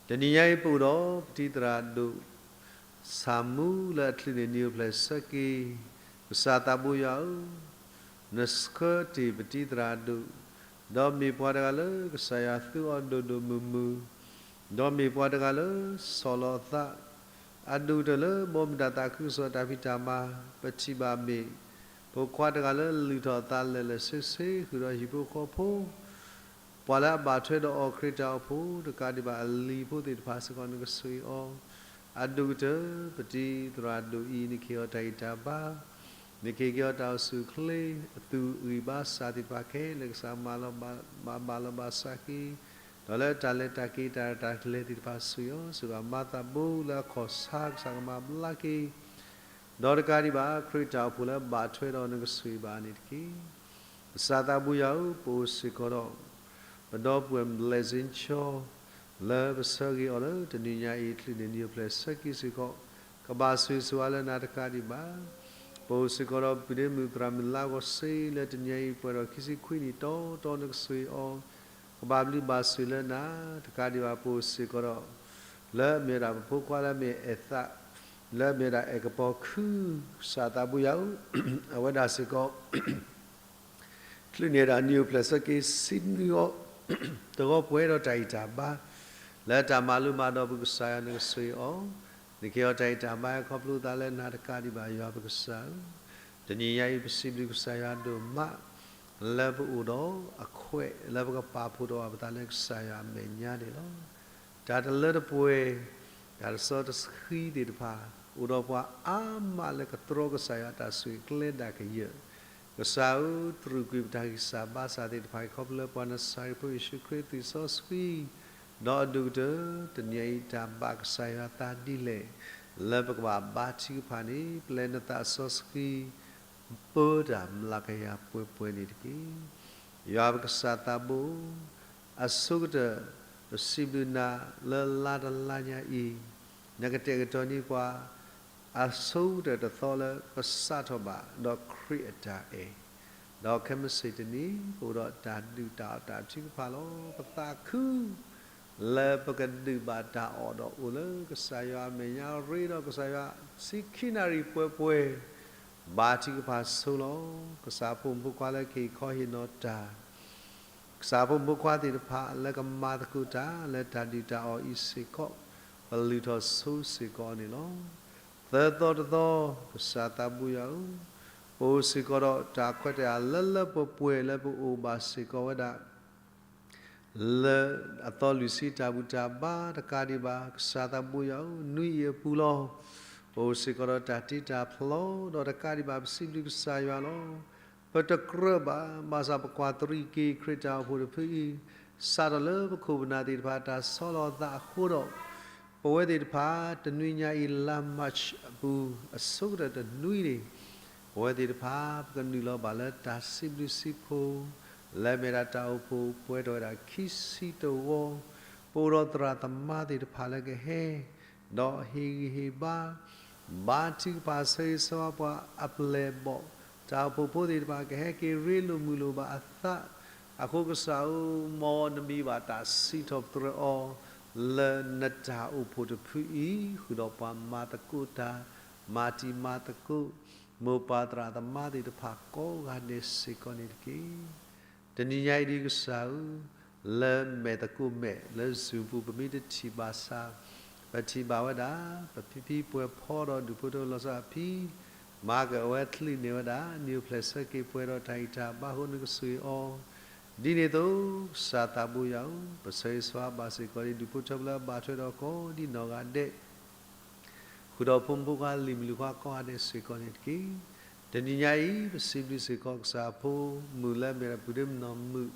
တနံၤညါအံၤပအိၣ်ဒီးပတံၤသရၣ်ဒိၣ် ဆၣ်မူလၢအချုးန့ၢ်နံၣ်အိၣ်ဖျဲၣ်ဆၢက့ၤ, ကစၢ်သးဘိယွၤဧၢ, နဆှၢတ့ၢ်ပတံၤသရၣ်ဒိၣ်, ဒီးမ့ၢ်ပှၤတဂၤလၢကစၢ်ယွၤသူအီၤဒိၣ်ဒိၣ်မုၢ်မုၢ် ဒီးမ့ၢ်ပှၤတဂၤလၢဆီၣ်လီၤအသး အဒိၣ်ကတၢၢ်လၢဘီမုၢ်တၢ်သးခုကစီၣ်တၢ်ဖံးတၢ်မၤ, ပထံၣ်ဘၣ်မ့ၢ် ဖိခွါတဂၤလၢလုၢ်ထီၣ်အသးလဲာ်လဲာ်ဆ့ဆ့ ဃုာ်ဒီးဟံၣ်ဖိဃီဖိ ပှၤလၢအဘၣ်ထွဲဒီးအီၤခရံာ်တၢ်အိၣ်ဖှိၣ် တကးဒံးဘၣ်အလံၤဖိသ့ၣ်တဖၣ်စ့ၢ်ကီး နကဆိၣ်ဂ့ၤအီၤ, အဒိၣ်ကတၢၢ် ပတံၤသရၣ်ဒိၣ်အံၤ နကဟ့ၣ်အီၤတၢ်ဂံၢ်တၢ်ဘါ, နကဟ့ၣ်က့ၤအီၤတၢ်အိၣ်ဆူၣ်အိၣ်ချ့, အသူၣ်အဂံၢ်ဘါစၢ်သ့ၣ်တဖၣ်ခဲလၢာ် ကစၢ်မၤလီၤဘၣ် ဘၣ်လီၤဘၣ်စးက့ၤ, ဒီးလၢတၢ်လဲၤတၢ်က့ၤတၢ်ရဲၣ်တၢ်ကျဲၤသ့ၣ်တဖၣ်ဆိၣ်ဂ့ၤအီၤ, စ့ၢ်ကီးမၤသးဘိလၢအခီၣ်ဆါ ကစၢ်ကမၤဘျါက့ၤ ဒီးတကးဒံးဘၣ် ခရံာ်တၢ်အိၣ်ဖှိၣ်လၢဘၣ်ထွဲဒီးနကဆိၣ်ဂ့ၤဘၣ်န့ၣ်တက့ၢ်. ကစၢ်သးဘိယွၤဧၢ, ပအိၣ်စ့ၢ်ကီးဒီး ပဒီပုၢ်ဝဲၢ် ဘျဲၣ်စ့ၣ်ကၠီ လၢပဆၢဂ့ၤအီၤလၢတနံၤညါအံၤ ချုးန့ၢ်နံၣ်အိၣ်ဖျဲၣ်ဆၢက့ၤစ့ၢ်ကီး, ကဘၣ်ဆိၣ်ဂ့ၤဆိၣ်ဝါလၢနၤတကးဒံးဘၣ် ပအိၣ်စ့ၢ်ကီးဒီးပုၢ်ဒ့မုၣ်သရၣ်မုၣ်လါဂီၤစ့ လၢတနံၤညါအံၤ ပှဲၤဒီးခံဆံခွံနံၣ်တီတီ နကဆိၣ်ဂ့ၤအီၤ, ကဘၣ်ဘျုးဘၣ်ဆိၣ်လၢနၤ, တကးဒံးဘၣ် ပအိၣ်စ့ၢ်ကီးဒီး လၢအမ့ၢ်ဝဲဒၣ်ပဖိခွါလၢအမ့ၢ်အဲၣ်သး, လၢအမ့ၢ်ဝဲဒၣ်အဲၣ်ကပီၤခု, ကစၢ်သးဘိယွၤဧၢ, အဝဲဒၣ်စ့ၢ်ကီး ချုးန့ၢ်ဒၣ်နံၣ်အိၣ်ဖျဲၣ်ဆၢက့ၤ စံးဘျုးအီၤ, တဂီၤပှဲၤဒီးတၢ်ဂံၢ်တၢ်ဘါ, လၢတၢ်မၤလိမၤဒိးပူၤ ကစၢ်ယွၤနကဆိၣ်ဂ့ၤအီၤ, နကဟ့ၣ်အီၤတၢ်ဂံၢ်တၢ်ဘါ ခီဖျိသးလၢနၤတကးဒံးဘၣ် ယွၤပကစၢ်ဧၢ, တနံၤညါအံၤ ပစံးဘျုးကစၢ်ယွၤဒိၣ်မး လၢပအိၣ်ဒီးအခွဲး လၢပကပာ်ဖှိၣ်ထီၣ်ဘၣ်ပသးလၢကစၢ်ယွၤအမဲာ်ညါန့ၣ်လီၤ. တၢ်တလၢတပှဲၤ, တၢ်တစီတဆှံသ့ၣ်တဖၣ် အိၣ်ဒီးပှၤအါမးလၢကတြီကစၢ်ယွၤအတၢ်ဆိၣ်ဂ့ၤကျဲဒၣ်ကယၢၢ်, ကစၢ်ဧၢ, တရူးကွံာ်ပတၢ်ဂံၢ်စၢ်ဘါစၢ်သ့ၣ်တဖၣ် ခီဖျိလၢပှၤနစၤရ့းဖိယ့ၣ်ၡူးခရံာ်အသွံၣ်စီဆှံ, ဒီးအဒိၣ်ကတၢၢ် တနံၤအံၤတၢ်ဘၣ်ကစၢ်ယွၤအသးဒ်လဲၣ်, လၢပကဘၣ်ဘါထုကဖၣ်န့ၣ် ပျဲနသးစီဆှံ ပၢတၢ်မျးကယၤပှဲၤပှဲၤန့ၣ်တက့ၢ်. ယွၤပကစၢ်သးဘိ, အဆိကတၢၢ် ပစံးဘျုးနၤလၢလါတလါညါအံၤ, နကတဲာ်ကတီၤန့ၢ်ပှၤ အဆိကတၢၢ်တသီလၢပစးထီၣ်ဘၣ်ဒီးခရံာ်အတၢ်အဲၣ်, ဒီးခဲမုၢ်ဆ့ၣ်တနံၤ ပအိၣ်ဒီးတၢ်ဒုၣ်တၢ်အီၣ်တၢ်ထုကဖၣ်လီၤ. ပသးခု လၢပကဒုၣ်ဘၣ်တၢ်အီၣ်ဒီးအိၣ်လၢကစၢ်ယွၤအမဲာ်ညါ ရ့ဒီးကစၢ်ယွၤ ဆံခံနၣ်ရံၣ်ပှဲၤပှဲၤ ဘါထုကဖၣ်ဆိလီၤ. ကစၢ်ဖိမုၣ်ဖိခွါလၢကဟ့ၣ်ခီဟ့ၣ်နီၤတၢ်, ကစၢ်ဖိမုၣ်ဖိခွါသ့ၣ်တဖၣ်လၢကမၤသကိးတၢ် လၢတၢ်ဒုၣ်တၢ်အီၣ်အံၤစ့ၢ်ကီး, ပလုၢ်ထီၣ်ဆိစ့ၢ်ကီးန့ၣ်လီၤ. သၢသီတသီ, ကစၢ်သးဘိယွၤဧၢ, ပအိၣ်စ့ၢ်ကီးဒီးတၢ်ခွဲးတၢ်ယာ်လၢလၢပှဲၤပှဲၤလၢပအိၣ်ဘၣ်စ့ၢ်ကီးဝဲဒၣ် လၢအသီလွံၢ်ဆံတၢ်ဘူၣ်တၢ်ဘါတကးဒံးဘၣ် ကစၢ်သးဘိယွၤဧၢ, နွံအံၤအပူၤလီၤ. ပအိၣ်စ့ၢ်ကီးဒီးတၢ်တ့တၢ်ဖျီ ဒီးတကးဒံးဘၣ် ပစံးဘျုးကစၢ်ယွၤလီၤ. ပတကြၢးဘၣ် ဘၣ်ဆၣ်ပကွၢ်တရံးက့ၤခရံာ်တၢ်အိၣ်ဖှိၣ်တဖုအံၤ, စးထီၣ်လၢပခိၣ်ပနၢ်သ့ၣ်တဖၣ်တၢ်ဆီလီၤအသးအဃိဒီး ပဝဲသ့ၣ်တဖၣ် တနွံညါအံၤ လါမၢ်ၡးအပူၤ အဆိကတၢၢ်တနွံန့ၣ် ပဝဲသ့ၣ်တဖၣ် ပကနုာ်လီၤဘၣ်လၢတၢ်စံးဘျုးစံးဖှိၣ် လၢအမ့ၢ်ဒၣ်တၢ်အိၣ်ဖှိၣ်ပှဲၤထီၣ်ဝဲဒၣ်ခံဆံတဝီ, ပအိၣ်ဒီးသရၣ်သမါသ့ၣ်တဖၣ်လၢကဟဲ ဒီးဟ့ၣ်ဂံၢ်ဟ့ၣ်ဘါ ဘါထုကဖၣ်ဆၢဂ့ၤဆၢဝါပှၤအပျဲၢ်အဘီၣ်, တၢ်အိၣ်ဖှိၣ်ဖိသ့ၣ်တဖၣ် ကဟဲက့ၤရ့လိာ်မုာ်လိာ်ဘၣ်အသး, အဃိကစၢ်ဧၢ, မ်နမံၤဘၣ်တၢ်စံးထီၣ်ပတြၢၤအီၤ လၢနတၢ်အိၣ်ဖှိၣ်တဖုအံၤ ဃုာ်ဒီးပှၤမၤသကိးတၢ်, မၤတံၤမၤသကိး, မိၢ်ပၢ်သရၣ်သမါသ့ၣ်တဖၣ်ကိးဂၤဒဲးစ့ၢ်ကီးန့ၣ်တက့ၢ်. တနံၤညါအံၤဒ်ကစၢ်ဧၢ, လၢမဲာ်သကိးမဲာ် လၢ Zoom ပူၤ ပမ့ၢ်တထံၣ်ဘၣ်ဆၣ်, ပထံၣ်ဘၣ်ဝဲဒၣ် ပဖံဖံပှဲၤဖီဒီးဒူၣ်ဖိထၢဖိလီၤဆီအဖံ, မၤက့ၤအဝဲချုးန့ၢ်ဝဲဒၣ် နံၣ်အိၣ်ဖျဲၣ်ဆၢက့ၤပှဲၤဒီးတၢ်ဂံၢ်တၢ်ဘါအဃိ နကဆိၣ်ဂ့ၤအီၤ, ဒ်န့ၣ်အသိး ကစၢ်သးဘိယွၤဧၢ, ပဆၢဂ့ၤဆၢဝါဘၣ်စ့ၢ်ကီး ဒူၣ်ဖိထၢဖိလၢအဘၣ်ထွဲဒီးကိးဒံနီၢ်ဂၤဒဲး ဃုာ်ဒီးဖိမုၣ်ဖိခွါလံၤမုၣ်လံၤခွါကိးဂၤဒဲးစ့ၢ်ကီးန့ၣ်တက့ၢ်. တနံၤညါအံၤ ပစံးဘျုးစ့ၢ်ကီးကစၢ်အဖိမုၣ် လၢအမ့ၢ်ဒၣ်ပုၢ်ဒ့မုၣ်နီၢ်မုၣ်,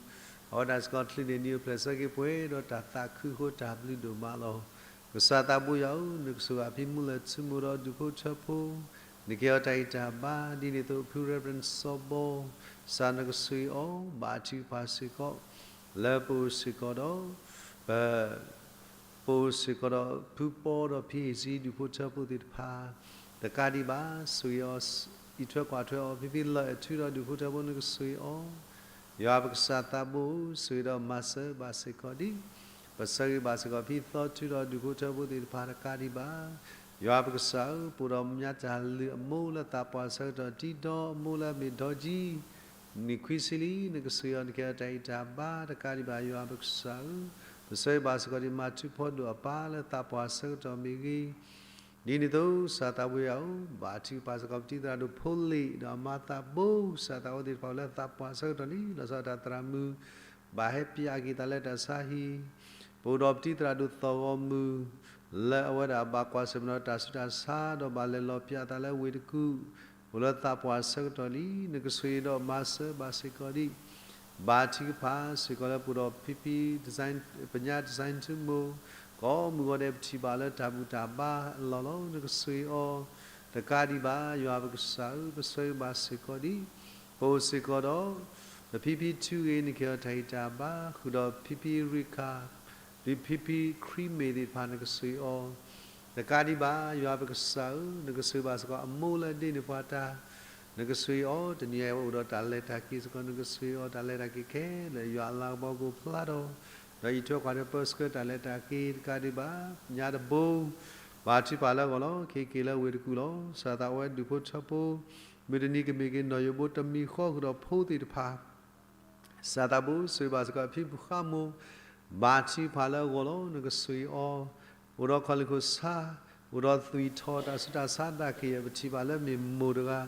အဝဲဒၣ်စ့ၢ်ကီးချုးန့ၢ် နံၣ်အိၣ်ဖျဲၣ်ဆၢက့ၤပှဲၤဒီးတၢ်သးခုအဃိ တၢ်ဘျုးဒိၣ်မးလီၤ. ကစၢ်သးဘိယွၤဧၢ, နကဆိၣ်ဂ့ၤအဖံမူလၢၢ်ထူမိၢ်ဒီးဒူၣ်ဖိထၢဖိ, နကဟ့ၣ်အီၤတၢ်ဂံၢ်တၢ်ဘါ, ဒ်န့ၣ်အသိး ဖု Reverend စီၤဘီ, ကစၢ်နကဆိၣ်ဂ့ၤအီၤ ဘါထုကဖၣ်စ့ၢ်ကီး လၢပအိၣ်စ့ၢ်ကီးဒီး ပ ပအိၣ်စ့ၢ်ကီးဒီးဖုပီဒီးဖံဟ့ၣ်ဆံ ဒူၣ်ဖိထၢဖိသ့ၣ်တဖၣ်, တကးဒံးဘၣ် ဆိၣ်ဂ့ၤအီၤ အံးထွဲကွၢ်ထွဲအီၤ, ဖံဖံလီၤအဲၣ်ထုဒီးဒူၣ်ဖိထၢဖိ နကဆိၣ်ဂ့ၤအီၤ, ယွၤပကစၢ်သးဘိဧၢ, ဆိၣ်ဂ့ၤဒီးမၤစၢၤဘၣ်စ့ၢ်ကီးဒံး, ပဆၢဂ့ၤဘၣ်စ့ၢ်ကီး ဖံသီထုဒီးဒူၣ်ဖိထၢဖိသ့ၣ်တဖၣ်တကးဒံးဘၣ်, ယွၤပကစၢ်ဧၢ, ပအိၣ်ဒီးမၠါတၢ်လုၢ်အမိၢ်လၢသးပှၢ်ဆၢကတီၢ် တံၤဒီးအမိၢ်လၢအမ့ၢ်ဒီကၠံ နံၣ်ခွံဆံလံ, နကဆိၣ်ဂ့ၤအီၤ နကဟ့ၣ်အီၤတၢ်ဂံၢ်တၢ်ဘါတကးဒံးဘၣ် ယွၤပကစၢ်ဧၢ, ပဆၢဂ့ၤဘၣ်စ့ၢ်ကီးဒံး မၤထူဖီဒိၣ်အပၢ်လၢသးပှၢ်ဆၢကတီၢ်မ့ၢ်ဂ့ၤ, ဒ်န့ၣ်အသိး ကစၢ်သးဘိယွၤဧၢ, ဘါထုကဖၣ်စ့ၢ်ကီးပတံၤသရၣ်ဒိၣ်ဖိလ့ၣ် ဒီးအမၤသးဘိ ကစၢ်သးအိၣ်သ့ၣ်တဖၣ်လၢသးပှၢ်ဆၢကတီၢ်လံ လီၤဆီဒၣ်တၢ်သရၣ်မုၣ် ဘၣ်ဟဲပၠးက့ၤသးလၢတၢ်ဆါဟံၣ်, ပအိၣ်ဒီးပတံၤသရၣ်ဒိၣ်သီၣ်ဂီၤမုၢ် လၢအဝဲဒၣ်ဘၣ်ကွၢ်ဆၢၣ်မဲာ်ဒီးတၢ်ဆူးတၢ်ဆါ ဒီးဘၣ်လဲၤလီၤပၠးသးလၢဝ့ၢ်တကူၣ် အိၣ်လၢသးပှၢ်ဆၢကတီၢ်လံ, နကဆိၣ်ဂ့ၤဒီးမၤစၢၤဘၣ်စ့ၢ်ကီးဒံး ဘါထုကဖၣ်စ့ၢ်ကီးလၢပအိၣ်ဒီးဖံဖံ ပညါ design ထူမိၢ် ကိးမုၢ်ဂီၤဒဲး ပထံၣ်ဘၣ်လၢတၢ်ဘူၣ်တၢ်ဘါအလီၢ်လီၤ. နကဆိၣ်ဂ့ၤအီၤ တကးဒံးဘၣ် ယွၤပကစၢ်ဧၢ, ပဆၢဂ့ၤဘၣ်စ့ၢ်ကီးဒံး ပအိၣ်စ့ၢ်ကီးဒီး ပဖံဖံထူဂ့ၤ နကဟ့ၣ်အီၤတၢ်ဂံၢ်တၢ်ဘါ ဃုာ်ဒီးဖံဖံရ့ခၣ် ဒ်ဖံဖံခရံာ်မ့ၢ်သ့ၣ်တဖၣ် နကဆိၣ်ဂ့ၤအီၤ တကးဒံးဘၣ် ယွၤပကစၢ်ဧၢ, နကဆိၣ်ဂ့ၤဘၣ်စ့ၢ်ကီးအမိၢ်လၢအဒ့န့ၢ်ပှၤတၢ်, နကဆိၣ်ဂ့ၤအီၤ တနံၤအံၤအိၣ်ဒီးတၢ်လဲၤတၢ်က့ၤစ့ၢ်ကီး နကဆိၣ်ဂ့ၤအီၤ တၢ်လဲၤတၢ်က့ၤခဲလၢာ် ယွၤအလၤကပီၤကအိၣ်ဖျါထီၣ်, ဒီးအံးထွဲကွၢ်ထွဲပၢဆှၢတၢ်လဲၤတၢ်က့ၤ တကးဒံးဘၣ် ညါတဘိ ဘါထုကဖၣ်လၢအဂီၢ်လီၤ. ခ့က့ၤလၢဝ့ၢ်တကူၣ်လီၤ. ကစၢ်သးအိၣ်ဝဲဒူၣ်ဖိထၢဖိ မုၢ်တနံၤကမ့ၢ်က့ၤနီၢ်ယိးဘိ တမံၤဃီ ဃုာ်ဒီးဖိသ့ၣ်တဖၣ် ကစၢ်သးဘိ ဆိၣ်ဂ့ၤဘၣ်စ့ၢ်ကီးအဖံဖုဃါမိၢ်, ဘါထုကဖၣ်လၢအဂီၢ်လီၤ. နကဆိၣ်ဂ့ၤအီၤ အိၣ်ဒီးခီၣ်လ့ၢ်ခိၣ်ဆါ, အိၣ်ဒီးသွံၣ်ထီၣ်တၢ်ဆူးတၢ်ဆါ တၢ်ကယဲၢ် ပထံၣ်ဘၣ်လၢမ့ၢ်မိၢ်တဂၤ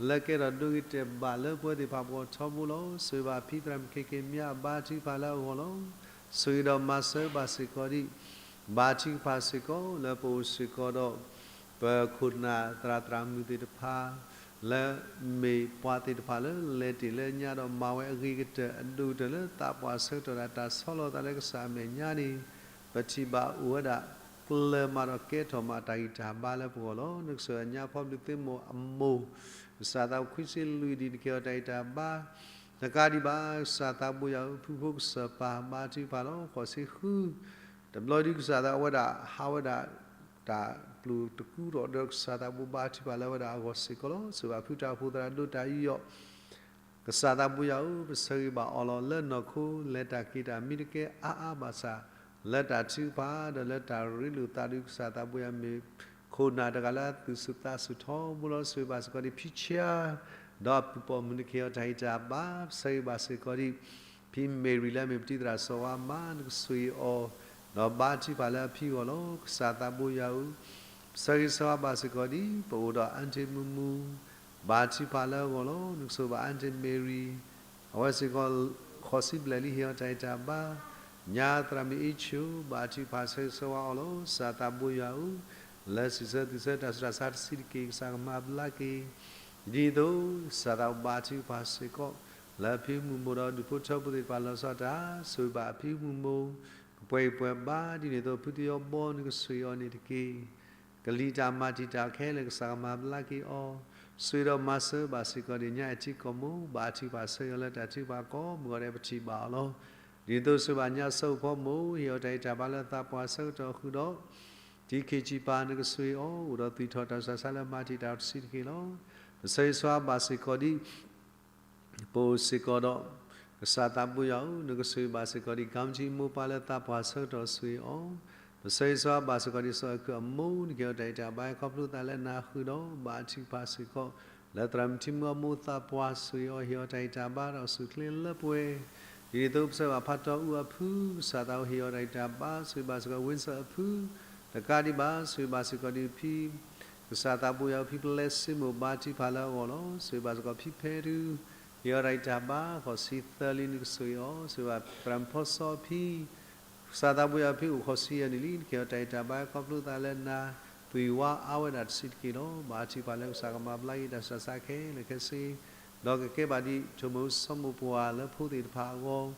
လၢကဲထီၣ်ဒိဂ့ၤတဲာ်ဘၣ်လၢပဝဲသ့ၣ်တဖၣ်ပဂီၢ်ထီဘိလီၤ. ဆိၣ်ဂ့ၤဘၣ်ဖံသရၣ်မုၣ် ခ့က့ၤမၠါ ဘါထုကဖၣ်လၢအဂီၢ်လီၤ. ဆိၣ်ဂ့ၤဒီးမၤစၢၤဘၣ်စ့ၢ်ကီးဒံး ဘါထုကဖၣ်စ့ၢ်ကီး လၢပအိၣ်စ့ၢ်ကီးဒီး ပခိၣ်နၢ်သရၣ်သရၣ်မုၣ်သ့ၣ်တဖၣ် လၢမ့ၢ်ပှၤသ့ၣ်တဖၣ်လၢလဲၤတ့ၢ်လၢညါဒီးမၤဝဲအဂ့ၤကတၢၢ်အဒိၣ်ကတၢၢ်လၢသးပှၢ်ဆၢကတီၢ်ဒၣ်တၢ်ဆီလီၤသးလၢကစၢ်အမဲာ်ညါန့ၣ် ပထံၣ်ဘၣ်အိၣ်ဝဲဒၣ် ကျၢၤမးဒီးကဲထီၣ်မးတၢ်ဂံၢ်တၢ်ဘါလၢပဂီၢ်လီၤ. နကဆိၣ်ဂ့ၤညါဖီဘျုးသ့ၣ်မိၢ်အမိၢ် ကစၢ်သးအိၣ်ခွံဆံလွံၢ်ဒံး နကဟ့ၣ်အီၤတၢ်ဂံၢ်တၢ်ဘါ တကးဒံးဘၣ် ကစၢ်သးဘိယွၤဧၢ ဖုဖိကစၢၢ်ပၢ် ဘါထုကဖၣ်လီၤ. ဃိးဆံဃု တဘျီဒုးကစၢ်သးအိၣ်ဝဲဒၣ် ဟးဝဲဒၣ် တၢ်ပျိာ်တကူထီၣ်ဒီးကစၢ်သးဘိဘါထုကဖၣ်လၢအဝဲဒၣ်အဂီၢ်စ့ၢ်ကီးလီၤ. ဆိၣ်ဂ့ၤဘၣ်ဖုတၢ်အိၣ်ဖှိၣ်သရၣ်ဒိၣ်တၢ်ယူးယီၣ် ကစၢ်သးဘိယွၤဧၢ ပဆၢဂ့ၤဘၣ်အီၤလီၤ. လၢနီၢ်ခိလဲၤတၢ်က့ၤတၢ်မံတကဲအါအါဘၣ်ဆၣ် လၢတၢ်ထုကဖၣ်ဒီးလၢတၢ်ရ့လိာ်သးဒုး ကစၢ်သးဘိယွၤမ့ၢ်ခိၣ်နၢ်တဂၤလၢအသူၣ်ဆူၣ်သးဆူၣ်ထီဘိလီၤ. ဆိၣ်ဂ့ၤဘၣ်စ့ၢ်ကီးဒံးဖံဆါ ဒီးအပုၢ်ပိာ်မုၣ် နကဟ့ၣ်အီၤတၢ်ဂံၢ်တၢ်ဘါ ပဆၢဂ့ၤဘၣ်စ့ၢ်ကီးဒံး ဖံမ့ၢ်ရံၤလၢအမ့ၢ်ပတံၤသရၣ်စီၤဝါမါ နကဆိၣ်ဂ့ၤအီၤ ဒီးဘါထုကဖၣ်လၢအဖံအဂီၢ်လီၤ. ကစၢ်သးဘိယွၤဧၢ ပဆၢဂ့ၤဆၢဝါဘၣ်စ့ၢ်ကီးဒံး ပအိၣ်ဒီးအၢၣ်တ့ၢ်မုၢ်မုၢ် ဘါထုကဖၣ်လၢအဂီၢ်လီၤ. နကဆိၣ်ဂ့ၤဘၣ်အၢၣ်တ့ၢ်မ့ၢ်ရံၤ အဝဲစ့ၢ်ကီး ဃိးဆံဘျဲၣ်လံ ဟ့ၣ်အီၤတၢ်ဂံၢ်တၢ်ဘါ ညါသရၣ်မုၣ်အ့ၣ်ဆိၣ် ဘါထုကဖၣ်ဆၢဂ့ၤဆၢဝါအီၤလီၤ. ကစၢ်သးဘိယွၤဧၢ လၢစံးဆၢသူၣ်ဆၢတၢ်ဆူးတၢ်ဆါတဆံးတက့ၢ် ကစၢ်ကမၤဘျါက့ၤ ဒ်သိး ကစၢ်သးဘိဘါထုကဖၣ်စ့ၢ်ကီး လၢအဖံမုၢ်မိၢ်ဒီးဒူၣ်ဖိထၢဖိသ့ၣ်တဖၣ်လီၤဆီဒၣ်တၢ် ဆိၣ်ဂ့ၤဘၣ်အဖံမုၢ်မိၢ် ကပှဲၤဂံၢ်ပှဲၤဘါ ဒ်န့ၣ်အသိး ဖုသယီဘီ နကဆိၣ်ဂ့ၤအီၤန့ၣ်တက့ၢ်. ကလံၤတၢ်မၤတံာ်တာ်ခဲလၢာ် ကစၢ်ကမၤဘျါက့ၤအီၤ ဆိၣ်ဂ့ၤဒီးမၤစၢၤဘၣ်စ့ၢ်ကီးဒံး ညါအဲၣ်ထံကီၢ်မိၢ် ဘါထုကဖၣ်ဆၢဂ့ၤအီၤလၢတၢ်ထုကဖၣ်ကိးမုၢ်ဂီၤဒဲး ပထံၣ်ဘၣ်အီၤလီၤ. ဒ်န့ၣ်အသိး ဆိၣ်ဂ့ၤဘၣ်ညါစီၤပီမိၢ် ဟ့ၣ်အီၤတၢ်ဂံၢ်တၢ်ဘါလၢသးပှၢ်ဆၢကတီၢ်ဃုာ်ဒီး တံၤခ့ၣ်ကၠံၣ်ပၤ နကဆိၣ်ဂ့ၤအီၤ အိၣ်ဒီးသွံၣ်ထီၣ်တၢ်ဆူးတၢ်ဆါလၢမၤတံာ်တာ်အီၤတဆံးတက့ၢ်လီၤ. ပဆၢဂ့ၤဆၢဝါဘၣ်စ့ၢ်ကီးဒံး ပအိၣ်စ့ၢ်ကီးဒီး ကစၢ်သးဘိယွၤဧၢ နကဆိၣ်ဂ့ၤဘၣ်စ့ၢ်ကီးဒံး ကၣ်မထံမိၢ်ပၢ်လၢသးပှၢ်ဆၢကတီၢ်ဆိၣ်ဂ့ၤအီၤ ပဆၢဂ့ၤဆၢဝါဘၣ်စ့ၢ်ကီးဒံး စီၤအဲၣ်ခုအမိၢ် နကဟ့ၣ်အီၤတၢ်ဂံၢ်တၢ်ဘါ ခီဖျိသးလၢနၤဃုာ်ဒီး ဘါထုကဖၣ်စ့ၢ်ကီး လၢသရၣ်မုၣ်ထံမုၢ်အမိၢ်သးပှၢ်ဆိၣ်ဂ့ၤအီၤ ဟ့ၣ်အီၤတၢ်ဂံၢ်တၢ်ဘါဒီးဆူၣ်ချ့လၢပှဲၤ ဒ်န့ၣ်အသိး ပဆၢဂ့ၤဘၣ်ဖးတီအူအဖု ကစၢ်သးဘိဟ့ၣ်အီၤတၢ်ဂံၢ်တၢ်ဘါ ဆိၣ်ဂ့ၤဘၣ်စ့ၢ်ကီး ဝ့စၢၣ်အဖု တကးဒံးဘၣ် ဆိၣ်ဂ့ၤဘၣ်စ့ၢ်ကီးဒံးဖံ ကစၢ်သးဘိယွၤဧၢ ဖံပလဲစ့မိၢ် ဘါထုကဖၣ်လၢအဂီၢ်လီၤ. ဆိၣ်ဂ့ၤဘၣ်စ့ၢ်ကီးဖံဖဲဒု ဟ့ၣ်အီၤတၢ်ဂံၢ်တၢ်ဘါ ဃိးဆံသၢလံ နကဆိၣ်ဂ့ၤအီၤ ဆိၣ်ဂ့ၤဘၣ်သရၣ်မုၣ်ဖီစီအဖံ ကစၢ်သးဘိယွၤဧၢ ဖံအိၣ်ဃိးဆံယဲၢ်နံၣ်လံ နကဟ့ၣ်အီၤတၢ်ဂံၢ်တၢ်ဘါ ခီဖျိသးလၢနၤ သွံၣ်ဝါအါဝဲဒၣ်တဆံးတက့ၢ်လီၤ. ဘါထုကဖၣ်လၢကစၢ်ကမၤဘျါက့ၤတၢ်ဆူးတၢ်ဆါခဲလၢာ်ခဲဆ့ ဒီးကကဲဘၣ်ဒံး ထိၣ်မိၣ်စီၤမိၣ်ပှၢ်လၢဖိသ့ၣ်တဖၣ်အဂီၢ်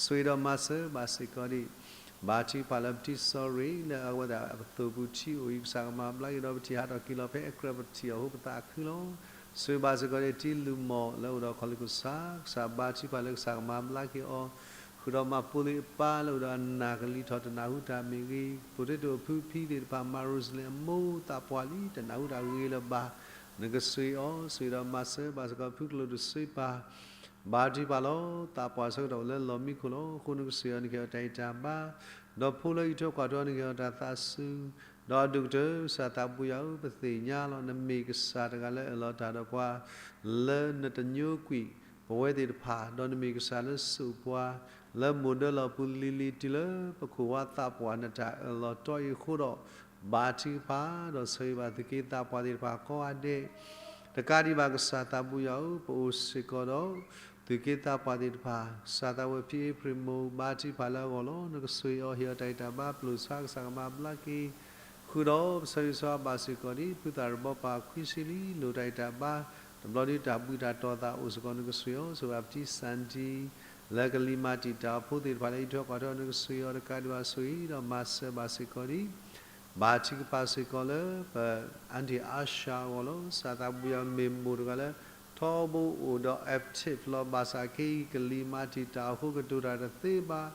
ဆိၣ်ဂ့ၤဒီးမၤစၢၤဘၣ်စ့ၢ်ကီးဒံး ဘါထုကဖၣ်လၢပတံၤစီၤရ့ၣ် လၢအဝဲဒၣ်အပသိၣ်ပူၤထံအိၣ်အံၤ ကစၢ်ကမၤဘျါက့ၤဒီးပထံၣ်ဟးထီၣ်က့ၤလီၤဖဲအကြၢးပထံၣ်အီၤဖိပသးခုလီၤ. ဆိၣ်ဂ့ၤဘၣ်စ့ၢ်ကီးဒံးတံၤလူၢ်မီၢ်လၢအိၣ်ဒီးခီၣ်လ့ၢ်ခိၣ်ဆါ ကစၢ်ဘါထုကဖၣ်လၢကစၢ်ကမၤဘျါက့ၤအီၤ ဃုာ်ဒီးမၤပိာ်လံအပၢ်လၢအိၣ်ဒီးအနၢ်ကလံၤထီၣ်တနၢ်ဟူတၢ်မ့ၢ်ဂ့ၤ ပိၤတ့တိၣ်အဖုဖံသ့ၣ်တဖၣ် မၤရိစလဲအမိၢ်သးပှၢ်လံ တနၢ်ဟူတၢ်ဂ့ၤလၢၤဘၣ် နကဆိၣ်ဂ့ၤအီၤ ဆိၣ်ဂ့ၤဒီးမၤစၢၤဘၣ်စ့ၢ်ကီးဖုကလိာ်ဒိၣ်စ့ပၤ ဘါထုကဖၣ်လီၤ. သးပှၢ်ဆၢကတီၢ်အိၣ်လၢလီၢ်မံခိၣ်လီၤ. အဃိနကဆိၣ်ဂ့ၤအီၤ နကဟ့ၣ်အီၤတၢ်ဂံၢ်တၢ်ဘါ ဒီးဖိလၢအအံးထွဲကွၢ်ထွဲအီၤ နကဟ့ၣ်အီၤတၢ်သးစူၤ ဒီးအဒိၣ်ကတၢၢ် ကစၢ်သးဘိယွၤဧၢ ပသ့ၣ်ညါလီၤ နမ့ၢ်ကစၢ်တဂၤလၢအအၢၣ်လီၤတၢ်ဒီးပှၤ လၢနတညိကွံာ်ပဝဲသ့ၣ်တဖၣ် ဒီးနမ့ၢ်ကစၢ်လၢစိာ်ပှၤ လၢမိၢ်ဒၢလီၢ်ပူၤလံၤလံၤ တုၤလၢပခိၣ်ဝါသးပှၢ်နတၢ်အၢၣ်လီၤတီအံၤအဃိဒီး, ဘါထုကဖၣ် ဒီးဆၢဂ့ၤဘၣ်သုးက့သးပှၢ်သ့ၣ်တဖၣ်ကိးဂၤဒဲး, တကးဒံးဘၣ်ကစၢ်သးဘိယွၤဧၢ, ပအိၣ်စ့ၢ်ကီးဒီး သုးက့သးပှၢ်သ့ၣ်တဖၣ်, ကစၢ်သးဝဲဖံအ့ဖြ့ၣ်မိၢ် ဘါထုကဖၣ်လၢအဂီၢ်လီၤ. နကဆိၣ်ဂ့ၤအီၤ ဟ့ၣ်အီၤတၢ်ဂံၢ်တၢ်ဘါ ပျိာ်ဆါကစၢ်ကမၤဘျါက့ၤ ဃုာ်ဒီး ပဆၢဂ့ၤဆၢဝါဘၣ်စ့ၢ်ကီးဒ် ဖုသၣ်ရဘီပၢ်ခွံဆံလံ လိၣ်တၢ်ဂံၢ်တၢ်ဘါ, တဘျီဒ်တၢ်ဘှံးတၢ်တီၤသးအိၣ်စ့ၢ်ကီး နကဆိၣ်ဂ့ၤအီၤ, ဆိၣ်ဂ့ၤဘၣ်ပတံၢ်စၣ်တံၢ် လၢကလံၤမၤတံာ်တာ်အဖိသ့ၣ်တဖၣ်လၢဟံၣ်ထွဲကွၢ်ထွဲ နကဆိၣ်ဂ့ၤအီၤ တကးဒံးဘၣ်ဆိၣ်ဂ့ၤဒီးမၤစၢၤဘၣ်စ့ၢ်ကီးဒ် ဘါထုကဖၣ်စ့ၢ်ကီးလၢပ Aunty Asha အဂီၢ်လီၤ. ကစၢ်သးဘိယွၤမ့ၢ်မိၢ်တဂၤလၢ ထီဘိအိၣ်ဒီး active လီၤ. ဘၣ်ဆၣ်ခဲအံၤ ကလံၤမၤတံာ်တာ်အဃိ ကတိၤတၢ်တသ့ဘၣ်,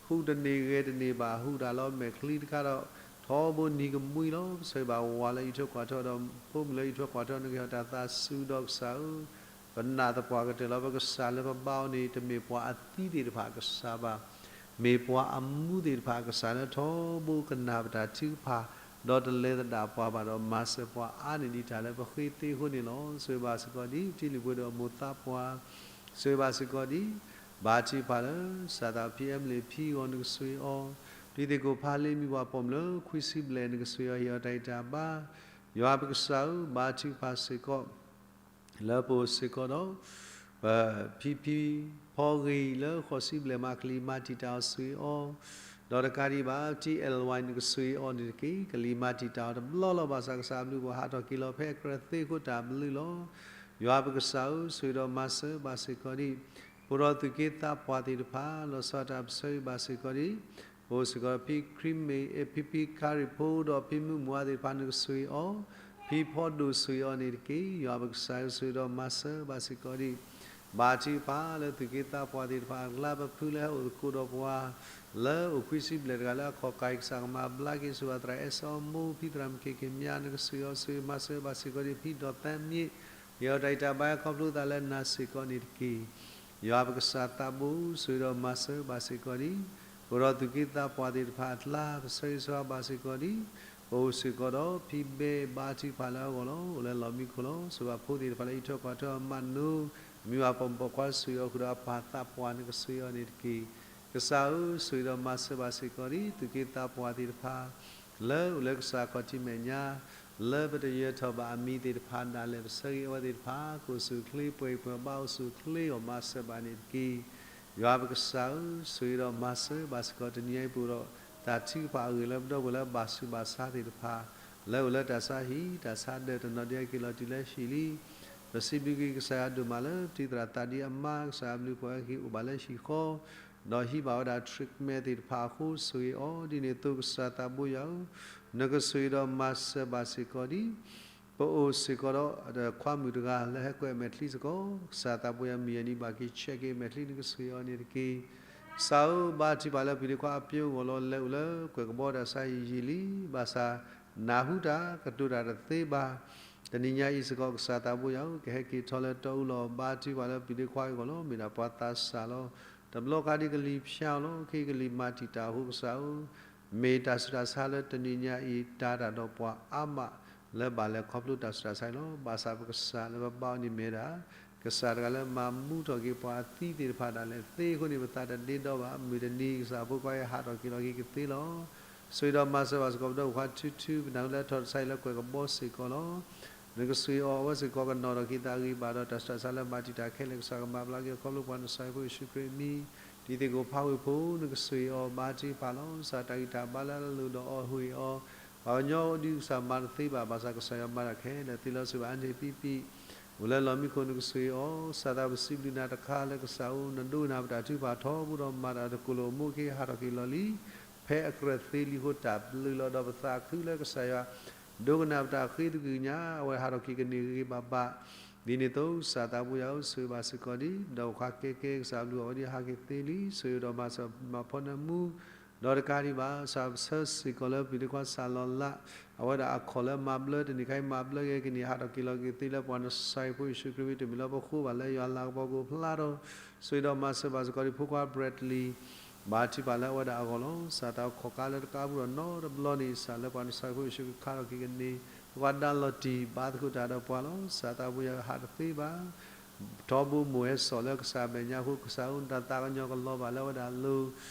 ဟူးတန့ၢ်ဂဲၤတန့ၢ်ဘၣ်, ဟူးတၢ်လီၤမဲာ်ချံတခါဒီး ထီဘိနံၤကမှံလီၤ. ပဆၢဂ့ၤဘၣ်ဝၤလၢဟံၣ်ထွဲကွၢ်ထွဲဒီး ဖိမုၣ်လၢဟံၣ်ထွဲကွၢ်ထွဲ နကဟ့ၣ်အီၤတၢ်သးစူၤဒီးကစၢ်ဧၢ ပနာ်သပှၢ်ကတၢၢ်လီၤ. ပကစၢ်လၢပဘါအီၤန့ၣ် တမ့ၢ်ပှၤအသံသ့ၣ်တဖၣ်အကစၢ်ဘၣ်, မ့ၢ်ပှၤအမူသ့ၣ်တဖၣ်အကစၢ်လၢထီဘိကနၣ်ပတၢ်ထုကဖၣ်, ဒီးတလဲၤသဒၣ်ပှၤဘၣ်ဒီး မၤစၢၤပှၤအါန့ၢ်ဒံးတၢ်လၢပဃ့သ့အဃိန့ၣ်လီၤ. ဆိၣ်ဂ့ၤဘၣ်စ့ၢ်ကီးဒ် ပတံၤလံၤဖိဒီးအမိၢ်သးပှၢ်, ဆိၣ်ဂ့ၤဘၣ်စ့ၢ်ကီးဒ် ဘါထုကဖၣ်လၢ ကစၢ်သးဖံ Emily ဖံအဂီၢ် နကဆိၣ်ဂ့ၤအီၤ, တံၤသကိးဖးလ့မံၤပှၤပိာ်မုၣ်လၢ ခွံဆံဘျဲၣ် နကဆိၣ်ဂ့ၤအီၤ ဟ့ၣ်အီၤတၢ်ဂံၢ်တၢ်ဘါ, ယွၤပကစၢ်ဧၢ ဘါထုကဖၣ်စ့ၢ်ကီး လၢပအိၣ်စ့ၢ်ကီးဒီး ပဖံဖံဖီဂ့ၤ လၢဃိးဆံဘျဲၣ်မး ကလံၤမၤတံာ်တာ်အီၤ ဆိၣ်ဂ့ၤအီၤ, ဒီးတကးဒံးဘၣ် ပတံၤ L Y နကဆိၣ်ဂ့ၤအီၤန့ၣ်တက့ၢ်. ကလံၤမၤတံာ်တာ်အီၤတဘျီလီၤ. ဘၣ်ဆၣ်ကစၢ်အဘျုးအဖှိၣ်ဟးထီၣ်က့ၤလီၤ ဖဲအကြၢးသ့အဃိတၢ်ဘျုးလီၤ. ယွၤပကစၢ်ဧၢ ဆိၣ်ဂ့ၤဒီးမၤစၢၤဘၣ်စ့ၢ်ကီးဒ် ဖိဒီးသုးက့သးပှၢ်သ့ၣ်တဖၣ် လီၤဆီဒၣ်တၢ်ပဆၢဂ့ၤဘၣ်စ့ၢ်ကီးဒ် ပအိၣ်စ့ၢ်ကီးဖံခရံာ်မ့ၢ် ဖံဖံခါရံၣ်ဖိဒီးဖံမုၣ်မုၢ်အါသ့ၣ်တဖၣ် နကဆိၣ်ဂ့ၤအီၤ, ဖံဖီဒိၣ်ဆိၣ်ဂ့ၤအီၤန့ၣ်တက့ၢ်. ယွၤပကစၢ်ဧၢ ဆိၣ်ဂ့ၤဒီးမၤစၢၤဘၣ်စ့ၢ်ကီးဒ် ဘါထုကဖၣ်လၢသုးက့သးပှၢ်သ့ၣ်တဖၣ်အကျါ ပဖုလၢဟဲအိၣ်သကိးဒီးပှၤ လၢအိၣ်ခွံဆံဘျဲၣ်တဂၤလၢအခီၣ်ကၢ်အံၤ ကစၢ်ကမၤဘျါက့ၤ ဆိၣ်ဂ့ၤဘၣ်သရၣ်အဲၣ်စီအမိၢ် ဖံသရၣ်မုၣ်က့ၤက့ၤမၠါ နကဆိၣ်ဂ့ၤအီၤ ဆိၣ်ဂ့ၤမၤစၢၤဘၣ်စ့ၢ်ကီးဒ် ဖံဒီးသၢမံၤ ဟ့ၣ်အီၤတၢ်ဂံၢ်တၢ်ဘါ ခီဖျိသးလၢနၤစ့ၢ်ကီးန့ၣ်တက့ၢ်. ယွၤပကစၢ်သးဘိ ဆိၣ်ဂ့ၤဒီးမၤစၢၤဘၣ်စ့ၢ်ကီးဒ် ပဒီးသုးက့သးပှၢ်သ့ၣ်တဖၣ်အကျါ ပဆၢဂ့ၤဆၢဝါဘၣ်စ့ၢ်ကီးဒ် ပအိၣ်စ့ၢ်ကီးဒီးဖံဘဲ ဘါထုကဖၣ်လၢအဂီၢ်လီၤ. အိၣ်လၢလီၢ်မံခိၣ်လီၤ. ဆိၣ်ဂ့ၤဘၣ်ဖိသ့ၣ်တဖၣ်လၢဟံၣ်ထွဲကွၢ်ထွဲအီၤ မးနိ မံၤဘၣ်ပိာ်မုၣ်ပိာ်ခွါ ဆိၣ်ဂ့ၤအီၤဃုာ်ဒီးအပၢ်သးပှၢ် နကဆိၣ်ဂ့ၤအီၤန့ၣ်တက့ၢ်. ကစၢ်ဧၢ ဆိၣ်ဂ့ၤဒီးမၤစၢၤဘၣ်စ့ၢ်ကီးဒ် သုးက့သးပှၢ်သ့ၣ်တဖၣ် လၢအိၣ်လၢကစၢ်ခီၣ်ထံးမဲာ်ညါ လၢပတယၢၤထီၣ်ဘၣ်အမံၤသ့ၣ်တဖၣ်ဒၣ်လဲာ် ပဆၢဂ့ၤအဝဲသ့ၣ်တဖၣ် ကအိၣ်ဆူၣ်အိၣ်ချ့ ပှဲၤဂံၢ်ပှဲၤဘါ အိၣ်ဆူၣ်အိၣ်ချ့အဂီၢ် မၤစၢၤဘၣ်န့ၣ်တက့ၢ်. ယွၤပကစၢ်ဧၢ ဆိၣ်ဂ့ၤဒီးမၤစၢၤဘၣ်စ့ၢ်ကီး တနံၤအံၤပအိၣ်ဒီး တၢ်ထုကဖၣ်အဂ့ၢ်လၢပဒီပုၢ်ဝဲၢ်လၢအဘၣ်ဆူးဘၣ်ဆါသ့ၣ်တဖၣ် လၢအိၣ်လၢတၢ်ဆါဟံၣ် တၢ်ဆါဒၢး တနီၤဒံးဟဲက့ၤလီၤတုၤလၢဟံၣ်လံ ပစံးဘျုးက့ၤကစၢ်ယွၤဒိၣ်မးလၢ ပတံၤသရၣ်သးဒ်အမါ ကစၢ်ယွၤအဘျုးအဖှိၣ်ဟဲက့ၤအိၣ်ဘၣ်လၢဟံၣ်ဃီ ဒီးဟံးဘၣ်ဝဲဒၣ် treatment သ့ၣ်တဖၣ်အဃိ ဆိၣ်ဂ့ၤအီၤ ဒ်န့ၣ်အသိးကစၢ်သးဘိယွၤဧၢ, နကဆိၣ်ဂ့ၤဒီးမၤစၢၤဘၣ်စ့ၢ်ကီးဒ် ပအိၣ်စ့ၢ်ကီးဒီးခွါမုၣ်တဂၤလၢဟဲကွဲးအမဲာ်ချံစ့ၢ်ကီး ကစၢ်သးဘိယွၤမုၢ်ယဲၢ်နံၤဘၣ်က့ၤ check က့ၤအမဲာ်ချံ နကဆိၣ်ဂ့ၤအီၤန့ၣ်တက့ၢ်. ကစၢ်ဧၢ ဘါထုကဖၣ်လၢပျံၤဒ့ခွါအပျဲအဂီၢ်လီၤ. လဲၤအိၣ်လၢကွဲၢ်ကဘီတၢ်ဆါဟံၣ်ယံာ်လံ ဘၣ်ဆၣ် နၢ်ဟူတၢ် ကတိၤတၢ်တသ့ဘၣ်. တနံၤညါအံၤစ့ၢ်ကီး ကစၢ်သးဘိယွၤဧၢ ကဟဲက့ၤထီၣ်လၢတီအူလီၢ် ဘါထုကဖၣ်လၢပျံၤဒ့ခွါအဂီၢ်လီၤ. မ့ၢ်ဒၣ်ပှၤသးစၢ်လီၤ. တဘျီဃီဒ်ကလံၤဖျါအီၤလီၤ. ခဲအံၤကလံၤမၤတံာ်တာ်အဃိ ကစၢ်ဧၢ မ့ၢ်တၢ်ဆူးတၢ်ဆါလၢတနံၤညါအံၤ တၢ်တၢ်ဒီးပှၤအါမး လၢဘၣ်လဲၤခီဖျိတၢ်ဆူးတၢ်ဆါအံၤလီၤ. ဘၣ်ဆၣ်ပကစၢ်လၢပဘါအီၤန့ၣ်မ့ၢ်ဝဲဒၣ် ကစၢ်တဂၤလၢမၤမူထီၣ်က့ၤပှၤအသံသ့ၣ်တဖၣ်ဒၣ်လဲာ်သ့အဃိန့ၣ် ပသးတဒ့ဒီဘၣ်. မုၢ်တနံၤ ကစၢ်ဖိခွါအံၤဟးထီၣ်က့ၤလီၤက့ၤကသ့လီၤ. ဆိၣ်ဂ့ၤဒီးမၤစၢၤဘၣ်စ့ၢ်ကီး ပဒီပုၢ်ဝဲၢ်ခွါထူထူ ပနၢ်ဟူလၢအထီၣ်တၢ်ဆါဟံၣ်လၢကွဲၢ်ကဘီစ့ၢ်ကီးလီၤ. နကဆိၣ်ဂ့ၤအီၤ အဝဲစ့ၢ်ကီးကနီၣ်ထီၣ်က့ၤသးဂံၢ်ဘါဒီး တၢ်ဆူးတၢ်ဆါလၢမၤတံာ်တာ်ခဲလၢာ် ကစၢ်ကမၤဘျါက့ၤ ခီဖျိပှၤနစၢ်ဖိယ့ၣ်ၡူးခရံာ်အမံၤ တံၤသကိးဖးဝ့ၢ်ဖိ နကဆိၣ်ဂ့ၤအီၤ ဘါထုကဖၣ်လီၤ. ကစၢ်တၢ်ဂံၢ်တၢ်ဘါလၢအလိၣ်ဒီးအီၤ ဟ့ၣ်အီၤ ပှၤကညီဒ်ကစၢ်မၤတသ့ဘၣ် ဘၣ်ဆၣ်ကစၢ်ယွၤမၤတၢ်ခဲလၢာ်သ့လီၤ. ဆိၣ်ဂ့ၤဘၣ်အါန့ၢ်ပံပံ အိၣ်လၢလီၢ်မံခိၣ် နကဆိၣ်ဂ့ၤအီၤ. ကစၢ်သးပစံးဘျုးနၤတခါလၢကစၢ်ဧၢ နဒိကနၣ်ပတၢ်ထုကဖၣ်ထီဘိဒီးမၤတၢ်တကိၢ်လိာ် မိၢ်ခ့ဟးထီၣ်က့ၤလီၤလံ ဖဲအကြၢးသ့လံအဃိ တၢ်ဘျုးလီၤ. ဒီးပသးခုလၢကစၢ်ယွၤ ဒိကနၣ်ပတၢ်ဃ့သကွံၢ်ကညါ အဝဲဟးထီၣ်က့ၤကန့ၢ်ဂ့ၤဂ့ၤဘၣ်ဘၣ် ဒ်န့ၣ်အသိး ကစၢ်သးဘိယွၤဧၢ ဆိၣ်ဂ့ၤဘၣ်စ့ၢ်ကီးဒ် ဒီးပှၤကဲကဲ ကစၢ်အဘျုးအဖှိၣ်အဝဲဒ်ဟးက့ၤသ့လံ ဆိၣ်ဂ့ၤဒီးမၤစၢၤမၤဖီနၢမူ ဒီးတကးဒံးဘၣ် ကစၢ်ပဆၢစ့ၢ်ကီးလၢပျံၤဒ့ခွါစၢ်လီၤလး အဝဲဒၣ်အခီၣ်လၢမၤဘျၢတနံၤခါအံၤ မၤဘျၢက့ၤကန့ၢ် ဟးထီၣ်က့ၤလီၤက့ၤသ့လၢပှၤနစၢ်ဖိယ့ၣ်ၡူးခရံာ်အမံၤ တမ့ၢ်လၢပဃိဘၣ်လၢယွၤလၤကပီၤကအိၣ်ဖျါဒီး ဆိၣ်ဂ့ၤဒီးမၤစၢၤဘၣ်စ့ၢ်ကီးဒ်ဖိခွါ Bradley ဘါထုကဖၣ်လၢအဝဲဒၣ်အဂီၢ်လီၤ. ကစၢ်သးခီၣ်ကါလၢတကးပူၤဒီးနီတဘျီန့ၣ် ကစၢ်လၢပှၤနစၢ်ဖိယ့ၣ်ၡူးခရံာ်ခးထီၣ်က့ၤကန့ၢ် ပှၤဒါလီၤတံၢ် ဘါသကိးတၢ်ဒီးပှၤလီၤ. ကစၢ်သးဘိယွၤဟးတသ့ဘၣ် ထီဘိမိၢ်ဟဲစိာ်လၢကစၢ်မဲာ်ညါအဃိ ကစၢ်ဧၢ နတၢ်သးကညီၤကလီၤဘၣ်လၢအဝဲဒၣ်အလိၤ,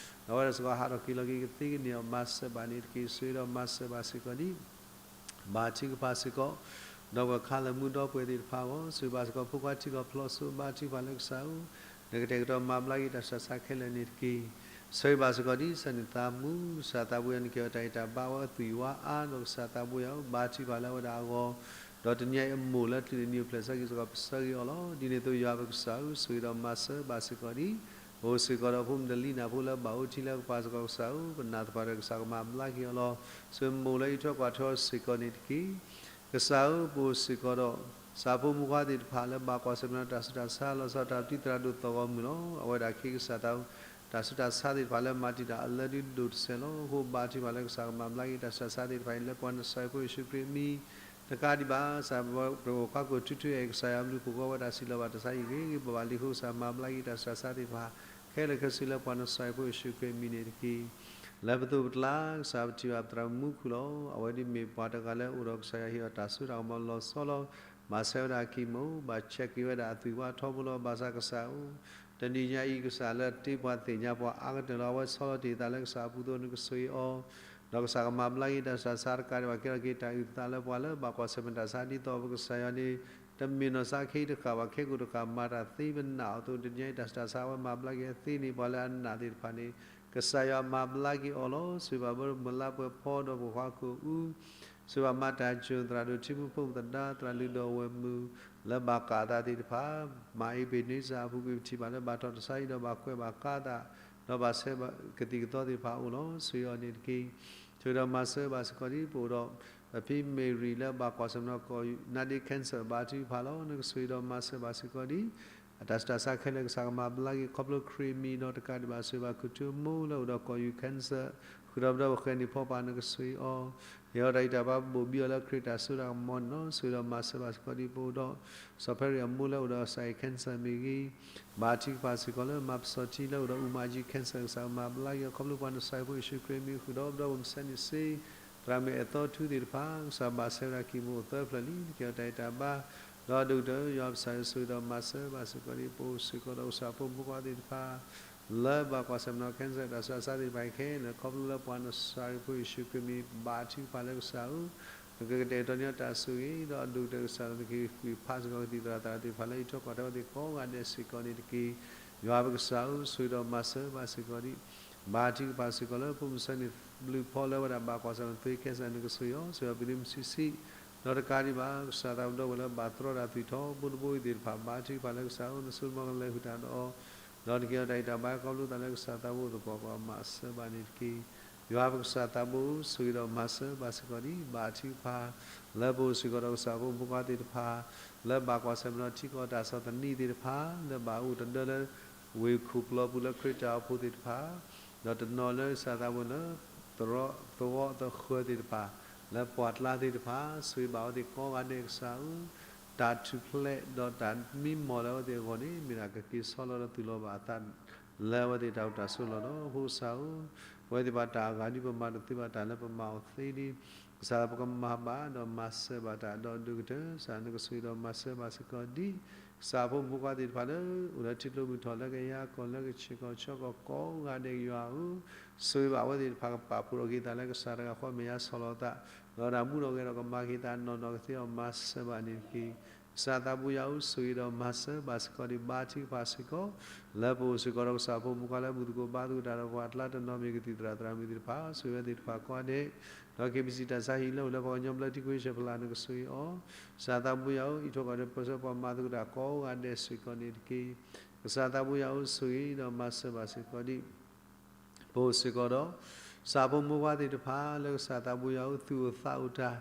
ဒီးအဝဲဒၣ်စ့ၢ်ကီးဟးထီၣ်က့ၤလီၤက့ၤကသ့ကန့ၢ်အီၤ မၤစၢၤဘၣ်န့ၣ်တက့ၢ်. ဆိၣ်ဂ့ၤဒီးမၤစၢၤဘၣ်စ့ၢ်ကီးဒံး ဘါထုကဖၣ်စ့ၢ်ကီး ဒီပုၢ်ဝဲၢ်ခါလၢာ်မူဒီပုၢ်ဝဲၢ်သ့ၣ်တဖၣ်အဂီၢ်, ဆိၣ်ဂ့ၤဘၣ်စ့ၢ်ကီးဖိခွါထံကီၢ်ဖျိစိ, ဘါထုကဖၣ်လၢကစၢ်ဧၢ, နကတဲာ်ကတီၤမၤဘျါက့ၤတၢ်ဆူးတၢ်ဆါခဲလၢာ်န့ၣ်တက့ၢ်. ဆိၣ်ဂ့ၤဘၣ်စ့ၢ်ကီးဒ်ကစၢ်နသးမူ, ကစၢ်သးဘိယွၤ နကဲထီၣ်တၢ်ဂံၢ်တၢ်ဘါ အဝဲအသွံၣ်ဝါအါ, ဒီးကစၢ်သးဘိယွၤဧၢ ဘါထုကဖၣ်လၢအဝဲဒၣ်အဂီၢ်, ဒီးတနံၤအံၤအမိၢ်လၢအချုးန့ၢ်အနံၣ်အိၣ်ဖျဲၣ်ဆၢက့ၤစ့ၢ်ကီး ပဆၢဂ့ၤအီၤလီၤ. ဒ်န့ၣ်အသိးယွၤပကစၢ်ဧၢ, ဆိၣ်ဂ့ၤဒီးမၤစၢၤဘၣ်စ့ၢ်ကီးဒံး ပအိၣ်စ့ၢ်ကီးဒီးဖိမုၣ်တလံၤနၢ်ဖိလၢဘၣ်အိၣ်ထံလၢကပၤစ့ၢ်ကီး ကစၢ်ဧၢ, ပနာ်သပှၢ်တၢၢ် ကစၢ်ကမၤဘျါက့ၤအီၤလီၤ. ဆိၣ်ဂ့ၤမိၢ်လၢအံးထွဲကွၢ်ထွဲအီၤစ့ၢ်ကီးန့ၣ်တက့ၢ်. ကစၢ်ဧၢ, ပအိၣ်စ့ၢ်ကီးဒီး ကစၢ်ဖိမုၣ်ဖိခွါသ့ၣ်တဖၣ်လၢဘၣ်ကွၢ်ဆၢၣ်မဲာ်ဒီးတၢ်ဆူးတၢ်ဆါ လီၤဆီဒၣ်တၢ်ပတံၢ်သရၣ်ဒိၣ်သီၣ်ဂီၤမုၢ်လီၤ. အဝဲဒၣ်ခဲကစၢ်သး တၢ်ဆူးတၢ်ဆါသ့ၣ်တဖၣ်လၢမၤတံာ်တာ်အလၢဒုးဒိၣ်တစဲးလီၤ. အဃိဘါထုကဖၣ်လၢကစၢ်ကမၤဘျါက့ၤတၢ်ဆူးတၢ်ဆါသ့ၣ်တဖၣ်အံၤ လၢပှၤနစၤရ့းဖိယ့ၣ်ၡူးခရံာ်အမံၤ တကးဒံးဘၣ် ကစၢ်ပဝဲပှၤကွၢ်ကိၣ်ထူထူအံၤ ကစၢ်ယွၤအဘျုးအဖှိၣ် ကဝဲဒၣ်စံးလီၤဘၣ်တၢ်ဆါဟံၣ်ဂ့ၤဂ့ၤဘၣ်ဘၣ်လံအဃိ ကစၢ်မၤဘျါက့ၤတၢ်ဆူးတၢ်ဆါသ့ၣ်တဖၣ် ခဲလၢာ်ခဲဆ့လၢပှၤနစၤရ့းဖိယ့ၣ်ၡူးခရံာ်အမံၤန့ၣ်တက့ၢ်. လၢပသိးပကျါ ကစၢ်ပထံၣ်ဘၣ်ပသရၣ်မူခိၣ်လီၤ. အဝဲဒၣ်မ့ၢ်ပှၤတဂၤလၢအိၣ်ဒီးကစၢ်ယွၤဟ့ၣ်အီၤတၢ်စိတၢ်ကမီၤလီၤဆီလီၤ. ဘၣ်ဆဲဝဲဒၣ်အကံၢ်မူ, ဘၣ်ဆဲးက့ၤဝဲဒၣ်အသွံၣ်ဝါထီဘိလီၤ. ဘၣ်ဆၣ်ကစၢ်ဧၢ, တနံၤညါအံၤ ကစၢ်လၢတ့ပှၤသ့ၣ်ညါပှၤအါကတၢၢ်လီၤ. အဝဲဆီလီၤတ့ၢ်သးလၢကစၢ်အပူၤအသိး နကဆိၣ်ဂ့ၤအီၤ ဒီးကစၢ်ကမၤဘျါက့ၤတၢ်ဆူးတၢ်ဆါတကးဒံးဘၣ် ကဲထီၣ်က့ၤတၢ်အုၣ်သးလၢပှၤလၢဘၣ်ကွၢ်ဆၢၣ်မဲာ်တၢ်ဆါ ဒ်သိးပကစၢ်ယွၤန့ၣ် တမ့ၢ်နီၢ်စၢ်ခ့တဃၣ်ဘၣ် ခဲကိာ်တဃၣ် မၤတၢ်သ့ပနာ်အီၤအသိး တနံၤညါအံၤ တၢ်ဆူးတၢ်ဆါဝဲမၤဘျါက့ၤအသ့န့ၣ် ပှၤလၢအနာ်သ့ၣ်တဖၣ်န့ၣ် ကစၢ်ယွၤမၤဘျါက့ၤအီၤလီၤ. ဆိၣ်ဂ့ၤဘၣ်ပမုၢ်လၢ်ပှဲၤဖီဒီးပှၤကွၢ်ကိၣ်အူ ဆိၣ်ဂ့ၤဘၣ်မၤတၢ်ကၠိၣ် သရၣ်ဒိၣ်ထံမူဖိမုၣ်သဒါ သရၣ်လုၢ်ဒီးဝဲၢ်မုၢ် လၢဘၣ်ကးအသးသ့ၣ်တဖၣ်, မၤအ့ဘ့ၣ်န့စၢ်အပူၤကွံာ် ပထံၣ်ဘၣ်လၢဘၣ်ထီၣ်တၢ်ဆါဟံၣ်ဒီးဘၣ်ကွဲးဘၣ်ကးအသး ဒီးဘၣ်ဆဲးကသံၣ်ကသီသ့ၣ်တဖၣ်အအိၣ်လီၤ. ဆိၣ်ဂ့ၤအီၤန့ၣ်တက့ၢ်. ဆိၣ်ဂ့ၤဒီးမၤစၢၤဘၣ်စ့ၢ်ကီးဒံး ပအိၣ်ဒီး ပဖံမ့ၢ်ရံၤလၢဘၣ်ကွၢ်ဆၢၣ်မဲာ်ဒီးကီၢ် နာ်ဒ့ cancer ဘါထုကဖၣ်လီၤ. နကဆိၣ်ဂ့ၤဒီးမၤစၢၤဘၣ်စ့ၢ်ကီးဒံး အတၢ်ဆူးတၢ်ဆါခဲလၢာ် ကစၢ်ကမၤဘျါက့ၤ ခီဖျိခရံာ်အမံၤဒီးတကးဒံးဘၣ် ဆိၣ်ဂ့ၤဘၣ်ခူၣ်ထူအမိၢ်လၢအိၣ်ဒီးကီၢ်ယူၤ cancer ဃုာ်ဒီးပဒီပုၢ်ဝဲၢ်ဃဲန့ၣ်ဖီပာ် နကဆိၣ်ဂ့ၤအီၤ, ဟ့ၣ်အီၤတၢ်ဂံၢ်တၢ်ဘါ ဘိၣ်ဘံအီၤလၢခရံာ်တၢ်စိတၢ်ကမီၤန့ၣ်လီၤ. ဆိၣ်ဂ့ၤဒီးမၤစၢၤဘၣ်စ့ၢ်ကီးဒံး ပအိၣ်ဒီး စီၤဖဲရံၣ်အမိၢ်လၢအိၣ်ဒီးကစၢ်အံၤ cancer မ့ၢ်ဂ့ၤ, ဘါထုကဖၣ်စ့ၢ်ကီးလၢမၤပစီၣ်ထံလၢအိၣ်ဒီး အူမၤကၠံ cancer ကစၢ်ကမၤဘျါက့ၤအီၤ ခီဖျိပှၤနစၤရ့းဖိယ့ၣ်ၡူးခရံာ်အမံၤဃုာ်ဒီး ပဒီပုၢ်ဝဲၢ်မုၢ်ဆါနံၤစ့ သရၣ်မုၣ်အဲၣ်သီထူသ့ၣ်တဖၣ် ကစၢ်ဘၣ်ဆဲးဝဲဒၣ်ကံၢ်မူအိၣ်သၢဖျၢၣ်လံ နကဲထီၣ်တၢ်ဂံၢ်တၢ်ဘါ ဒီးဒိၣ်ကတၢၢ် ယွၤပကစၢ်ဧၢ ဆိၣ်ဂ့ၤဒီးမၤစၢၤဘၣ်စ့ၢ်ကီးဒံး ပအိၣ်စ့ၢ်ကီးဒီးကစၢ်ဖိမုၣ်ဖိခွါသ့ၣ်တဖၣ် လၢဘၣ်ကွၢ်ဆၢၣ်မဲာ်ဒီး cancer တၢ်ဆူးတၢ်ဆါသ့ၣ်တဖၣ်ခဲလၢာ် ခီဖျိလၢပှၤနစၤရ့းဖိယ့ၣ်ၡူးခရံာ်အမံၤ ဘါထုကဖၣ်လၢကစၢ်ဧၢ နကကတဲာ်ကတီၤန့ၢ်တၢ်ဆိၣ်ဂ့ၤ ဒီးအဒိၣ်ကတၢၢ်ကစၢ်လၢနကဟ့ၣ်ကွံာ်ဖးစ့ၢ်ကီးကသံၣ်သရၣ်သရၣ်သ့ၣ်တဖၣ်လၢအံးထွဲကွၢ်ထွဲဝဲသ့ၣ်ကိးဂၤဒဲးစ့ၢ်ကီးန့ၣ်တက့ၢ်. ယွၤပကစၢ်ဧၢ ဆိၣ်ဂ့ၤဒီးမၤစၢၤဘၣ်စ့ၢ်ကီးဒံး ဘါထုကဖၣ်စ့ၢ်ကီးလၢဖိမုၣ်ဆါနံၤဘျုးဖီလၢဝဲဒၣ်ဘၣ်ကွၢ်ဆၢၣ်မဲာ်သွံ cancer နကဆိၣ်ဂ့ၤအီၤ ဆိၣ်ဂ့ၤအီၤပကဒုးမုၢ်ဆံးဆံး ဒီးတကးဒံးဘၣ် ကစၢ်သးပဒီပုၢ်ဝဲၢ်လၢဘၣ်တြီတၢ်သွံၣ်ထီဘိတဘိအံၤသ့ၣ်တဖၣ် ဘါထုကဖၣ်လၢကစၢ်ဧၢ နစိနမီၢ်ကလဲၤဃုာ်တၢ်ဒီးအီၤ ဒီးနကဲထီၣ်တၢ်ဂံၢ်တၢ်ဘါခီဖျိသးလၢကစၢ်သးဘိသပှၢ်ပှၢ်မၤစၢၤဘၣ်န့ၣ်တက့ၢ်. ယွၤပကစၢ်သးဘိဧၢ ဆိၣ်ဂ့ၤဒီးမၤစၢၤဘၣ်စ့ၢ်ကီးဒံး ဘါထုကဖၣ် လၢပအိၣ်စ့ၢ်ကီးဒီးကစၢ်ဖိမုၣ်ဖိခွါသ့ၣ်တဖၣ် လၢဘၣ်ကွၢ်ဆၢၣ်မဲာ်ဒီးထံကီၢ်တၢ်ဆီၣ်သနံးသ့ၣ်တဖၣ် လၢဘၣ်အိၣ်တဒၢလၢ ဝ့ၢ်ခိၣ်ပျီပူၤလၢခရံာ်တၢ်အိၣ်ဖှိၣ်သ့ၣ်တဖၣ် ဒီးတနီၤလၢကစၢ်သးဘိလၢ သရၣ်သဝီသဃၢၤသ့ၣ်တဖၣ် လၢပှၢ်ကျါသ့ၣ်တဖၣ် ဆိၣ်ဂ့ၤဘၣ်အဝဲသ့ၣ်ကိးဂၤဒဲးကစၢ်ဧၢ တၢ်ထူၣ်ဖျဲးဒီးတၢ်မံမီၢ်လၢအဝဲသ့ၣ်အဂီၢ်န့ၣ် မ့ၢ်ဒၣ်ကက့ၤဆီလီၤဒီးသူၣ်လီၤဘၣ်အသး လၢအဝဲသ့ၣ်တၢ်အိၣ်တၢ်ဆိးလီၤလီၤ. အဃိကစၢ်ဧၢ ပဝဲသ့ၣ်တဖၣ်တၢ်အဂၤဒ်ပမၤတသ့ဘၣ်တၢ်လၢပမၤအီၤသ့ဒ် ကစၢ်လၢပကမၤဘၣ်ဒီးမၤစၢၤဘၣ်တၢ်ဒီးဒိၣ်ကတၢၢ် ကစၢ်နကဆိၣ်ဂ့ၤဒီးမၤစၢၤဘၣ်စ့ၢ်ကီးဒ် ကစၢ်ဖိမုၣ်ဖိခွါသ့ၣ်တဖၣ်လၢ အိၣ်လၢထံကျိမုၢ်ထီၣ်လၢကယၤကီၢ်လၢကဆ့ၣ်ကီၢ်ဆၢကီၢ်ကိးဂၤဒဲး ယွၤဧၢ, ဆိၣ်ဂ့ၤဘၣ်အဝဲသ့ၣ်တဖၣ်ကပာ်ဖှိၣ်ထီၣ်က့ၤသးလၢကစၢ်တဂၤဃီမဲာ်ညါဆီၣ်လီၤသး ဒီးတၢ်မူထီၣ်ဂဲၤထီၣ်ကမၤက့ၤသးနီၢ်နီၢ်ကသ့အီၤမၤစၢၤဘၣ်န့ၣ်တက့ၢ်. ကစၢ်သးဘိယွၤဧၢ ဆိၣ်ဂ့ၤဒီးမၤစၢၤဘၣ်စ့ၢ်ကီးဒံး ဘါထုကဖၣ်စ့ၢ်ကီး လၢပအိၣ်စ့ၢ်ကီးဒီးကစၢ်ဖိမုၣ်ဖိခွါလၢဘူၣ်သကိးဘါသကိးတၢ်ဒီးပှၤအကျါတနီၤမ့ၢ်ကသံၣ်သရၣ်သရၣ်မုၣ်သ့ၣ်တဖၣ် ဆိၣ်ဂ့ၤဝဲသ့ၣ်တဖၣ်ကိးဂၤဒဲး ဒီးက့ၤပစံးတၢ်ဆါဟံၣ်လၢအိၣ်လၢ ပှၤကညီဘျၢထံခဝ့ၡၢၣ်ဖီလာ် နကဆိၣ်ဂ့ၤအီၤ, ကစၢ်သးဘိယွၤဧၢ အံးထွဲကွၢ်ထွဲပၢဆှၢပှၤမၤသကိးတၢ်ကိးဂၤဒဲးစ့ၢ်ကီးန့ၣ်တက့ၢ်. ကစၢ်သးဘိယွၤဧၢ ဆိၣ်ဂ့ၤဒီးမၤစၢၤဘၣ်စ့ၢ်ကီးဒံး ပအိၣ်စ့ၢ်ကီးဒီး ကစၢ်ဖိမုၣ်ဖိခွါသ့ၣ်တဖၣ် လၢကစၢ်သးဘိယွၤဧၢ သူၣ်အိၣ်သးအိၣ်တၢ်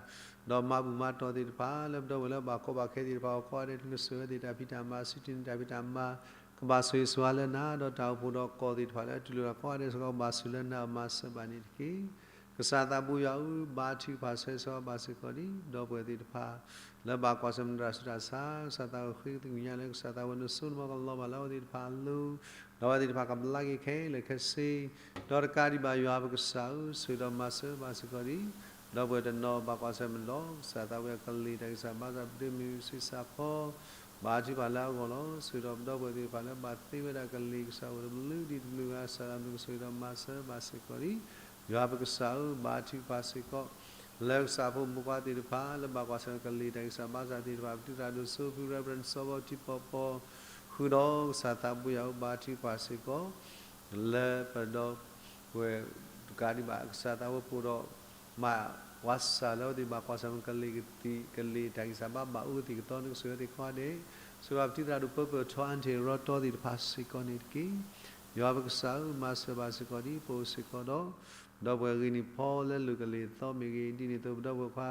ဒီးမၤဘူၣ်မၤတီၢ်သ့ၣ်တဖၣ် လၢပဒီပုၢ်ဝဲၢ်လၢဘၣ်ကီဘၣ်ခဲသ့ၣ်တဖၣ်အဂီၢ်ကိးဂၤဒဲး နကဆိၣ်ဂ့ၤဝဲသ့ၣ်တၢ်ဖံးတၢ်မၤ စံးတ့ၢ်န့ၢ်တၢ်ဖံးတၢ်မၤ ကဘၣ်ဆိၣ်ဂ့ၤဆိၣ်ဝါလၢနၤ ဒီးတၢ်အိၣ်ဖှိၣ်ဒီးကီၢ်သ့ၣ်တဖၣ်လၢအတူၢ်လိာ်တၢ်ကိးဂၤဒဲးစ့ၢ်ကီး ဘၣ်ဆိၣ်လၢနၤအမၤစၢၤဘၣ်န့ၣ်တက့ၢ်. ကစၢ်သးဘိယွၤဧၢ ဘါထုကဖၣ်ဆၢဂ့ၤဆၢဝါဘၣ်စ့ၢ်ကီးဒံး ဒီပုၢ်ဝဲၢ်သ့ၣ်တဖၣ် လၢဘၣ်ကွၢ်ဆၢၣ်မဲာ်တၢ်ဆူးတၢ်ဆါ ကစၢ်သးအိၣ်ဃ့ကသံၣ်ညါလၢကစၢ်သးဝဲ နစိနမီၢ်ကလီၤဘၣ်လၢအဝဲသ့ၣ်တဖၣ်အလိၤ ဒီးအဝဲသ့ၣ်တဖၣ်ကဘျါက့ၤခဲလၢာ်ခဲဆ့ ဒီးတကးဒံးဘၣ်ယွၤပကစၢ်ဧၢ ဆိၣ်ဂ့ၤဒီးမၤစၢၤဘၣ်စ့ၢ်ကီးဒံး ဒီပုၢ်ဝဲၢ်တနီၤဘၣ်ကွၢ်ဆၢၣ်မဲာ်ဒီး ကစၢ်သးဝဲကလံၤတၢ်ဂံၢ်စၢ်ဘါစၢ် ပဒိၣ်မုၢ်ဆံးစၢ်ဖီ ဘါထုကဖၣ်လၢအဂီၢ်လီၤ. ဆိၣ်ဂ့ၤဒီးပဒီပုၢ်ဝဲၢ်သ့ၣ်တဖၣ်လၢဘၣ်သ့ဝဲဒၣ်ကလံၤကစၢ်အိၣ်တဘျုးဒံးတဘျုးဂၤ ကစၢ်သးနုၤကဆိၣ်ဂ့ၤဒီးမၤစၢၤဘၣ်စ့ၢ်ကီးဒံး. ယွၤပကစၢ်ဧၢ, ဘါထုကဖၣ်စ့ၢ်ကီး လၢကစၢ်ဖိမုၣ်ဖိခွါသ့ၣ်တဖၣ် လၢဘၣ်ကွၢ်ဆၢၣ်မဲာ်ကလံၤတၢ်ဂံၢ်စၢ်ဘါစၢ်သ့ၣ်တဖၣ် ပတံၤသရၣ်ဒိၣ်စိဖု Reverend စီၤဘီထံပီပီ ဃုာ်ဒီးကစၢ်သးဘိယွၤဧၢ, ဘါထုကဖၣ်စ့ၢ်ကီး လၢပဒီပုၢ်ဝဲၢ်တကးဒံးဘၣ် ကစၢ်သးဝဲပအိၣ်ဒီး မၤကွၢ်ဆၢၣ်လၢအဝဲသ့ၣ်ဘၣ်ကွၢ်ဆၢၣ်မဲာ်ကလံၤကသံၣ် ကလံၤတၢ်ဂံၢ်စၢ်ဘါ ဘၣ်အိၣ်ကသံၣ်ကသီန့ၣ်ကဆိၣ်ဂ့ၤအဝဲသ့ၣ်ကိးဂၤဒဲး, ဆိၣ်ဂ့ၤဘၣ်ပတံၤသရၣ်ဒိၣ်ပၢပၢၢ်ထီ အၣ်ထံၣ်ရီတီသ့ၣ်တဖၣ်စ့ၢ်ကီးန့ၣ်တက့ၢ်. ယွၤပကစၢ်ဧၢ, မၤစၢၤဘၣ်စ့ၢ်ကီးဒံး ပအိၣ်စ့ၢ်ကီးဒီး ဒီပုၢ်ဝဲၢ်ဂ့ၤနံၤဖီလၢလိၤကလံၤသီမ့ၢ်ဂ့ၤ, ဒ်န့ၣ်အသိးပဒီပုၢ်ဝဲၢ်ခွါ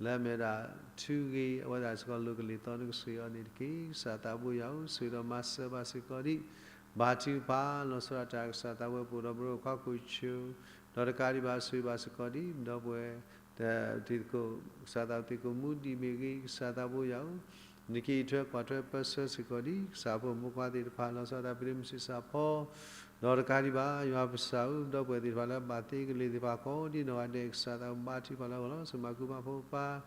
လၢအမ့ၢ်ဝဲဒၣ် ထူဂ့ၤ အဝဲဒၣ်စ့ၢ်ကီးလိၤကလံၤသီန့ၣ်ကဆိၣ်ဂ့ၤအီၤန့ၣ်တက့ၢ်. ကစၢ်သးဘိယွၤဧၢ, ဆိၣ်ဂ့ၤဒီးမၤစၢၤဘၣ်စ့ၢ်ကီးဒံး ဘါထုကဖၣ် လီၤဆီဒၣ်တၢ်ကစၢ်သးဝဲပအိၣ်ဒီး ပရိၤခွါခိၣ်ဆၢ ဒီးတကးဒံးဘၣ်ဆိၣ်ဂ့ၤဘၣ်စ့ၢ်ကီးဒံး ဒီပုၢ်ဝဲၢ် တံၤသကိး ကစၢ်သးသံၣ်သကိးမူဒံးမ့ၢ်ဂ့ၤ, ကစၢ်သးဘိယွၤဧၢ, နကအံးထွဲကွၢ်ထွဲပၢဆှၢစ့ၢ်ကီးဒံး ကစၢ်ဖိမုၣ်ဖိခွါသ့ၣ်တဖၣ် လီၤဆီဒၣ်တၢ်ပဒ့မုၣ်ဆံးစၢ်ဖီ ဒီးတကးဒံးဘၣ် ယွၤပကစၢ်ဧၢ, ဒီပုၢ်ဝဲၢ်သ့ၣ်တဖၣ်လၢဘၣ်သ့ကလံၤသ့ၣ်တဖၣ်ကိးဒံးနီၢ်ဂၤဒဲး ကစၢ်သးဘါထုကဖၣ်လၢအဂီၢ်လီၤ. ဆိၣ်မၤကူမၤဖိပၢ်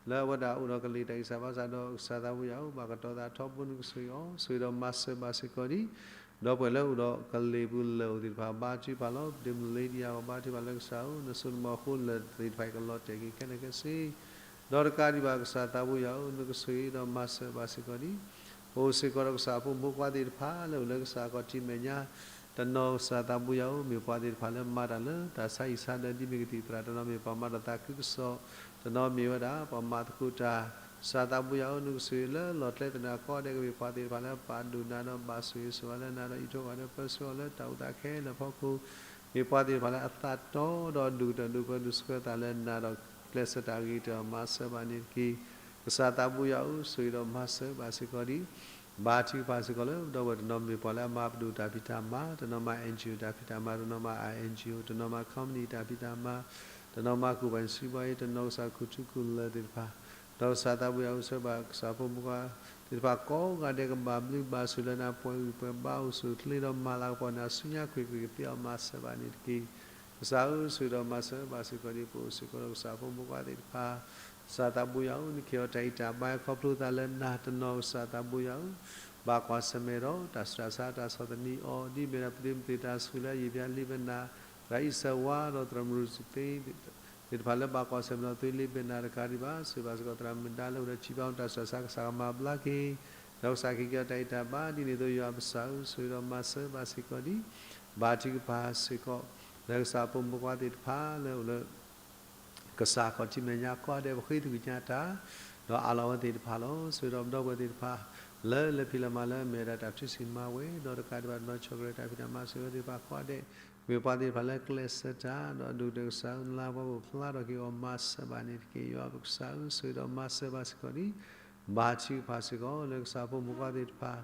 လၢအဝဲဒၣ်အိၣ်ဒီးကလံၤတၢ်ဂံၢ်စၢ်ဘါစၢ်ဒီး ကစၢ်သးဘိယွၤဧၢ, ဘၣ်ကတီၤသးထီဘိန့ၣ်ကဆိၣ်ဂ့ၤအီၤ, ဆိၣ်ဂ့ၤဒီးမၤစၢၤဘၣ်စ့ၢ်ကီးဒံး ဒီပုၢ်ဝဲၢ်လၢအိၣ်ဒီးကလံၤပူၤလၢာ်အိၣ်သ့ၣ်တဖၣ် ဘါထုကဖၣ်လီၤ. ပဒ့မုၣ်လ့ဒံယၤ ပဘါထုကဖၣ်လၢကစၢ်ဧၢ, နစိနမီၤအဃိလၢာ်သ့ၣ်တဖၣ်အံၤကလီၤတဲာ်က့ၤခဲလၢာ်ခဲဆ့ ဒီးတကးဒံးဘၣ်ကစၢ်သးဘိယွၤဧၢ, နကဆိၣ်ဂ့ၤဒီးမၤစၢၤဘၣ်စ့ၢ်ကီးဒံး ပအိၣ်စ့ၢ်ကီးဒီးကစၢ်ဖိမုၣ်ဖိခွါသ့ၣ်တဖၣ်လၢအိၣ်လၢကစၢ်ခီၣ်ထံးမဲာ်ညါ တနီၤကစၢ်သးဘိယွၤဧၢ, မ့ၢ်ပှၤသ့ၣ်တဖၣ်လၢမၤတၢ်လၢတၢ်ဆါဟံၣ်ဆါဒၢးဒ်မ့ၢ်ကသံၣ်သရၣ်, တနီၤမ့ၢ်ပှၤမၤဒီးသးခုကစီၣ်, တနီၤမ့ၢ်ဝဲဒၣ်ပှၤမၤသကိးတၢ်, ကစၢ်သးဘိယွၤဧၢ, နကဆိၣ်ဂ့ၤလၢလီၢ်ကျဲသနၢၣ်ကိးဂၤဒဲး ကမ့ၢ်ပှၤသ့ၣ်တဖၣ်လၢပာ်ဒိၣ်နၤဒီးဘၣ်ဆိၣ်ဂ့ၤဆိၣ်ဝါလၢနၤဒီး အံးထွဲကွၢ်ထွဲပၢဆှၢအီၤလၢတၢ်အိၣ်သးခဲလၢာ်အဖီခိၣ်, မ့ၢ်ပှၤသ့ၣ်တဖၣ်လၢအသးတီဒီးဒိၣ်ကတၢၢ်ဒိၣ်ကတၢၢ်ဒိၣ်ဆှၢသးလၢနၤဒီး ကျဲးစၢးတၢ်ဂ့ၤကတၢၢ်မၤစၢၤဘၣ်န့ၣ်တက့ၢ်. ကစၢ်သးဘိယွၤဧၢ, ဆိၣ်ဂ့ၤဒီးမၤစၢၤဘၣ်စ့ၢ်ကီးဒံး ဘါထုကဖၣ်စ့ၢ်ကီးလၢ ဒီပုၢ်ဝဲၢ်တနီၤမ့ၢ်ပှၤလၢအမၤပဒိၣ်တၢ်ဖံးတၢ်မၤ, တနီၤမၤ NGO တၢ်ဖံးတၢ်မၤ, တနီၤမၤ I NGO, တနီၤမၤ company တၢ်ဖံးတၢ်မၤ, တနီၤမၤ ကူၣ်ဘၣ်စံးဘၣ်အံၤ, တနီၤကစၢ်ခူၣ်ထူခူၣ်လၢာ်သ့ၣ်တဖၣ်, ဒီးကစၢ်သးဘိယွၤဧၢ, ဆိၣ်ဂ့ၤဘၣ်ကစၢ်ဖိမုၣ်ဖိခွါသ့ၣ်တဖၣ်ကိးဂၤဒဲး ကဘၣ်ဘျုးဘၣ်ဆိၣ်လၢနၤ ပှဲၤဂံၢ်ပှဲၤဘါ အိၣ်ဆူၣ်အိၣ်ချ့ဒီးမၤလၤကပီၤနၤဆူညါ ကွ့ၢ်ကွ့ၢ်ကသ့အီၤ မၤစၢၤဘၣ်န့ၣ်တက့ၢ်. ကစၢ်ဧၢ, ဆိၣ်ဂ့ၤဒီးမၤစၢၤဘၣ်စ့ၢ်ကီးဒံး ပအိၣ်စ့ၢ်ကီးဒီးကစၢ်ဖိမုၣ်ဖိခွါသ့ၣ်တဖၣ်, ကစၢ်သးဘိယွၤဧၢ, နကဟ့ၣ်အီၤတၢ်ဂံၢ်တၢ်ဘါခီဖျိသးလၢနၤ, တနီၤကစၢ်သးဘိယွၤဧၢ, ဘၣ်ကွၢ်ဆၢၣ်မဲာ်ဒီး တၢ်ဆူးတၢ်ဆါတၢ်ဆီၣ်သနံးအီၤ, ဒ်အမ့ၢ်ဒၣ်ပဒ့မုၣ်သ့ၣ်တၢ်ဆူၣ်လၢအယံာ်ဘျါလံဝဲနၤ, သရၣ်အံၣ်စၢၤဝါဒီးသရၣ်မုၢ်ရူၢ်စသ့ သ့ၣ်တဖၣ်လၢဘၣ်ကွၢ်ဆၢၣ်မဲာ်ဒီးသွံလ့ဘ့ၣ်နၤတကးဒံးဘၣ်, ဆိၣ်ဂ့ၤဘၣ်စ့ၢ်ကီးသရၣ်မုၣ်ဒါလၢအိၣ်ဒီးထံဘါအူ တၢ်ဆူးတၢ်ဆါ ကစၢ်ကမၤဘျါက့ၤ, ဒီးကစၢ်ကဟ့ၣ်က့ၤအီၤတၢ်ဂံၢ်တၢ်ဘါ, ဒ်န့ၣ်အသိးယွၤပကစၢ်ဧၢ, ဆိၣ်ဂ့ၤဒီးမၤစၢၤဘၣ်စ့ၢ်ကီးဒံး ဘါထုကဖၣ်စ့ၢ်ကီး လၢကစၢ်ဖိမုၣ်ဖိခွါသ့ၣ်တဖၣ်လၢအိၣ်လၢ ကစၢ်ခီၣ်ထံးမဲာ်ညါကိးဂၤဒဲး ပဃ့ထုကညးတၢ်, ဒီးအးလီၤအဝဲသ့ၣ်တဖၣ်လီၤ. ဆိၣ်ဂ့ၤဒီးပဒီပုၢ်ဝဲၢ်သ့ၣ်တဖၣ် လၢလၢဖံးလၢမၤလၢအမ့ၢ်ဝဲဒၣ်တၢ်ထုးဆံးမၤဝဲ, ဒီးတကးဒံးဘၣ်တနီၤဆီၣ်ကရၢတၢ်ဖံးတၢ်မၤ ဆိၣ်ဂ့ၤအဝဲသ့ၣ်တဖၣ်ကိးဂၤဒဲး, မ့ၢ်ပှၤသ့ၣ်တဖၣ်လၢကျဲးစၢးတၢ်, ဒီးအဒိၣ်ကတၢၢ်ကစၢ်ဧၢ နလၤပှၤကဖျါထီၣ်က့ၤအီၤမၤစၢၤဘၣ်န့ၣ်တက့ၢ်. ယွၤပကစၢ်ဧၢ, ဆိၣ်ဂ့ၤဒီးမၤစၢၤဘၣ်စ့ၢ်ကီးဒံး ဘါထုကဖၣ်စ့ၢ်ကီး လၢကစၢ်ဖိမုၣ်ဖိခွါသ့ၣ်တဖၣ်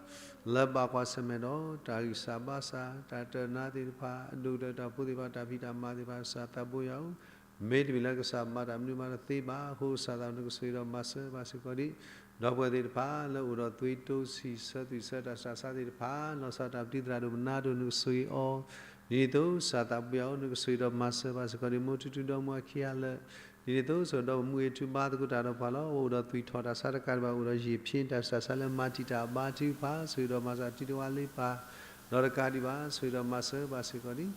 လၢဘၣ်ကွၢ်ဆၢၣ်မဲာ်ဒီး တၢ်ဂံၢ်စၢ်ဘါစၢ် တၢ်တနါသ့ၣ်တဖၣ် အဒိၣ်ကတၢၢ်တၢ်ဖိသ့ၣ်တဖၣ် တၢ်ဖံးတၢ်မၤသ့ၣ်တဖၣ် ကစၢ်သးဘိယွၤဧၢ, မ့တမ့ၢ်လၢကစၢ်မၤတၢ်မနုၤမၤတသ့ဘၣ်အဃိ ကစၢ်သးနကဆိၣ်ဂ့ၤဒီးမၤစၢၤဘၣ်စ့ၢ်ကီးဒံး ဒီပုၢ်ဝဲၢ်သ့ၣ်တဖၣ် လၢအိၣ်ဒီးသွံတိစံးဆၢသွံၣ်ဆၢတၢ်ဆူးတၢ်ဆါသ့ၣ်တဖၣ် လီၤဆီဒၣ်တၢ်ပတံၤသရၣ်ဒိၣ်မနၤဒိၣ် နကဆိၣ်ဂ့ၤအီၤ, ဒ်န့ၣ်အသိး ကစၢ်သးဘိယွၤဧၢ နကဆိၣ်ဂ့ၤဒီးမၤစၢၤဘၣ်စ့ၢ်ကီးဒံး မိၢ်ထူထူဒီမါခံဂၤလၢာ်, ဒ်န့ၣ်အသိး ဆိၣ်ဂ့ၤဒီးမုၢ်ဂ့ၤထူဘါသကိးတၢ်ဒီးပှၤလီၤ. အိၣ်ဒီးသွံၣ်ထီၣ်တၢ်ဆါတကးဒံးဘၣ် အိၣ်ဒီးယံာ်ဖံးတၢ်ဆူးတၢ်ဆါလၢမၤတံာ်တာ်ဘါထုကဖၣ် ဆိၣ်ဂ့ၤဒီးမၤစၢၤတံၤတဝါလ့ပၢ်, ဒီးတကးဒံးဘၣ် ဆိၣ်ဂ့ၤဒီးမၤစၢၤဘၣ်စ့ၢ်ကီးဒံး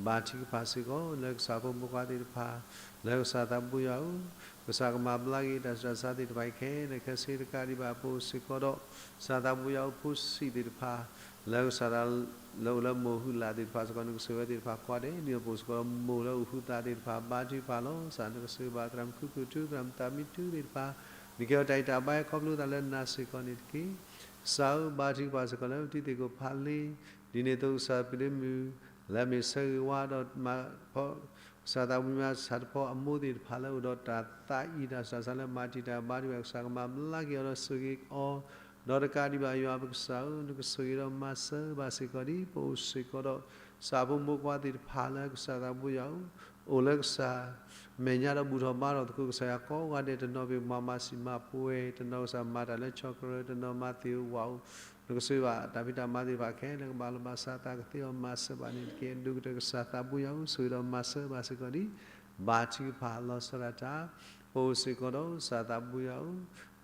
ဘါထုကဖၣ်စ့ၢ်ကီး လၢကစၢ်ဖိမုၣ်ဖိခွါသ့ၣ်တဖၣ်, လၢကစၢ်သးဘိယွၤဧၢ, ကစၢ်ကမၤဘျါက့ၤတၢ်ဆူးတၢ်ဆါသ့ၣ်တဖၣ်အံၤခဲလၢာ်ခဲဆ့တကးဒံးဘၣ် ပအိၣ်စ့ၢ်ကီးဒီး ကစၢ်သးဘိယွၤဧၢ ဖိဆံးသ့ၣ်တဖၣ်, လၢကစၢ်လၢအိၣ်လၢမိၢ်ဟုလၢ်သ့ၣ်တဖၣ်စ့ၢ်ကီး နကဆိၣ်ဂ့ၤဝဲသ့ၣ်တဖၣ်ကိးဂၤဒဲး ဒ်သိးပအိၣ်စ့ၢ်ကီးဒီးမိၢ်လၢအိၣ်ဟုသးသ့ၣ်တဖၣ် ဘါထုကဖၣ်လီၤ. ကစၢ်နကဆိၣ်ဂ့ၤဘၣ်သရၣ်မုၣ်ခုၣ်ခုၣ်ထူ သရၣ်မုၣ်သးမံထူသ့ၣ်တဖၣ်, နကဟ့ၣ်အီၤတၢ်ဂံၢ်တၢ်ဘါခီဖျိသးလၢနၤစ့ၢ်ကီးန့ၣ်တက့ၢ်. ကစၢ်ဧၢ ဘါထုကဖၣ်စ့ၢ်ကီးလၢပတံၤသကိးဖးလ့, ဒ်န့ၣ်အသိးကစၢ်ပဒ့မုၣ် လၢအမ့ၢ်ဆၢဂ့ၤဝါဒီးမၤဖီ ကစၢ်သးဘိယွၤဆၣ်တဖီအမိၢ်သ့ၣ်တဖၣ်လၢအိၣ်ဒီးတၢ်သးအံၤတၢ်ဆူးတၢ်ဆါလၢမၤတံာ်တာ်ဘါထုကဖၣ် ကစၢ်ကမၤဘျါက့ၤအီၤဒီးဆိၣ်ဂ့ၤအီၤ, ဒီးတကးဒံးဘၣ်ယွၤပကစၢ်ဧၢ, နကဆိၣ်ဂ့ၤဒီးမၤစၢၤဘၣ်စ့ၢ်ကီးဒံး ပအိၣ်စ့ၢ်ကီးဒီး ကစၢ်ဖိမုၣ်ဖိခွါသ့ၣ်တဖၣ်လၢကစၢ်သးဘိယွၤဧၢ, အိၣ်လၢကစၢ် မဲာ်ညါဒီးဘူၣ်ထီၣ်ဘါထီၣ်သကိးကစၢ်ယွၤကိးဂၤဒဲး တနီၤမ့ၢ်ပှၤမၤစံၣ်မၤပှဲၤ, တနီၤကစၢ်မၤတၢ်လၢဆီၣ်ကရၢ, တနီၤမၤသ့ၣ်ဧိၤဝၣ်ဧိၤ, နကဆိၣ်ဂ့ၤဘၣ်တၢ်ဖံးတၢ်မၤသ့ၣ်တဖၣ်ခဲလၢာ် ကဘၣ်လီၤဘၣ်စးသးကသ့အီၤ မၤစၢၤဘၣ်န့ၣ်တက့ၢ်. အဒိၣ်ကတၢၢ်ကစၢ်သးဘိယွၤဧၢ, ဆိၣ်ဂ့ၤဒီးမၤစၢၤဘၣ်စ့ၢ်ကီးဒံး ဘါထုကဖၣ်လီၤဆီဒၣ်တၢ်, ပအိၣ်စ့ၢ်ကီးဒီးကစၢ်သးဘိယွၤဧၢ,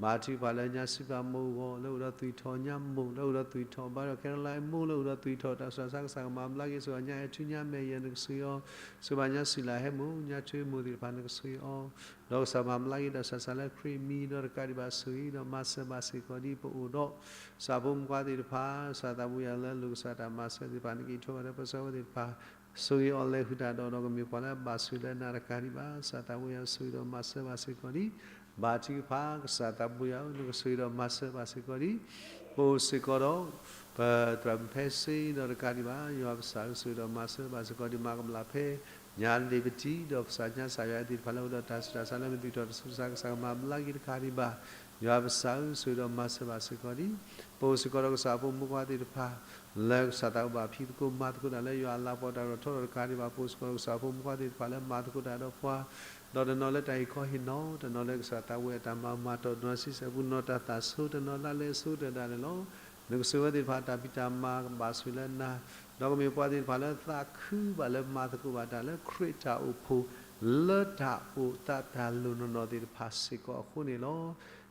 ဘါထုကဖၣ်လၢညါစံးပာ်မိၢ်အဂီၢ် လၢအိၣ်ဒီးသွံၣ်ထီၣ်ညါမိၢ် လၢအိၣ်ဒီးသွံၣ်ထီၣ်ဘါဒီး ခဲလၢာ်မိၢ် လၢအိၣ်ဒီးသွံၣ်ထီၣ်တၢ်ဆူးတၢ်ဆါ ကစၢ်ကမၤဘျါက့ၤ ဆိၣ်ဂ့ၤညါအဲၣ်ထူညါမဲာ်ယဲၢ် နကဆိၣ်ဂ့ၤအီၤ ဆိၣ်ဂ့ၤဘၣ်ညါစံၣ်လၢဟဲမိၢ် ညါထွ့မိၢ်သ့ၣ်တဖၣ် နကဆိၣ်ဂ့ၤအီၤ ဒီးကစၢ်မၤဘျါက့ၤတၢ်ဆူးတၢ်ဆါလၢခရံာ်မံၤ ဒီးတကးဒံးဘၣ်ဆိၣ်ဂ့ၤဒီးမၤစၢၤဘၣ်စ့ၢ်ကီးဒ်ပအိၣ်ဒီး ကစၢ်ဖိမုၣ်ခွါသ့ၣ်တဖၣ် ကစၢ်သးဘိယွၤလၢလိာ်ကစၢ်တၢ်မၤစၢၤသ့ၣ်တဖၣ် နကအိးထီၣ်ဘၣ်ဒီးပၢဆှၢဝဲသ့ၣ်တဖၣ် ဆိၣ်ဂ့ၤအီၤလဲၤဃုာ်တၢ်ဒီး ဒီးကမ့ၢ်ပှၤလၢအဘၣ်ဆိၣ်ဂ့ၤလၢနၤတကးဒံးဘၣ် ကစၢ်သးဘိယွၤဆိၣ်ဂ့ၤဒီးမၤစၢၤဘၣ်စ့ၢ်ကီးဒ် ဘါထုကဖၣ် ကစၢ်သးဘိယွၤဧၢ နကဆိၣ်ဂ့ၤဒီးမၤစၢၤဘၣ်စ့ၢ်ကီးဒ် ပအိၣ်စ့ၢ်ကီးဒီး ပသရၣ်မုၣ်ဖဲစ့ဒီးတကးဒံးဘၣ် ယွၤပကစၢ်ဧၢ ဆိၣ်ဂ့ၤဒီးမၤစၢၤဘၣ်စ့ၢ်ကီးဒ် မၤကမလၣ်ဖဲ ညါလ့ၤပတံ ဒီးကစၢ်ညါစၢ်ယွၤအဲၣ်သ့ၣ်တဖၣ်လၢအိၣ်ဒီးတၢ်ဆူးတၢ်ဆါလၢမ့ၢ်သွံၣ်ထီၣ်တၢ်ဆူးတၢ်ဆါ ကစၢ်ကမၤဘျါက့ၤတကးဒံးဘၣ် ယွၤပကစၢ်ဧၢ ဆိၣ်ဂ့ၤဒီးမၤစၢၤဘၣ်စ့ၢ်ကီးဒ် ပအိၣ်စ့ၢ်ကီးဒီးကစၢ်ဖိမုၣ်ခွါသ့ၣ်တဖၣ် လၢကစၢ်သးအိၣ်ဘၣ်ဖံးသကိးမၤသကိးတၢ်လၢယွၤအလၤကပီၤတၢ်ဂီၤထီၣ်ဒီးတကးဒံးဘၣ် ပအိၣ်စ့ၢ်ကီးဒီးကစၢ်ဖိမုၣ်ခွါသ့ၣ်တဖၣ်လၢမၤသကိးတၢ်ဒီးပှၤ ဒီးတနီၤလၢတၢ်ဟ့ၣ်ခီဟ့ၣ်နီၤ တနီၤလၢကစၢ်သးဝံၣ်အတၢ်မၤမၤတီၢ်တနီၤဆံဆဲၣ်ပူၤ နီၢ်တၢ်သၣ်ဆိ တနီၤလၢလဲၤဆိတၢ်ဒၣ်လဲာ်လီၤ. နကဆိၣ်ဂ့ၤဝဲသ့ၣ်တဖၣ်တၢ်ဖံးတၢ်မၤကဘၣ်ဆိၣ်ဂ့ၤလၢနၤ ဒီးကမ့ၢ်ပှၤသ့ၣ်တဖၣ်လၢသးခုဘၣ်လၢမၤသကိးဘၣ်တၢ်လၢခရံာ်တၢ်အိၣ်ဖှိၣ် လၢတၢ်အိၣ်သးတၢ်လိၣ်နီၢ်နီၢ်သ့ၣ်တဖၣ်စ့ၢ်ကီးအဃိန့ၣ်လီၤ.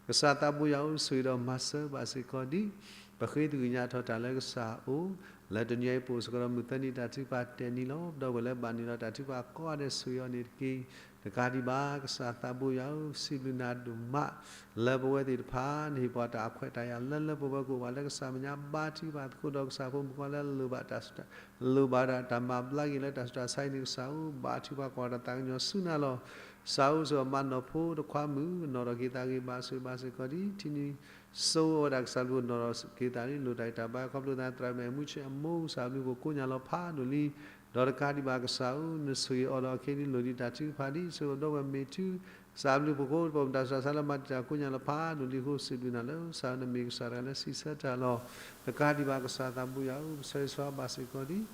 ကစၢ်သးဘိယွၤဧၢ ဆိၣ်ဂ့ၤဒီးမၤစၢၤဘၣ်စ့ၢ်ကီးဒ် ပဃ့သကွံာ်ညါထီၣ်တၢ်လၢကစၢ်အအိၣ် လၢတနံၤအံၤပအိၣ်စ့ၢ်ကီးဒီးမုၢ်သၢနံၤတၢ်ထုကဖၣ်တဲာ်နံၤလီၤ. ဒီပုၢ်ဝဲၢ်လၢဘၣ်န့ၢ်ဒီးတၢ်ထုကဖၣ်ကိးဂၤဒဲးဆိၣ်ဂ့ၤအီၤန့ၣ်တက့ၢ်. တကးဒံးဘၣ် ကစၢ်သးဘိယွၤဧၢ စံးဘျုးနၤဒိၣ်မး လၢပဝဲသ့ၣ်တဖၣ် နဟ့ၣ်ပှၤတၢ်အခွဲးတၢ်ယာ်လၢလၢပှဲၤပှဲၤ ကအိၣ်ဘၣ်လၢကစၢ်မဲာ်ညါ ဘါထုကဖၣ်သကိးဒီးကစၢ်ဖိမုၣ်ခွါလၢ လိၣ်ဘၣ်တၢ် လိၣ်ဘၣ်တၢ်မၤဘျါက့ၤလၢတၢ်ဆူးတၢ်ဆါအံၤန့ၣ် ကစၢ်ဧၢ ဘါထုကဖၣ်ကွၢ်တၢ်သးကညီၤဆူနၤလီၤ. ကစၢ်ဧၢ ဆိၣ်ဂ့ၤမၤနီၢ်ဖိတခွါမုၣ် နီၢ်ထီၣ်က့ၤသးဂ့ၤ ဘၣ်ဆိၣ်ဂ့ၤဘၣ်စ့ၢ်ကီးဒ် ထံနံၤ ဆိဝဲဒၣ်ကစၢ်ဘျုးနီၢ်ထီၣ်က့ၤသးလံ လိၣ်တၢ်ဂံၢ်တၢ်ဘါ ခီဖျိသးသရၣ်မုၣ်မုၢ်ဆ့ၣ်အမိၢ် ကစၢ်ဘျုးဖှိၣ်ကိးညါလီၤဖးဒိၣ်လံ. ဒီးတကးဒံးဘၣ်ကစၢ်ဧၢ နဆိၣ်ဂ့ၤအီၤဒီးအခဲအံၤဒ်လိၣ်ဒံးတၢ်ထုကဖၣ်ဒ် ဆိၣ်ဂ့ၤဒီပုၢ်ဝဲၢ်မ့ၢ်ထု ကစၢ်ဘျုးဖှိၣ်ဖိ ပမတၤဆူးတၢ်ဆါလၢမၤတံာ်တာ်ကိးညါလီၤဖးဒိၣ်လံအဃိ စံးဘျုးနၤလၢ ကစၢ်ဧၢ နမ့ၢ်ကစၢ်တဂၤလၢဆံးဆၢတၢ်လီၤ. တကးဒံးဘၣ်ကစၢ်သးဘိယွၤဧၢ ပဆၢဂ့ၤဆၢဝါဘၣ်စ့ၢ်ကီးဒ်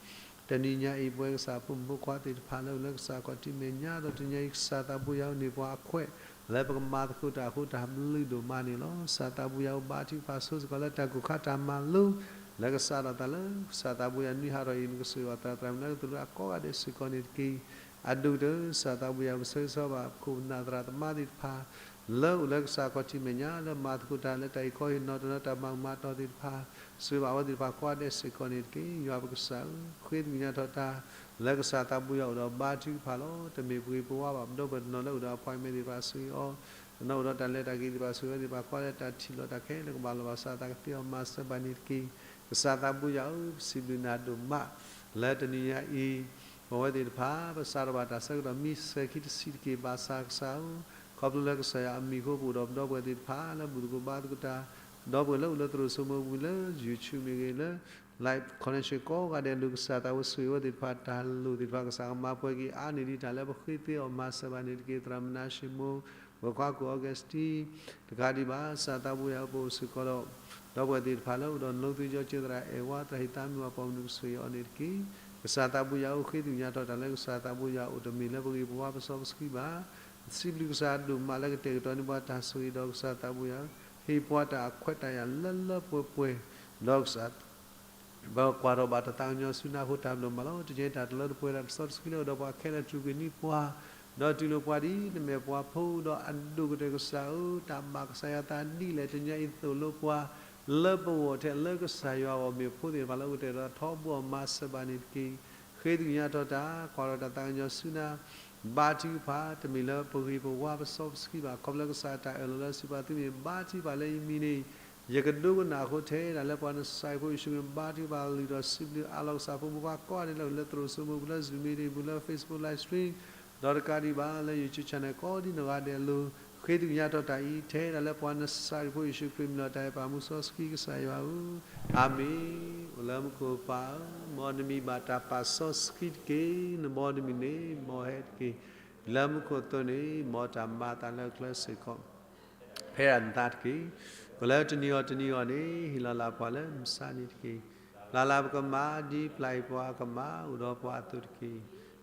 တနံၤညါအံၤ ပဝဲကစၢ်ဖိမုၣ်ဖိခွါသ့ၣ်တဖၣ်လၢအိၣ်လၢကစၢ်ခီၣ်ထံးမဲာ်ညါ ဒီးတနံၤညါအံၤ ကစၢ်သးဘိယွၤဧၢ န့ၢ်ပှၤအခွဲး လၢပကမၤသကိးတၢ်အဃိ တၢ်ဘျုးဒိၣ်မးန့ၣ်လီၤ. ကစၢ်သးဘိယွၤဧၢ ဘါထုကဖၣ်ဆိစ့ၢ်ကီးလၢတၢ်ကိၢ်ခါတၢ်မၤလိ လၢကစးထီၣ်သးလၢ ကစၢ်သးဘိယွၤနွံဟးထီၣ်အံၤ နကဆိၣ်ဂ့ၤအီၤသရၣ်သရၣ်မုၣ်လၢကသရၣ်ကိးဂၤဒဲးစ့ၢ်ကီးန့ၣ်တက့ၢ်. အဒိၣ်ကတၢၢ် ကစၢ်သးဘိယွၤ ပဆၢဂ့ၤဆၢဝါဘၣ် ပခိၣ်ပနၢ်သရၣ်သမါသ့ၣ်တဖၣ် လၢအိၣ်လၢကစၢ်ခီၣ်ထံးမဲာ်ညါ လၢမၤသကိးတၢ်လၢတၢ်အံၤခီအံၤနီၤ တနီၤတၢ်မၤမၤတီၢ်သ့ၣ်တဖၣ် ဆိၣ်ဂ့ၤဘၣ်အဝဲသ့ၣ်တဖၣ်ကိးဂၤဒဲးစ့ၢ်ကီးန့ၣ်တက့ၢ်. ယွၤပကစၢ်ဧၢ ဃ့သကွံာ်ညါထီၣ်တၢ် လၢကစၢ်သးဘိယွၤအိၣ်ဒီးဘါထုကဖၣ်လီၤ. တမ့ၢ်ပဂ့ၤပဝါဘၣ် ပဒီပုၢ်ဝဲၢ်တနီၤလၢအိၣ်ဒီး appointment သ့ၣ်တဖၣ်ဆိၣ်ဂ့ၤအီၤ တနီၤအိၣ်ဒီးတၢ်လဲၤတၢ်က့ၤသ့ၣ်တဖၣ်ဆိၣ်ဂ့ၤဝဲသ့ၣ်တဖၣ်ကိးဂၤဒဲး တၢ်ထံၣ်လိာ်တၢ်ခဲလၢာ်ကဘၣ်လီၤဘၣ်စး သးကသ့အီၤမၤစၢၤဘၣ်န့ၣ်တက့ၢ်. ကစၢ်သးဘိယွၤဧၢ ပစံးဘျုးနၤဒိၣ်မး လၢတနံၤညါအံၤ ပဝဲသ့ၣ်တဖၣ် ပစးထီၣ်ဘၣ်တၢ်ဆၢကတီၢ်မံဆဲးခံတဆံးတက့ၢ် ဘၣ်ဆၣ်ကစၢ်ဧၢ ခီဖျိလၢကစၢ်ယွၤအမံၤအဃိ ပအိၣ်ဒီးပဒီပုၢ်ဝဲၢ်သ့ၣ်တဖၣ် လၢဘူၣ်သကိးဘါသကိးတၢ် ဒီပုၢ်ဝဲၢ်လၢအိၣ်လၢသရိာ်စိမိၤပူၤလၢ YouTube မ့ၢ်ဂ့ၤ လၢ live connection ကိးဂၤဒဲး လူၤကစၢ်သးဝဲဆိၣ်ဂ့ၤဝဲသ့ၣ်တဖၣ် တၢ်လိၣ်သ့ၣ်တဖၣ် ကစၢ်ကမၤပှဲၤက့ၤအါန့ၢ်ဒံးတၢ်လၢပဃ့သ့အီၤမၤစၢၤဘၣ်န့ၣ်တက့ၢ်. သရၣ်မုၣ်နါၡ့မိၣ် ပခွါကိၣ် Augustine တကးဒံးဘၣ် ကစၢ်သးဘိယွၤဧၢ ပအိၣ်စ့ၢ်ကီးဒီး ဒီပုၢ်ဝဲၢ်သ့ၣ်တဖၣ်လၢအိၣ်ဒီး နီၢ်သုကၠီကၠ့သရၣ်အဲၣ်ဝါ သရၣ်ဟ့ၣ်သးမုၢ်ဝၤပိာ်မုၣ် နကဆိၣ်ဂ့ၤအီၤန့ၣ်တက့ၢ်. ကစၢ်သးဘိယွၤဧၢ ဃ့သကွံာ်ညါထီၣ်တၢ်လၢကစၢ်သးဘိယွၤအိၣ် တမ့ၢ်လၢပဂ့ၤပဝါပစီပဆှံဘၣ် စံးဘျုးကစၢ်ဒိၣ်မးလၢကတဲာ်ကတီၤန့ၢ်ပှၤတၢ်ဆိၣ်ဂ့ၤဒီး ကစၢ်သးဘိယွၤဧၢ ဟ့ၣ်ပှၤတၢ်အခွဲးတၢ်ယာ်လၢလၢပှဲၤပှဲၤ ဒီးကစၢ် ပကွၢ်ထီၣ်ဘၣ်တၢ်သးကညီၤဆူနၤအဃိ တၢ်ဘျုးမးလီၤ. တကဲတၢ်တလၢတပှဲၤ တၢ်တစီတဆှံလၢအိၣ်ဒီးပှၤခဲလၢာ် တြူာ်ကွံာ်န့ၢ်ပှၤ ဒီးတူၢ်လိာ်ပှၤဒ်နမဲာ်ပှၤဖိဒီး အဒိၣ်ကတၢၢ်ကစၢ်ဧၢ တၢ်ဘၣ်ကစၢ်ယွၤသးဒ်လဲၣ် တနံၤအံၤသိၣ်လိပှၤ လၢပဂီၢ်ထဲလၢကစၢ်ယွၤအဂီၢ် မ့ၢ်ဖိသ့ၣ်တဖၣ်လၢအိၣ်ကတဲာ်ဒီးထီဘိအီၤမၤစၢၤဘၣ်န့ၣ်တက့ၢ်. ဃ့သကွံာ်ညါထီၣ်တၢ် ကွၢ်ထီၣ်တၢ်သးကညီၤဆူနၤ ဘါထုကဖၣ် တမ့ၢ်လၢပဂ့ၤပဝါပစီပဆှံဘၣ် ခီဖျိလၢကစၢ်တၢ်အၢၣ်လီၤလၢစံးပာ်သုမ့ၢ်ဘါထုကဖၣ်လၢယမံၤန့ၣ် ယကဒိကနၣ်အဃိ ထဲဒၣ်လၢပှၤနစၢ်အံၤဖိယ့ၣ်ၡူးခရံာ် ဘါထုကဖၣ်လုၢ်ထီၣ်စံးဘျုးအးလီၤကစၢ်ဖိမုၣ်ခွါကိးဂၤဒဲးလၢအိၣ်လၢသရိာ်စိမိၤပူၤလၢ Zoom meeting ပူၤလၢ Facebook live stream ဒီးတကးဒံးဘၣ်လၢ YouTube channel ကိးဒ်နီၢ်ဂၤဒဲးအလိၤ ဃ့သကွံာ်ညါထီၣ်တၢ်အံၤ ထဲဒၣ်လၢပှၤနစၢ်အံၤဖိယ့ၣ်ၡူးခရံာ်မံၤလီၤ တၢ်အဲၣ်ပၢ်မူစီဆှံကစၢ်ယွၤဧၢ အၤမ့ၣ်. အိၣ်လၢမူခိၣ်ပၢ်ဧၢ, မ်နမံၤဘၣ်တၢ်ပာ်စီဆှံတက့ၢ်. နဘီနမုၢ်န့ၣ် မ်ဟဲတက့ၢ်. လၢမူခိၣ်အသိးန့ၣ် မ်တၢ်မၤအသးလၢကျဲစ့ၢ်ကီး ဖဲဒၣ်နသးတက့ၢ်. အိၣ်လၢတနံၤအီၤတနံၤအီၤန့ၣ် ဟ့ၣ်လီၤလၢပှၤလၢမုၢ်ဆါနံၤတက့ၢ်. ပျၢ်လၢပကမၢ် ဒ်ပျၢ်အံၤပှၤအကမၢ် အိၣ်ဒီးပှၤအသိးတက့ၢ်.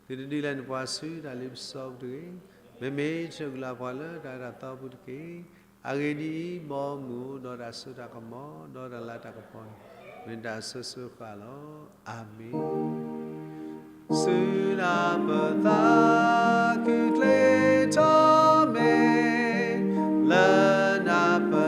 သုတဒုးလဲၤနပှၤဆူတၢ်လ့ပစီပူၤတဂ့ၤ. မ့မ့ၢ်တၢ်အုၣ်လၢပှၤလၢတၢ်အၢတၢ်သီပူၤတက့ၢ်. အဂ့ၢ်ဒ်အံၤ, မ်မုၢ်အိၣ်ဒီးတၢ်စိတၢ်ကမီၤ ဒီးတၢ်လၤတၢ်ကပီၤန့ၣ် မ့ၢ်တၢ်ဆိၣ်ဂ့ၤဃာ်လီၤ. အၤမ့ၣ်. ဆူနၢ်ပၢၢ်သးခုချ့ထီၣ်မဲာ် လၢနၢ်ပၢၢ်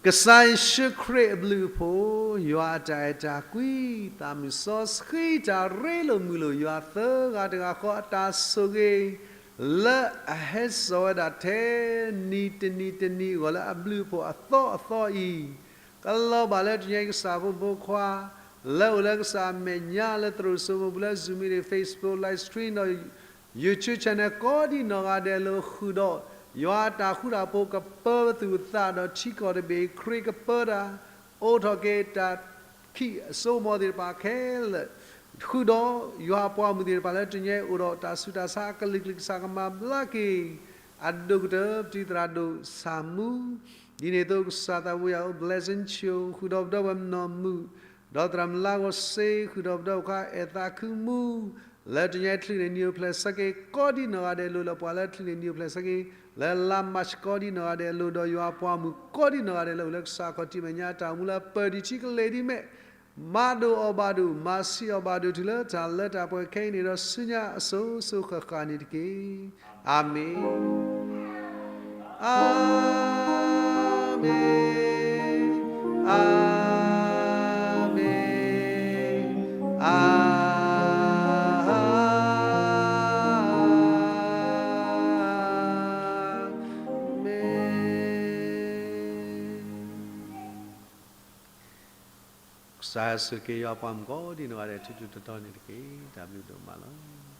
ကစၢ်ယ့ၣ်ၡူးခရံာ်အဘျုးအဖှိၣ်, ယွၤအတၢ်အဲၣ်တၢ်ကွံ, သးမုၢ်စီဆှံတၢ်ရ့လိာ်မုာ်လိာ်ယွၤသၢဂၤတဂၤဃီအတၢ်ဆိၣ်ဂ့ၤ, လၢအဟဲစိာ်ဝဲဒၣ်ထဲနံၤတနံၤတနံၤအဂီၢ်လၢအဘျုးအဖှိၣ်အသီအသီအံၤ, ကလီၤဘၣ်လၢတနံၤအံၤကစၢ်ဖိမုၣ်ဖိခွါ လၢအိၣ်လၢကစၢ်အမဲာ်ညါလၢသရိာ်စိမိပူၤလၢ Zoom meeting, Facebook live stream ဒီး YouTube channel ကိးဒံနီၢ်ဂၤဒဲးလိၤ ဃုာ်ဒီး ယွၤအတၢ်ဃူတၢ်ဖိးကပၢပသူၣ်ပသးဒီးထံကီၢ်တဘ့ၣ် ခရံာ်ကပၢတၢ် အိးထီၣ်က့ၤတၢ်ခံးအစိကမီၤသ့ၣ်တဖၣ်ခဲလၢာ် ဃုာ်ဒီးယွၤအပှၤမုၣ်သ့ၣ်တဖၣ်လၢတနံၤအံၤအိၣ်ဒီးတၢ်ဆူးတၢ်ဆါအကလုာ်ကလုာ် ကစၢ်ကမၤဘျါက့ၤ အဒိၣ်ကတၢၢ် ပတံၤသရၣ်ဒိၣ်ဆၣ်မူ ဒ်န့ၣ်အသိးကစၢ်သးဝံၣ်ယၤအိၣ် blessing ဆိ ဃုာ်ဒီးပဒီပုၢ်ဝဲၢ်မနီၢ်မုၣ် ဒီးသရၣ်မုၣ်လါဂီၤစ့ ဃုာ်ဒီးပဒီပုၢ်ဝဲၢ်ခွါအဲၣ်သးခုမူ လၢတနံၤအံၤချုးန့ၣ်နံၤအိၣ်ဖျဲၣ်ဆၢက့ၤ ကိးဒံနီၢ်ဂၤဒဲးလိၤ လၢပှၤလၢချုးန့ၣ်နံၤအိၣ်ဖျဲၣ်ဆၢက့ၤ လၢလါမၢ်ၡး ကိးဒံနီၢ်ဂၤဒဲးလိၤ ဒီးယွၤအပှၤမုၣ်ကိးဒံနီၢ်ဂၤဒဲးလၢအိၣ်လၢကစၢ်ခီၣ်ထံးမဲာ်ညါ တၢ်အိၣ်မူလၢအပၢၢ်ဒံးဆံးကလဲာ်ဒ်မဲာ် မၤဒိၣ်အီၣ်ဘၣ်ဒိၣ် မၤဆံးအီၣ်ဘၣ်ဒိၣ်တုၤလၢတၢ်လၢတၢ်ပှဲၤခဲအံၤန့ၣ်ဒီးဆူညါအစိၤစိၤဃၣ်ဃၣ်န့ၣ်တက့ၢ်. အၤမ့ၣ်, အၤမ့ၣ်, အၤမ့ၣ်, အၤမ့ၣ်. ကစၢ်ယွၤဆိၣ်ဂ့ၤက့ၤယွၤအပှၤမုၣ်ကိးဒံနီၢ်ဂၤဒဲး ထူးထူးတီၤတီၤန့ၣ်တက့ၢ်. တၢ်ဘျုးဒိၣ်မးလီၤ.